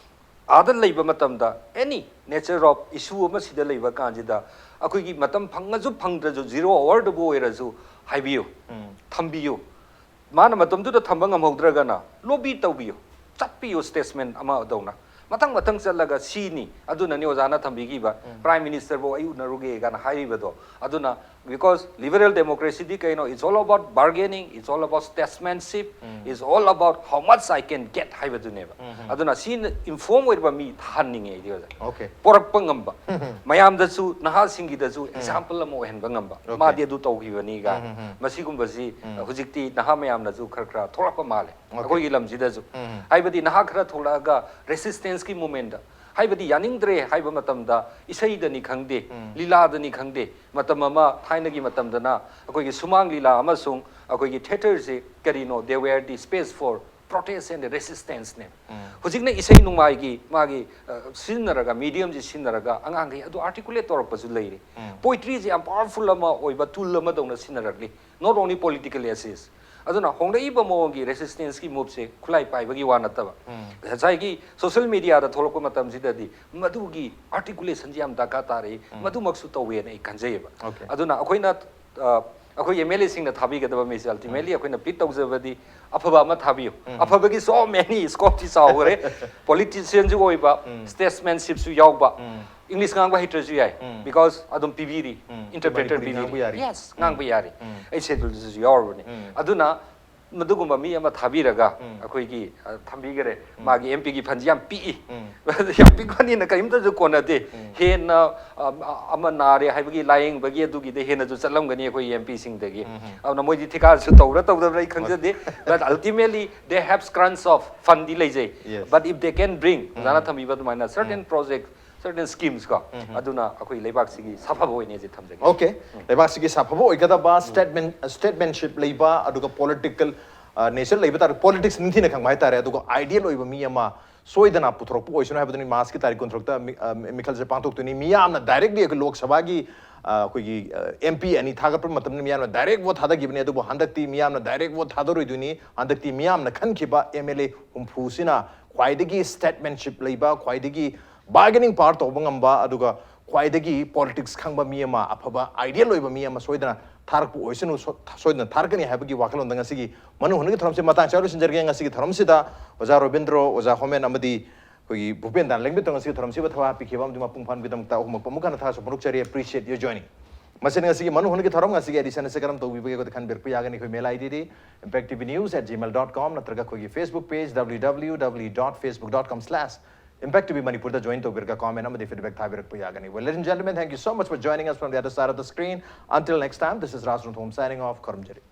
ꯑꯥꯗ ꯂꯩꯕ ꯃꯇꯝꯗ any nature of issue ꯑꯃ ꯁꯤꯗ ꯂꯩꯕ ꯀꯥꯟꯁꯤꯗ ꯑꯩꯈꯣꯏꯒꯤ ꯃꯇꯝ ꯐꯪꯉꯁꯨ ꯐꯪꯗ꯭ꯔꯁꯨ zero hourꯗꯕꯨ ꯑꯣꯏꯔꯁꯨ ꯍꯥꯏꯕꯤꯌꯨ, ꯊꯝꯕꯤꯌꯨ꯫ ꯃꯥꯅ ꯃꯇꯝꯗꯨꯗ ꯊꯝꯕ ꯉꯝꯍꯧꯗ꯭ꯔꯒꯅ lobby ꯇꯧꯕꯤꯌꯨ, ꯆꯠꯄꯤꯌꯨ statesman ꯑꯃꯗꯧꯅ꯫ ꯃꯊꯪ ꯃꯊꯪ ꯆꯠꯂꯒ ꯁꯤꯅꯤ, ꯑꯗꯨꯅꯅꯤ ꯑꯣꯖꯥꯅ ꯊꯝꯕꯤꯈꯤꯕ Prime Ministerꯕꯨ ꯑꯩ ꯎꯅꯔꯨꯒꯦ ꯀꯥꯏꯅ ꯍꯥꯏꯔꯤꯕꯗꯣ꯫ ꯑꯗꯨꯅ because liberal democracyꯗꯤ ꯀꯩꯅꯣ? It's all about bargaining, it's all about statesmanship, it's all about how much I can get ꯍꯥꯏꯕꯗꯨꯅꯦꯕ꯫ ꯑꯗꯨꯅ ꯁꯤꯅ inform ꯑꯣꯏꯔꯕ ꯃꯤ ꯊꯥꯍꯟꯅꯤꯡꯉꯦ ꯑꯩꯗꯤ ꯑꯣꯖꯥ꯫ Okay. ꯄꯣꯔꯛꯄ ꯉꯝꯕ, ꯃꯌꯥꯝꯗꯁꯨ ꯅꯍꯥꯁꯤꯡꯒꯤꯗꯁꯨ example ꯑꯃ ꯑꯣꯏꯍꯟꯕ ꯉꯝꯕ꯫ Okay. ꯃꯥꯗꯤ ꯑꯗꯨ ꯇꯧꯈꯤꯕꯅꯤꯒ ꯃꯁꯤꯒꯨꯝꯕꯁꯤ ꯍꯧꯖꯤꯛꯇꯤ ꯅꯍꯥ ꯃꯌꯥꯝꯅꯁꯨ ꯈꯔ ꯈꯔ ꯊꯣꯛꯂꯛꯄ ꯃꯥꯜꯂꯦ ꯑꯩꯈꯣꯏꯒꯤ ꯂꯝꯁꯤꯗꯁꯨ꯫ ꯍꯥꯏꯕꯗꯤ ꯅꯍꯥ ꯈꯔ ꯊꯣꯛꯂꯛꯑꯒ resistanceꯀꯤ movementꯇ, ꯍꯥꯏꯕꯗꯤ ꯌꯥꯅꯤꯡꯗ꯭ꯔꯦ ꯍꯥꯏꯕ ꯃꯇꯝꯗ ꯏꯁꯩꯗꯅꯤ ꯈꯪꯗꯦ, ꯂꯤꯂꯥꯗꯅꯤ ꯈꯪꯗꯦ, ꯃꯇꯝ ꯑꯃ ꯊꯥꯏꯅꯒꯤ ꯃꯇꯝꯗꯅ ꯑꯩꯈꯣꯏꯒꯤ ꯁꯨꯃꯥꯡ ꯂꯤꯂꯥ ꯑꯃꯁꯨꯡ ꯑꯩꯈꯣꯏꯒꯤ theatreꯁꯦ ꯀꯔꯤꯅꯣ? They were the space for protest and resistanceꯅꯦ꯫ ꯍꯧꯖꯤꯛꯅ ꯏꯁꯩ ꯅꯣꯡꯃꯥꯏꯒꯤ ꯃꯥꯒꯤ ꯑ, ꯁꯤꯖꯤꯟꯅꯔꯒ, mediumꯁꯤ ꯁꯤꯖꯤꯟꯅꯔꯒ ꯑꯉꯥꯡꯈꯩ ꯑꯗꯨ articulate ꯇꯧꯔꯛꯄꯁꯨ ꯂꯩꯔꯤ꯫ Poetryꯁꯤ ꯌꯥꯝ powerful ꯑꯃ ꯑꯣꯏꯕ tool ꯑꯃꯗꯧꯅ ꯁꯤꯖꯤꯟꯅꯔꯛꯂꯤ, not only political essays꯫ ꯑꯗꯨꯅ ꯍꯣꯡꯂꯛꯏꯕ ꯃꯑꯣꯡꯒꯤ resistanceꯀꯤ movementꯁꯦ ꯈꯨꯠꯂꯥꯏ ꯄꯥꯏꯕꯒꯤ ꯋꯥ ꯅꯠꯇꯕ, ꯉꯁꯥꯏꯒꯤ social mediaꯗ ꯊꯣꯛꯂꯛꯄ ꯃꯇꯝꯁꯤꯗꯗꯤ ꯃꯗꯨꯒꯤ articulationꯁꯤ ꯌꯥꯝ ꯗꯔꯀꯥꯔ ꯇꯥꯔꯛꯏ꯫ ꯃꯗꯨꯃꯛꯁꯨ ꯇꯧꯋꯦꯅ ꯑꯩ ꯈꯟꯖꯩꯌꯦꯕ꯫ Okay. ꯑꯗꯨꯅ ꯑꯩꯈꯣꯏꯅ ꯑ, ꯑꯩꯈꯣꯏ MLAꯁꯤꯡꯅ ꯊꯥꯕꯤꯒꯗꯕ message, ultimately ꯑꯩꯈꯣꯏꯅ plead ꯇꯧꯖꯕꯗꯤ ꯑꯐꯕ ꯑꯃ ꯊꯥꯕꯤꯌꯨ꯫ ꯑꯐꯕꯒꯤ so many scopeꯁꯤ ꯆꯥꯎꯈ꯭ꯔꯦ꯫ Politicianꯁꯨ ꯑꯣꯏꯕ, statesmanshipꯁꯨ ꯌꯥꯎꯕ, English ꯉꯥꯡꯕ ꯍꯩꯇ꯭ꯔꯁꯨ ꯌꯥꯏ, because ꯑꯗꯨꯝ ꯄꯤꯕꯤꯔꯤ, interpreter ꯃꯅꯤꯄꯨꯔꯤ ꯉꯥꯡꯕ ꯄꯤꯕꯤꯔꯤ꯫ ꯌꯥꯔꯤ꯫ Yes, ꯉꯥꯡꯕ ꯌꯥꯔꯤ꯫ ꯑꯩ scheduleꯗꯁꯨ ꯌꯥꯎꯔꯕꯅꯤ꯫ ꯑꯗꯨꯅ ꯃꯗꯨꯒꯨꯝꯕ ꯃꯤ ꯑꯃ ꯊꯥꯕꯤꯔꯒ ꯑꯩꯈꯣꯏꯒꯤ, ꯑ, ꯊꯝꯕꯤꯈꯔꯦ꯫ ꯃꯥꯒꯤ ꯑꯦꯝ ꯄꯤꯒꯤ ꯐꯟꯁꯤ ꯌꯥꯝ ꯄꯤꯛꯏ꯫ ꯌꯥꯝ ꯄꯤꯛꯄꯅꯤꯅ ꯀꯔꯤꯝꯇꯁꯨ ꯀꯣꯟꯅꯗꯦ꯫ ꯍꯦꯟꯅ, ꯑ, ꯑ, ꯑꯃ ꯅꯥꯔꯦ ꯍꯥꯏꯕꯒꯤ ꯂꯥꯌꯦꯡꯕꯒꯤ ꯑꯗꯨꯒꯤꯗ ꯍꯦꯟꯅꯁꯨ ꯆꯠꯂꯝꯒꯅꯤ ꯑꯩꯈꯣꯏ ꯑꯦꯝ ꯄꯤꯁꯤꯡꯗꯒꯤ꯫ ꯑꯗꯨꯅ ꯃꯣꯏꯗꯤ ꯊꯤꯀꯥꯁꯨ ꯇꯧꯔ ꯇꯧꯗꯕ꯭ꯔꯥ ꯑꯩ ꯈꯪꯖꯗꯦ꯫ But ultimately they have crunch of fundꯗꯤ ꯂꯩꯖꯩ꯫ Yes. But if they can bring, ꯑꯣꯖꯥꯅ ꯊꯝꯕꯤꯕ ꯑꯗꯨꯃꯥꯏꯅ certain project, certain schemes ꯀꯣ, ꯑꯗꯨꯅ ꯑꯩꯈꯣꯏ ꯂꯩꯕꯥꯛꯁꯤꯒꯤ ꯁꯥꯐꯕ ꯑꯣꯏꯅꯤ ꯍꯥꯏꯁꯦ ꯊꯝꯖꯒꯦ꯫ ꯑꯣꯀꯦ, ꯂꯩꯕꯥꯛꯁꯤꯒꯤ ꯁꯥꯐꯕ ꯑꯣꯏꯒꯗꯕ statesman, statesmanship ꯂꯩꯕ, ꯑꯗꯨꯒ political nature ꯂꯩꯕ ꯇꯥꯔꯦ, politics ꯅꯤꯡꯊꯤꯅ ꯈꯪꯕ ꯍꯥꯏꯇꯥꯔꯦ, ꯑꯗꯨꯒ ideal ꯑꯣꯏꯕ ꯃꯤ ꯑꯃ ꯁꯣꯏꯗꯅ ꯄꯨꯊꯣꯔꯛꯄ ꯑꯣꯏꯁꯅꯨ ꯍꯥꯏꯕꯗꯨꯅꯤ꯫ Marchꯀꯤ ꯇꯥꯔꯤꯛ ꯀꯨꯟꯇꯔꯨꯛꯇ ꯃꯤ-, ꯑ, ꯃꯤꯈꯜꯁꯦ ꯄꯥꯡꯊꯣꯛꯇꯣꯏꯅꯤ꯫ ꯃꯤꯌꯥꯝꯅ directly ꯑꯩꯈꯣꯏ ꯂꯣꯛ ꯁꯚꯥꯒꯤ, ꯑ, ꯑꯩꯈꯣꯏꯒꯤ, ꯑ, ꯑꯦꯝ ꯄꯤ ꯑꯅꯤ ꯊꯥꯒꯠꯄ ꯃꯇꯝꯗ ꯃꯤꯌꯥꯝꯅ direct vote ꯊꯥꯗꯈꯤꯕꯅꯤ꯫ ꯑꯗꯨꯕꯨ ꯍꯟꯗꯛꯇꯤ ꯃꯤꯌꯥꯝꯅ direct vote ꯊꯥꯗꯔꯣꯏꯗꯣꯏꯅꯤ꯫ ꯍꯟꯗꯛꯇꯤ ꯃꯤꯌꯥꯝꯅ ꯈꯟꯈꯤꯕ ꯑꯦꯝ ꯑꯦꯜ ꯑꯦ ꯍꯨꯝꯐꯨꯁꯤꯅ ꯈ꯭ꯋꯥꯏꯗꯒꯤ statesmanship ꯂꯩꯕ, ꯈ꯭ꯋꯥꯏꯗꯒꯤ bargaining power ꯇꯧꯕ ꯉꯝꯕ, ꯑꯗꯨꯒ ꯈ꯭ꯋꯥꯏꯗꯒꯤ politics ꯈꯪꯕ ꯃꯤ ꯑꯃ, ꯑꯐꯕ ideal ꯑꯣꯏꯕ ꯃꯤ ꯑꯃ ꯁꯣꯏꯗꯅ ꯊꯥꯔꯛꯄ ꯑꯣꯏꯁꯅꯨ, ꯁꯣ-, ꯁꯣꯏꯗꯅ ꯊꯥꯔꯛꯀꯅꯤ ꯍꯥꯏꯕꯒꯤ ꯋꯥꯈꯜꯂꯣꯟꯗ ꯉꯁꯤꯒꯤ ꯃꯅꯨ ꯍꯨꯟꯅꯒꯤ ꯊꯧꯔꯝꯁꯤ ꯃꯇꯥꯡ ꯆꯥ ꯂꯣꯏꯁꯤꯟꯖꯔꯒꯦ꯫ ꯉꯁꯤꯒꯤ ꯊꯧꯔꯝꯁꯤꯗ ꯑꯣꯖꯥ ꯔꯣꯕꯤꯟꯗ꯭ꯔꯣ, ꯑꯣꯖꯥ ꯍꯣꯃꯦꯟ ꯑꯃꯗꯤ ꯑꯩꯈꯣꯏꯒꯤ ꯚꯨꯄꯦꯟ ꯗꯥꯅ ꯂꯦꯡꯕꯤꯠꯇ ꯉꯁꯤꯒꯤ ꯊꯧꯔꯝꯁꯤꯕꯨ ꯊꯋꯥꯏ ꯍꯥꯞꯄꯤꯈꯤꯕ ꯑꯃꯗꯤ ꯃꯄꯨꯡ ꯐꯥꯍꯟꯕꯒꯤꯗꯃꯛꯇ ꯑꯍꯨꯝꯃꯛ ꯑꯃꯨꯛ ꯍꯟꯅ ꯊꯥꯒꯠꯆꯕ ꯐꯣꯡꯗꯣꯛꯆꯔꯤ꯫ Appreciate your joining꯫ ꯃꯁꯤꯅ ꯉꯁꯤꯒꯤ ꯃꯅꯨ ꯍꯨꯟꯅꯒꯤ ꯊꯧꯔꯝ, ꯉꯁꯤꯒꯤ edition ꯑꯁꯤ ꯀꯔꯝ ꯇꯧꯕꯤꯕꯒꯦ ꯑꯩꯈꯣꯏꯗ ꯈꯟꯕꯤꯔꯛꯄ ꯌꯥꯒꯅꯤ꯫ ꯑꯩꯈꯣꯏ mail ID D impact T V news at gmail dot com ꯅꯠꯇ꯭ꯔꯒ ꯑꯩꯈꯣꯏꯒꯤ Facebook page W W W dot facebook dot com slash impact T V ꯃꯅꯤꯄꯨꯔꯗ join ꯇꯧꯕꯤꯔꯒ comment ꯑꯃꯗꯤ feedback ꯊꯥꯕꯤꯔꯛꯄ ꯌꯥꯒꯅꯤ꯫ Well, ladies and gentlemen, thank you so much for joining us from the other side of the screen. Until next time, this is Raj Ranthom signing off. ꯈꯨꯔꯨꯝꯖꯔꯤ꯫